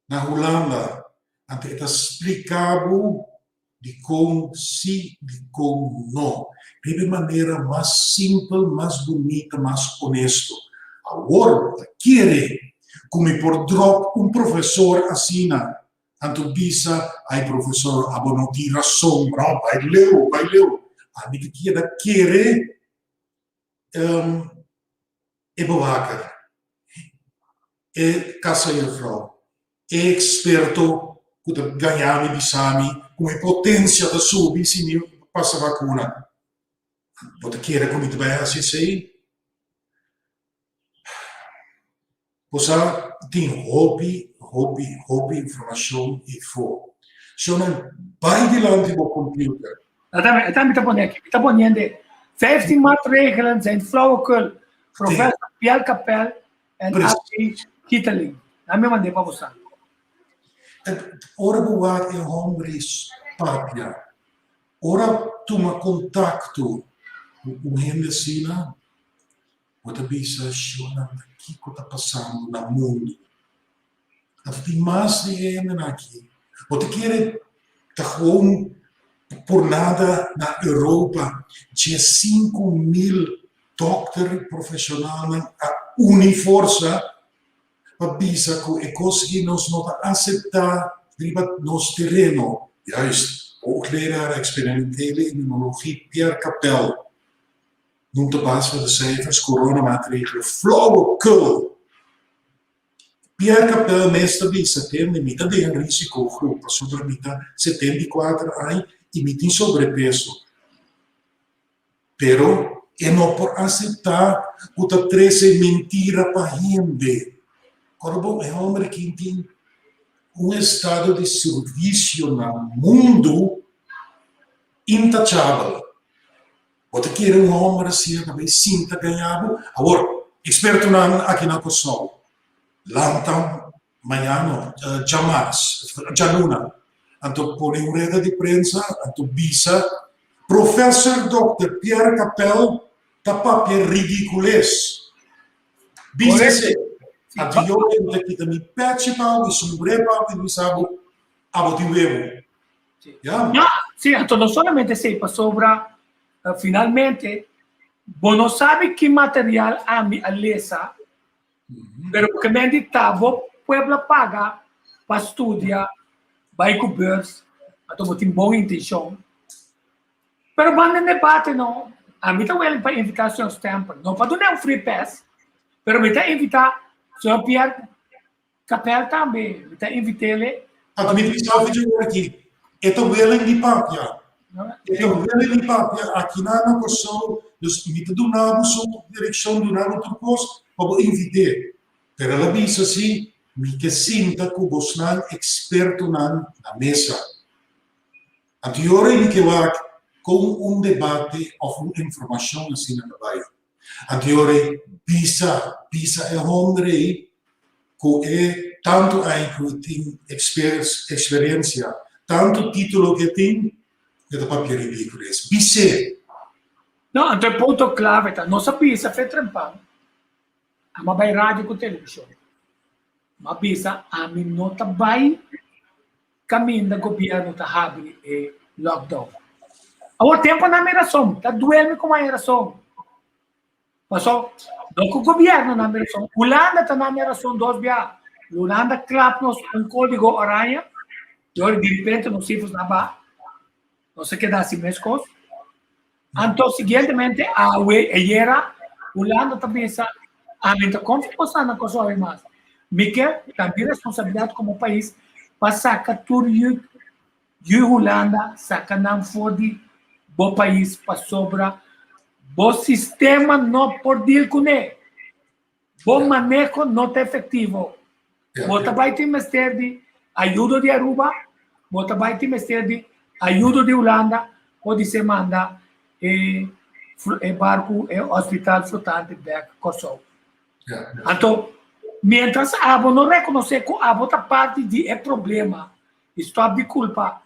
na Hulanda, anto e ta splika bo dikon si, dikon no, riba e manera mas simpel, mas bunita, mas honesto. Awor bo ta kere ku mi por drop un profesor asina, anto bisa, ay profesor, abo no tin rason, no, bai leu, bai leu. Ami ta keda kere e bewaker, e kasajuffrouw, e eksperto ku ta gaña mi bisa mi ku mi potensia ta subi si mi pasa vakuna. Bo ta kere ku mi ta bai hasi esei? Bo sa tin hopi, hopi, hopi informashon eifó. Shownan bai dilanti bo computer. Dat mi ta pone aki. Mi ta poniendo 15 maatregelen zijn flauwekul. Professor Pierre Capel en A.P. Gietelink. Dat mi mand'é pa bo sa. Ora bo wak e homber papia, ora tuma kontakto ku un hende asina, Bo ta bisa shownan ta kiko ta pasando na mundu. Anto tin mas di hendenan aki. Bo ta kere ta gewoon por nada na Europa 15,000 dokter profesionalnan a uni forsa pa bisa ku e kos aki nos no ta aseptá riba nos tereno. Juist, hoogleraar experimentele immunologie Pierre Capel Noemt op basis van de cijfers coronamaatregelen flauwekul. Pierre Capel mes ta bisa tende mi ta den risicogroep pasobra mi ta 74 aña y mi tin sobrepeso. Pero e no por acepta cu ta trece mentira pa hende. Ora bo e homber aki tin un estado di servicio na mundo intachabel. Bo ta kere un hòmber asina ta bai sinta gaña bo? Awor, ekspertonan aki na Kòrsou, lanta mañana, djamars, djaluna, anto pone un reda di prensa, anto bisa, Professor Dòkter Pierre Capel ta papia ridikules. Bisa esei. Anto yo ta kita mi pèchi pa bo, mi sombré pa bo i bisa bo, abo tin webu. Ja. Ja, sí, anto no solamente esei, pasobra finalmente bo no sabi ki material ami a lesa, pero porque men di ta bo pueblo a paga pa studia, bai ku beurs, anto bo tin bon intencion. Pero ban den debate no, ami ta willing pa invita señor Stamper, no pa duna un free pass, pero mi ta invita señor Pierre Kapel tambe, mi ta invit'ele. Anto mi ta bisa hopi dje aki, e ta willing di papia. E ta willing di papia aki na na Kòrsou, dus mi ta duna bo su direkshon, duna bo tur kos pa bo invit'é. Pero el a bisa si, mi ke sinta ku bosnan ekspertonan na mesa. Anto yora mi ke wak kon un debate òf un informashon asina ta bai. Anto yora bisa, bisa e hòmber ei ku e tantu aña ku e tin eksperensia, tantu título ku e tin, e ta papia ridíkulo es. Bis'é! No, anto e punto clave ta, nos a bisa fe trempan, amo a bai radio cu television, m'a bisa ami no ta bai caminda gobierno ta habri e lockdown. Awor tempo nan mi rason, ta duel mi como hay rason. Paso, no cu gobierno nan mi rason, Hulanda ta nan mi rason dos bia. Hulanda klap nos un codigo oranje, y ora di repente nos cifras na baha. Nos a keda hasi meskos. Anto siguientemente awe ayera Hulanda ta bisa ami ta konfia ku esnan na Kòrsou awe mas. Mi ke ta mi responsabilidat komo pais pa saka tur yu yu Hulanda saka nan for di bo pais pasobra bo sistema no por deal kuné. Bo maneho no ta efectivo. Bo ta bai tin mester di ayudo di Aruba, bo ta bai tin mester di ayudo di Hulanda, podise manda e e barku, e hospital flotante bek Kòrsou. Anto, mientras abo no rekonosé ku abo ta parti di e problema i stòp di kulpa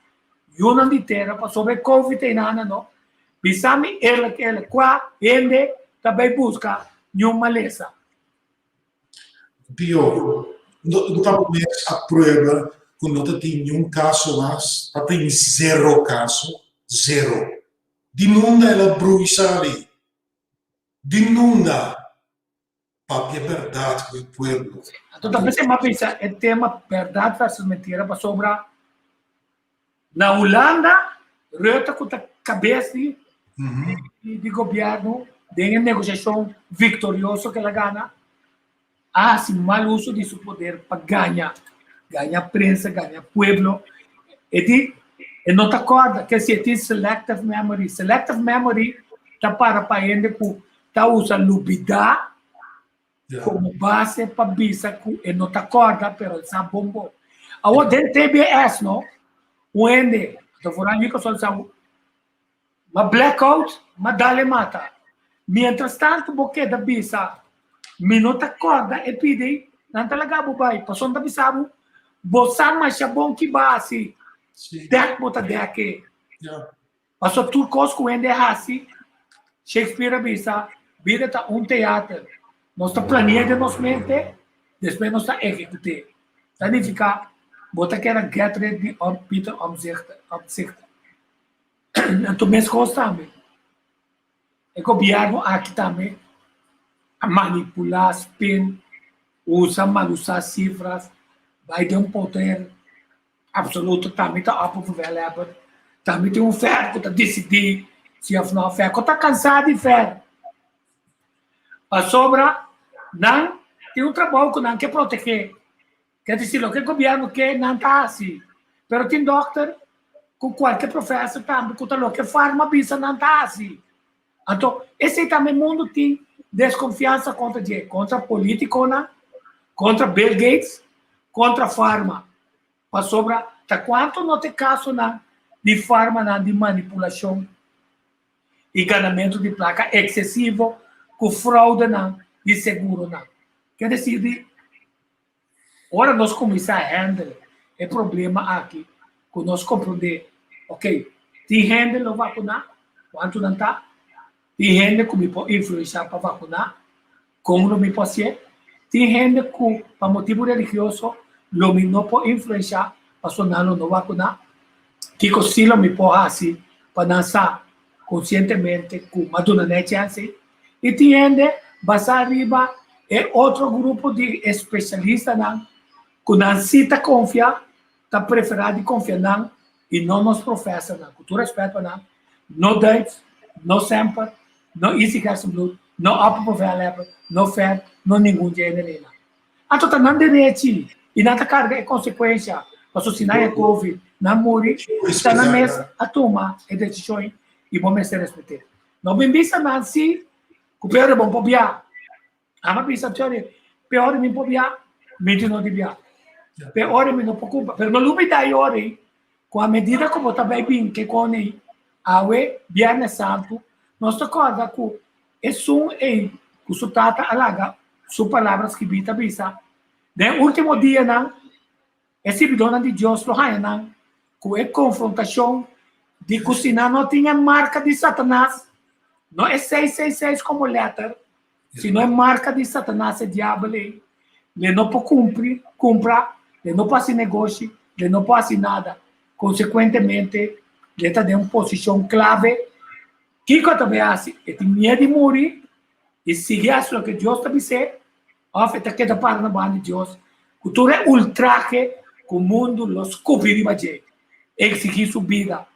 yunan di tera pasobra e covid einana no, Bisa mi eerlijk eerlijk, kua hende ta bay buska niun malesa? Pio, no ta bo mes a prueba ku no ta tin niun kaso mas, ta tin zero kaso, zero. Di nunda el a brui sali? Di nunda? Papia bèrdat ku e pueblo. Anto ta p'esei m'a bisa e tema bèrdat versus mentira pasobra na Hulanda Rutte ku ta kabes di di gobièrnu den e negosiashon viktorioso ku el a gana a hasi mal uso di su poder pa gaña, gaña prensa, gaña pueblo. E di e no ta kòrda ke si e tin selective memory. Selective memory ta para pa hende ku ta usa lubidá komo base pa bisa ku e no ta kòrda pero e sa bon bon. Awor den TBS no, un hende ta vooral mi kosol sa ma blackout ma dale mata. Mientras tanto bo keda bisa mi no ta kòrda e pidi nan ta laga bo bai pasobra nan ta bisa bo bo sa masha bon ki bo a hasi dèk bo ta dèk e. Pasobra tur kos ku hende hasi, Shakespeare a bisa, bida ta un teater. Nos ta planea den nos mente, despues nos ta ehekut'é. Ta nifiká, bo ta keda get rid di Pieter Omtzigt. Anto meskos tambe, e gobièrnu aki tambe a manipulá, spin, usa, malusá sifras, bai den poder. Absoluto tambe ta opperbevelhebber. Tambe tin un fer ku ta disidí si òf no. Fer ku ta kansá di fer. Pasobra nan tin un trabou ku nan ke protegé. Ke disi loke gobièrnu ke nan ta hasi. Pero tin dòkter ku kualke profèser tambe ku ta loke farma bisa nan ta hasi. Anto esei tambe mundu tin deskonfiansa kontra dje, kontra politikonan, kontra Bill Gates, kontra farma. Pasobra ta kuantu no ta e kasonan di farmanan di manipulashon i ganamentu di plaka eksesivo ku fraudenan di seguronan. Ke desir di Ora nos kuminsá handle e problema aki ku nos komprondé, ok, tin hende lo vakuná, kuantu nan ta? Tin hende ku mi por influenshá pa vakuná, kon lo mi por hasié? Tin hende ku pa motibu religioso lo mi no por influenshá pasobra nan lo no vakuná? Kiko sí lo mi por hasi pa nan sa konsientemente ku m'a duna nan e chèns ei? I tin hende basá riba e otro grupo di espesialistanan ku nan sí ta konfia, ta preferá di konfia nan i no nos profesornan. Ku tur rèspèt pa nan, no Duits, no Semper, no Izzy Gerstenbluth, no Opperbevelhebber, no Fer, no ningun dje hende einan. Anto ta nan derechi i nan ta karga e konsekuensha, pasobra si nan e covid, nan muri, ta nan mes a tuma e desishon i bo mester respet'é. No bin bisa nan si ku peor bon por bia. Ama bisa Johnny, peor mi por bia, mi tin no di bia. Peor mi no por kumpra. Pero no lubida e ora ei, ku a medida ku bo ta bai bin ke kone ei, awe Biernes Santu, nos ta kòrda ku esun ei ku su tata a laga su palabra skibí ta bisa, Den último dianan, E sirbidónan di Dios lo haña nan ku e konfrontashon di ku si nan no tin e marka di Satanas, No e 666 komo lèter, sino e marka di Satanas e diabel ei. Le no por kumpri, kumpra, le no por hasi negoshi, le no por hasi nada. Konsekuentemente, le ta den un posishon klave. Kiko e ta bai hasi? E tin miedu di muri i sigui hasi loke Dios ta bis'é, òf e ta keda para na banda di Dios ku tur e ultrahe ku mundu lo skupi riba dje, eksigí su bida.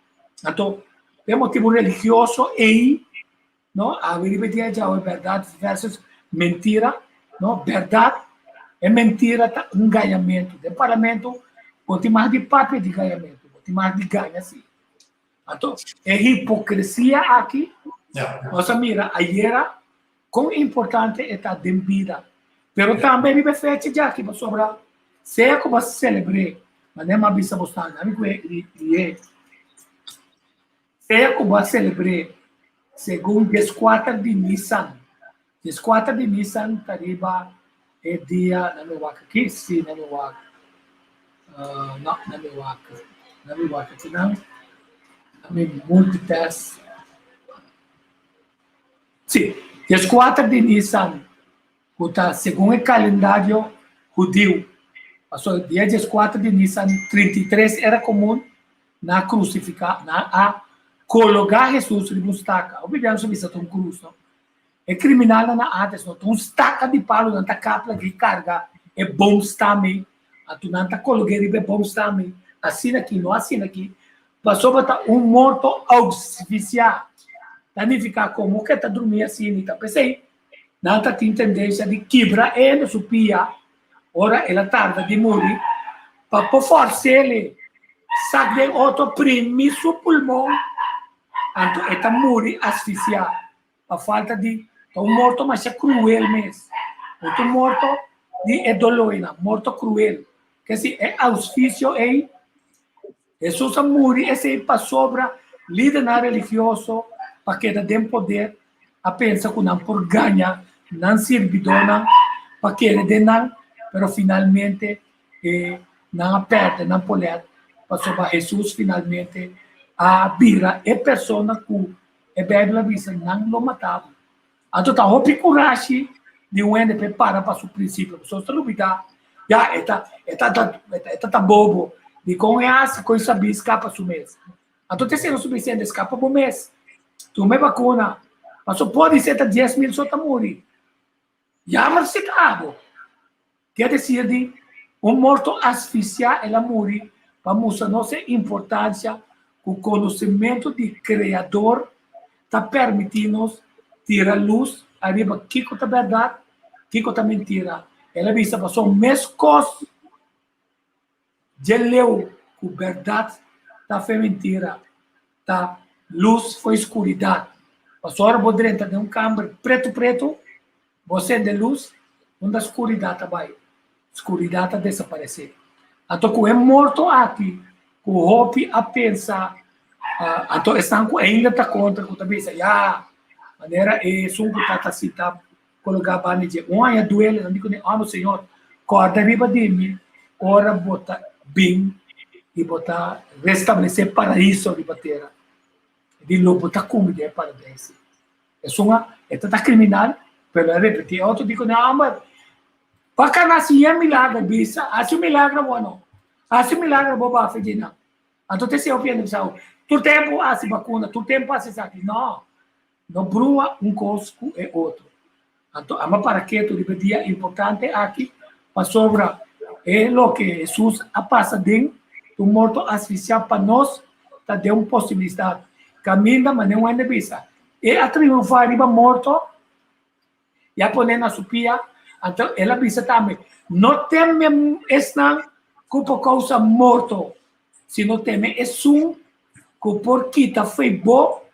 Anto, p'e motibu religioso ei, no, awe riba e dia djawe bèrdat versus mentira, no, bèrdat e mentira ta un gañamentu. Den parlamento bo tin mas di papia di gañamentu, bo tin mas di gaña si. Anto, e hipokresia aki, nos a mira ayera kon importante e ta den bida. Pero tambe riba e fecha djaki pasobra sea ku bo a selebr'é, manera mi a bisa bo stan, ami ku e lié, sea ku bo a selebr'é segun dieskuater di Nisan, dieskuater di Nisan ta riba e dia, na mi wak aki, si na mi wak, no, na mi wak, na mi wak akinan, na mi multitask. Sí, dieskuater di Nisan, ku ta segun e kalendario hudiu. Pasobra dia dieskuater di Nisan 33 era komun na krusifiká, nan a kologá Hesus riba un staka. Hopi bia nos a bisa ta un krus, no? E kriminalnan na ántes no ta un staka di palu nan ta kapla di karga e boomstam ei, anto nan ta kolog'é riba e boomstam ei, asina aki, no asina aki, Pasobra ta un morto auxfisiá, ta nifiká komo ke ta drumí asina i ta p'esei nan ta tin tendensia di kibra e hende su pia ora el a tarda di muri pa por fòrs'el sak den otro primi su pulmon anto e ta muri asfisiá pa falta di ta un morto masha kruel mes, no ta un morto di e dolóinan, morto kruel. Kesi e ausfisio ei Hesus a muri esei pasobra lidernan religioso pa keda den poder a pensa ku nan por gaña nan sirbidónan pa kere den nan, pero finalmente e nan a pèrdè nan poder pasobra Hesus finalmente a bira e persona ku e Beibel a bisa nan lo mata bo. Anto ta hopi kurashi di un hende pa e para pa su prinsipio. Pasobra ta lubidá, ya, e ta, e ta, e ta ta bobo. Dikon e hasi ku e sabí skapa su mes? Anto ta esei no sufisiente, skapa bo mes. Tuma e bakuna. Pasobra podi ser ta 10,000 so ta muri. Jammer si ta abo. Ke desir di un morto asfisiá el a muri pa mustra nos e importansia ku konosementu di Kreador ta permití nos tira lus ariba kiko ta bèrdat, kiko ta mentira. El a bisa pasobra meskos dje leu ku bèrdat ta fe mentira, ta lus fo'i skuridat. Pasobra ora bo drenta den un kamber pretu pretu, Bo sende lus, unda skuridat ta bai? Skuridat ta desaparesé. Anto ku e morto aki, ku hopi a pensa, anto esnan ku ainda ta kontra, ku ta bisa, Ya, manera e esun ku ta ta sintá kologá banda dje, un aña duele, nan di kuné, Amo Señor, kòrda riba di mi ora bo ta bin i bo ta restablesé paraiso riba tera. E di, Lo bo ta ku mi den e paradeis. Esun a e ta ta kriminal, pero a repetí. E otro di kuné, Hòmber, pa ka nasi yen milagro? Bisa, hasi un milagro bo no. Hasi un milagro bo bafe di nan. Anto te siña hopi hende bisa, Tur tempu hasi bakuna, tur tempu hasi esaki. No, no brua un kos ku e otro. Anto ama para ketu riba e dia importante aki, pasobra e loke Hesus a pasa den un morto asfisiá pa nos ta den un posibilidat. Kaminda manera un hende bisa, E a triunfá riba morto i a pon'é na su pia. Anto el a bisa tambe, No teme esnan ku por kousa morto, sino teme esun ku por kita fo'i bo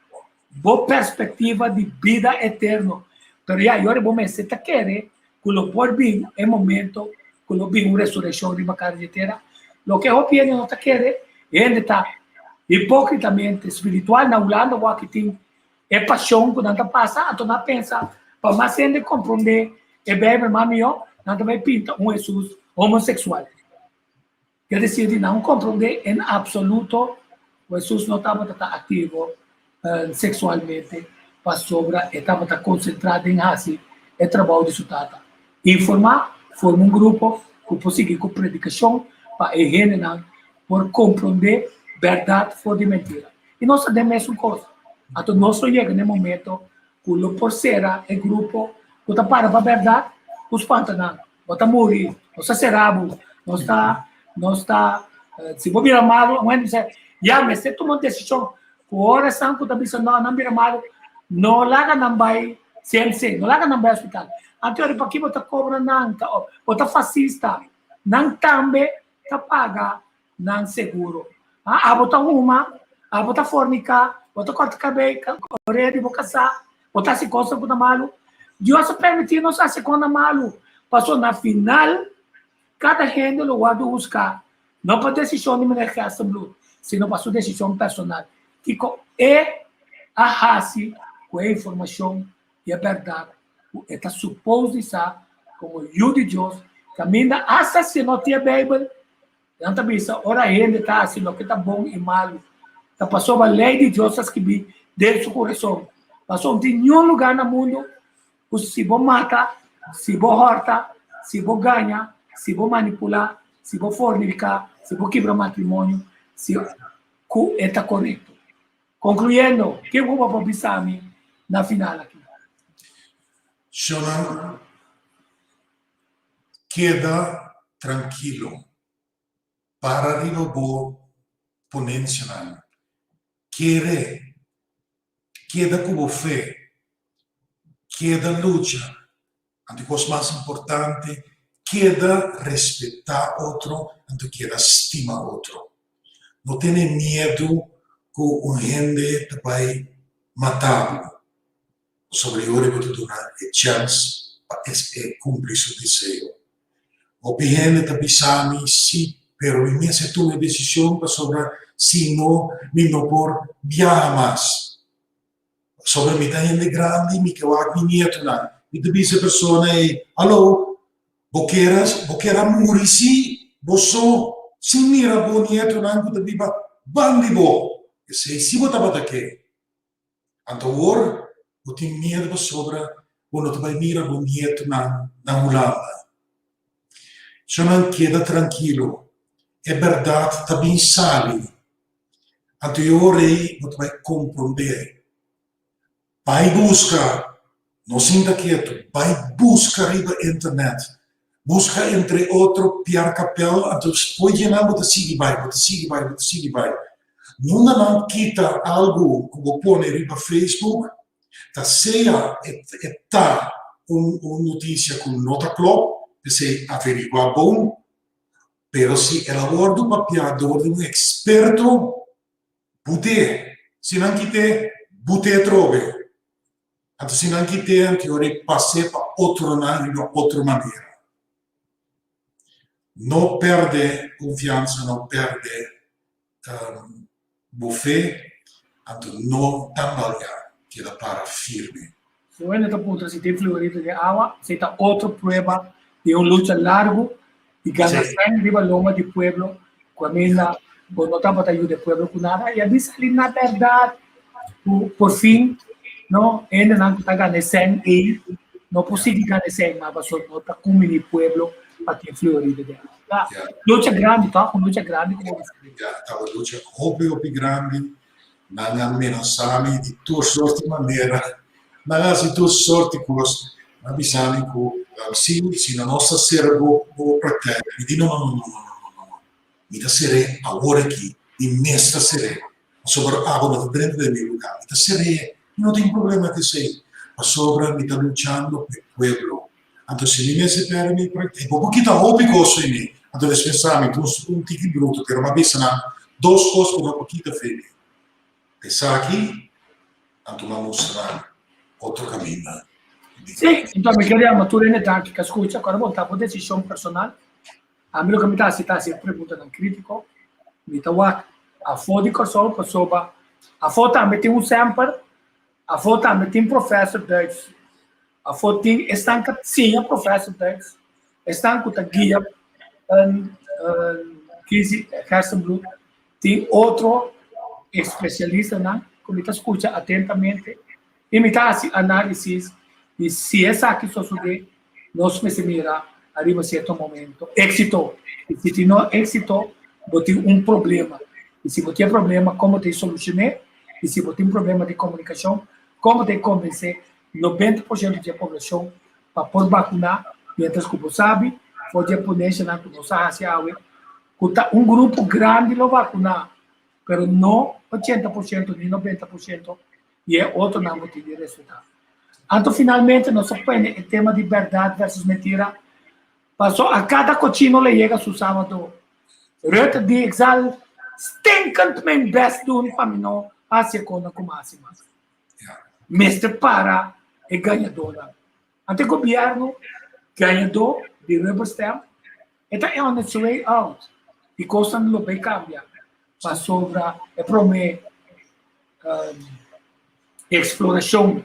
bo perspektiva di bida eterno. Pero ya, yora bo mester ta kere ku lo por bin e momento ku lo bin un resurekshon riba kara di e tera. Loke hopi hende no ta kere, hende ta hipokritamente spiritual. Na Hulanda wak tin e pashon ku nan ta pasa, anto nan a pensa pa mas hende komprondé e Beibel mas mihó, nan ta bai pinta un Hesus homoseksual. Ke desir di nan komprondé en absoluto ku Hesus no tabata ta aktivo seksualmente. Pasobra e tabata konsentrá den hasi e trabou di su Tata. Informá, forma un grupo ku por sigui ku predikashon pa e hendenan por komprondé bèrdat for di mentira. I nos ta den mesun kos. Anto nos lo yega na e momento ku lo por sera e grupo ku ta para pa bèrdat ku spanta nan. Bo ta muri, nos ta sera bo, nos ta, nos ta, si bo bira malu, un hende bisa, ya mester tuma un desishon ku ora esnan ku ta bisa no, nan bira malu, no laga nan bai CMC, no laga nan bai hospital. Anto ora paki bo ta kobra nan, ta, bo ta fasista, nan tambe ta paga nan seguro. Ah, abo ta huma, abo ta fornica, bo ta corta cabey, orea di bo casá, bo ta haci cosnan cu ta malu. Dios a permiti nos haci cosnan malu, pasobra na final cada hende lo wordo husga, no pa decision di meneer Gerstenbluth, sino pa su decision personal. Kico e a haci cu e informacion di e berdad cu e ta supos di sa como yu di Dios, caminda hasta si e no tin e Bijbel, Nan ta bisa, Ora hende ta hasi loke ta bon i malu, ta pasobra lei di Dios ta skibí den su kurason. Pasobra no tin niun lugá na mundu ku si bo mata, si bo hòrta, si bo gaña, si bo manipulá, si bo forniká, si bo kibra matrimonio, si ku e ta korekto. Konkluyendo, ke ku bo por bisa mi na final aki? Shonnan, Keda trankilo. Para riba bo ponencianan. Kere. Keda ku bo fe. Keda lucha. Anto e kos mas importante, keda respetá otro anto keda stima otro. No tene miedu ku un hende ta bai mata bo. Pasobra e ora bo ta duna e chèns pa e kumpli su deseo. Hopi hende ta bisa mi, Sí, pero mi mester tuma e desishon pasobra si no mi no por biaha mas. Pasobra mi ta hende grandi, mi ke wak mi nietonan. Mi ta bisa e persona ei, Haló, bo kier bo kier a muri sí bo so sin mira bo nietonan ku ta biba ban di bo? Esei sí bo tabata ke. Anto awor bo tin miedu pasobra bo no ta bai mira bo nietonan na Hulanda. Shonnan keda trankilo, e bèrdat ta bin sali. Anto e ora ei bo ta bai komprondé. Bai buska, no sinta ketu, bai buska riba internet. Buska entre otro Pierre Capel, anto despues dje nan bo ta sigui bai, bo ta sigui bai, bo ta sigui bai. Nunda nan kita algu ku bo pone riba Facebook, ta sea e ta un un notisia ku no ta klop, p'esei averiguá bon, pero si el a wòrdu papiá dor di un eksperto, but'é. Si nan kit'é, but'é atrobe. Anto si nan kit'é anto ora e pas'é pa otronan riba otro manera. No pèrdè konfiansa, no pèrdè bo fe, anto no tambaleá, keda para firme. Si un hende ta puntra si tin fluorito den awa, esei ta otro prueba di un lucha largu di gana sèn riba lomba di pueblo ku kaminda bo no tabata yuda e pueblo ku nada i a bin sali na bèrdat ku por fin no hendenan ku ta gana e sèn ei no por sigui gana e sèn mas pasobra no ta kumini pueblo pa tin fluoride den awa. Ta lucha grandi tòg, un lucha grandi ku bo bisa. Ya, tabata lucha hopi hopi grandi, nan a menasá mi di tur sort di manera, nan a hasi tur sort di kos, nan a bisa mi ku si, si no nos ta sera bo bo praktijk, mi di no no no no no no no no, mi ta ser'é awor aki, mi mes ta ser'é, pasobra abo no ta drenta den mi lugá, mi ta ser'é, mi no tin problema ku esei, pasobra mi ta luchando pa e pueblo, anto si mi mester pèrdè mi praktijk, bo por kita hopi kos fo'i mi, anto despues sa mi ta un tiki bruto, pero mi a bisa nan dos kos ku no por kita fo'i mi, esaki, anto mi a mustra otro kaminda. Sí, enton mi kere yama tur hende ta aki ka skucha, ku ora bo ta bo desishon personal, Ami loke mi ta hasi ta hasi e preguntanan kritiko. Mi ta wak afó di Kòrsou pasobra afó tambe tin un semper, afó tambe tin profèser Duits, afó tin esnan ka siña profèser Duits, esnan ku ta guia Kizzy Gerstenbluth, tin otro espesialistanan ku mi ta skucha atentamente. I mi ta hasi análisis di si esaki sosodé, nos mester mira ariba sierto momento éksito. I si tin no éksito, bo tin un problema. I si bo tin e problema, kon bo ta solushoné? I si bo tin problema di komunikashon, kon bo ta konvensé 90% di e poblashon pa por bakuná, miéntras ku bo sabi for di e ponenshanan ku nos a hasi awe ku ta un grupo grandi lo bakuná, pero no 80% ni 90% i e otronan bo tin di respetá. Anto finalmente nos a pone e tema di bèrdat versus mentira, paso a kada kochino le yega su sábado. Rutte di ik zal stinkend mijn best doen pa mi no hasi e kona ku mi a hasi mas. Mester para e gañadónan. Anto e gobièrnu gañadó di rubber stamp e ta on its way out i kosnan lo bay kambia pasobra e promé eksplorashon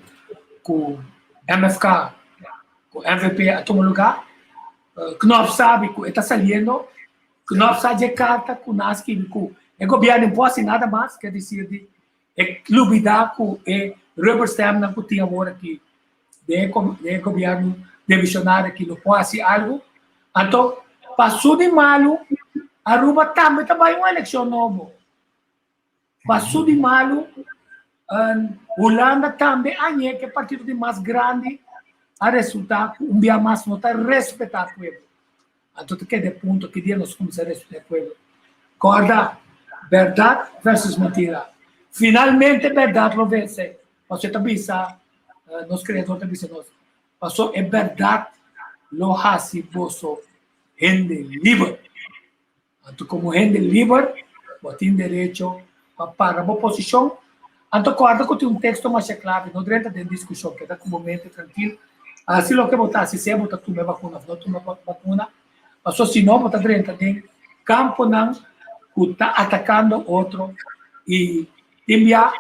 ku MFK ku MVP a tuma lugá. Knof sabi ku e ta saliendo. Knof sa dje karta ku nan a skibi ku e gobièrnu no por hasi nada mas, ke desir di E lubida ku e rubber stampnan ku tin awor aki den e gobièrnu demishonario aki lo por hasi algu. Anto pa su di malu Aruba tambe ta bai un elekshon nobo. Pa su di malu Hulanda tambe añe ku e partido di mas grandi a resulta ku un bia mas no ta respetá pueblo. Anto ta keda e punto ki dia nos kuminsá respetá e pueblo. Kòrda, bèrdat versus mentira. Finalmente bèrdat lo vense. Pasobra e ta bisa, nos Kreador ta bisa nos, pasobra e bèrdat lo hasi boso hende liber. Anto komo hende liber, bo tin derecho pa para bo posishon. Anto kòrda ku tin un teksto masha klave, no drenta den diskushon, keda ku bo mente trankil, hasi loke bo ta hasi, sea bo ta tuma e bakuna òf no tuma e bakuna, pasobra si no bo ta drenta den kamponan ku ta atakando otro i tin bia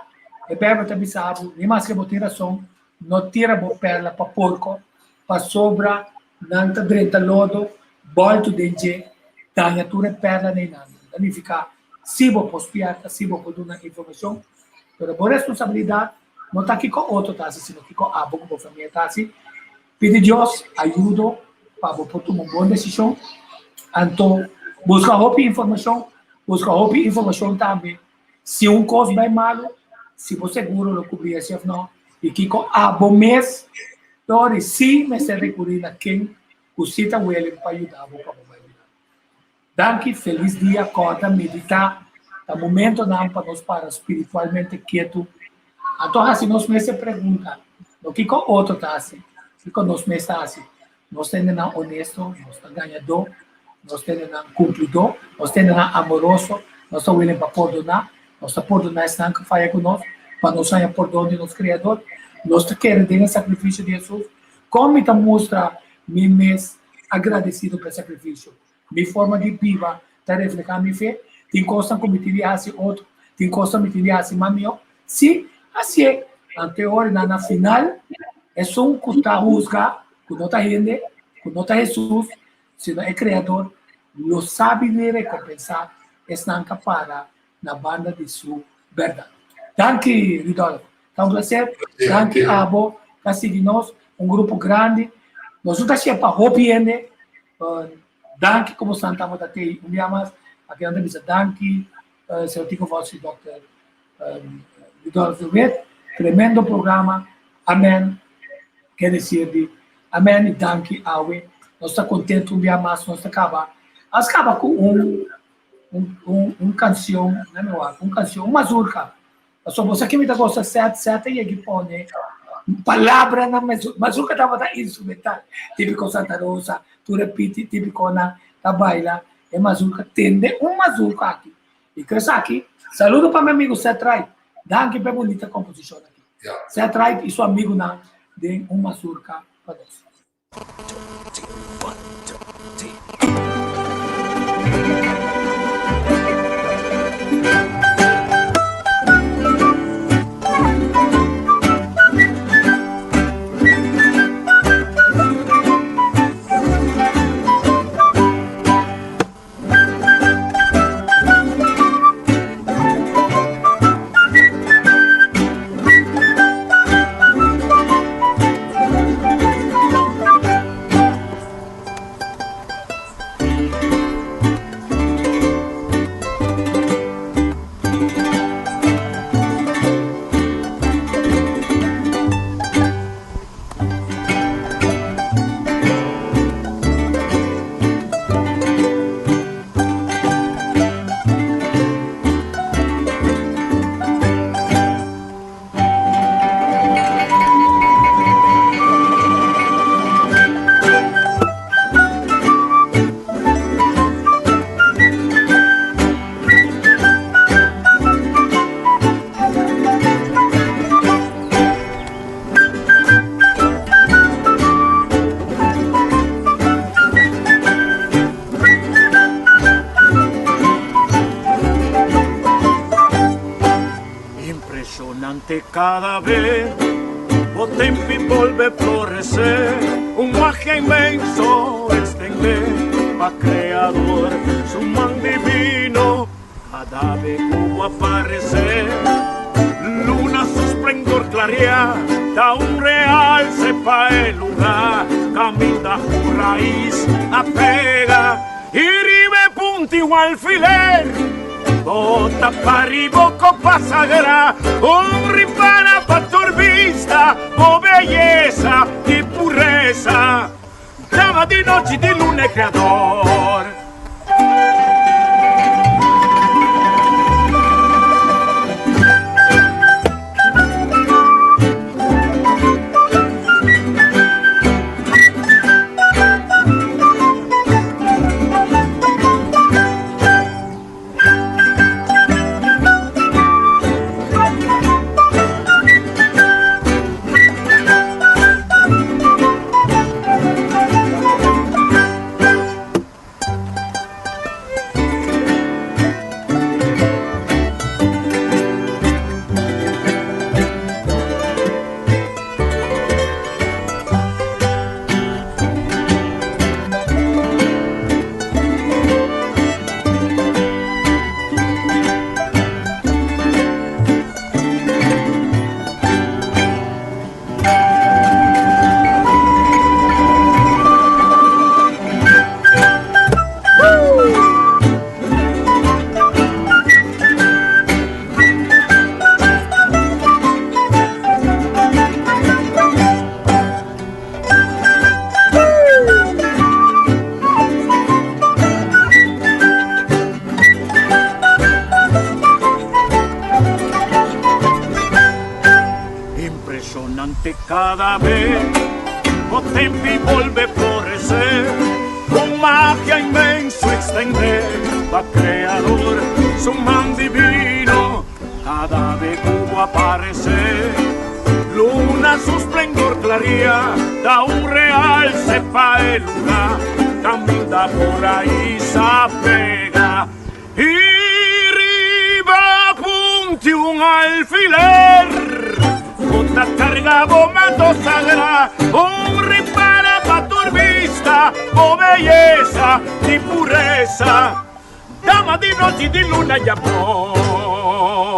e Beibel ta bisa bo, ni maske bo tin rason, no tira bo pèrla pa porko, pasobra nan ta drenta lodo, bòltu den dje, daña tur e pèrlanan einan. Ta nifiká, si bo por spièrta, si bo por duna informashon, pero bo responsabilidat no ta kiko otro ta hasi, sino kiko abo ku bo famia ta hasi. Pidi Dios ayudo pa bo por tuma un bon desishon. Anto, buska hopi informashon, buska hopi informashon tambe Si un kos bai malu, si bo seguro lo kubri esei òf no, i kiko abo mes tori si mester rekurí na ken ku si ta willing pa yuda bo pa bo bai yuda. Danki, felis dia, kòrda meditá, ta momentonan pa nos para spiritualmente ketu, anto hasi nos mes e pregunta, no kiko otro ta hasi, kiko nos mes ta hasi. Nos ta hendenan honesto, nos ta gañadó, nos ta hendenan kumplidó, nos ta hendenan amoroso, nos ta willing pa pordoná, nos ta pordoná esnan ku faya ku nos, pa nos haña pordon di nos Kreador. Nos ta kere den e sakrifisio di Hesus. Kon mi ta mustra mi mes agradesido pa e sakrifisio? Mi forma di biba ta reflehá mi fe? Tin kosnan ku mi tin di hasi otro? Tin kosnan mi tin di hasi mas mihó? Sí, hasié. Anto e ora na final, esun ku ta husga, ku no ta hende, ku no ta Hesus, sino e Kreador, lo sabi di rekompensá esnan ku a para na banda di su bèrdat. Danki, Rudolf. Ta un plaser. Danki abo ku a sigui nos, un grupo grandi. Nos no ta hasié pa hopi hende. Danki ku boso tabata tei un bia mas. Aki nan ta bisa danki, señor Tico Vos i dòkter Rudolf de Wit. Tremendo programa. Amen. Kere sirbi. Amen i danki awe. Nos ta kontentu un bia mas. Nos ta kaba. Nos kaba ku un un un kansion, let me wak, un kansion, un mazurka. Pasobra bo sa ke mi ta gosta sèt, sèt a yega i pone palabra na mazurka tabata instrumental, típiko Santa Rosa, tur e piti típikonan ta baila e mazurka, tende un mazurka aki. I ku esaki, saludo pa mi amigu Seth Wright, danki pa e bunita komposishon aki. Seth Wright i su amigunan den un mazurka pa nos. Impresionante cada vez o tempi volve florecer, un magia inmenso extender pa creador su man divino cada vez cubo aparecer. Luna su esplendor clarea, da un realce pa el lugar, camina su raíz apega y ribe punto igual alfiler. Bota pariba copa sagrá, un ripara pa tur bista, bo beyesa y puresa, dama di nochi di luna e creador. Impresionante cada vez o tempi volve florecer, con magia inmenso extender, va creador su man divino, cada vez cubo aparecer. Luna su esplendor claría, da un realce pa el lugar, camina por ahí se pega y riba punti un alfiler. Bota carga bomando sagrá, un ripara pa tu vista, o belleza y pureza, dama di noche di luna y amor.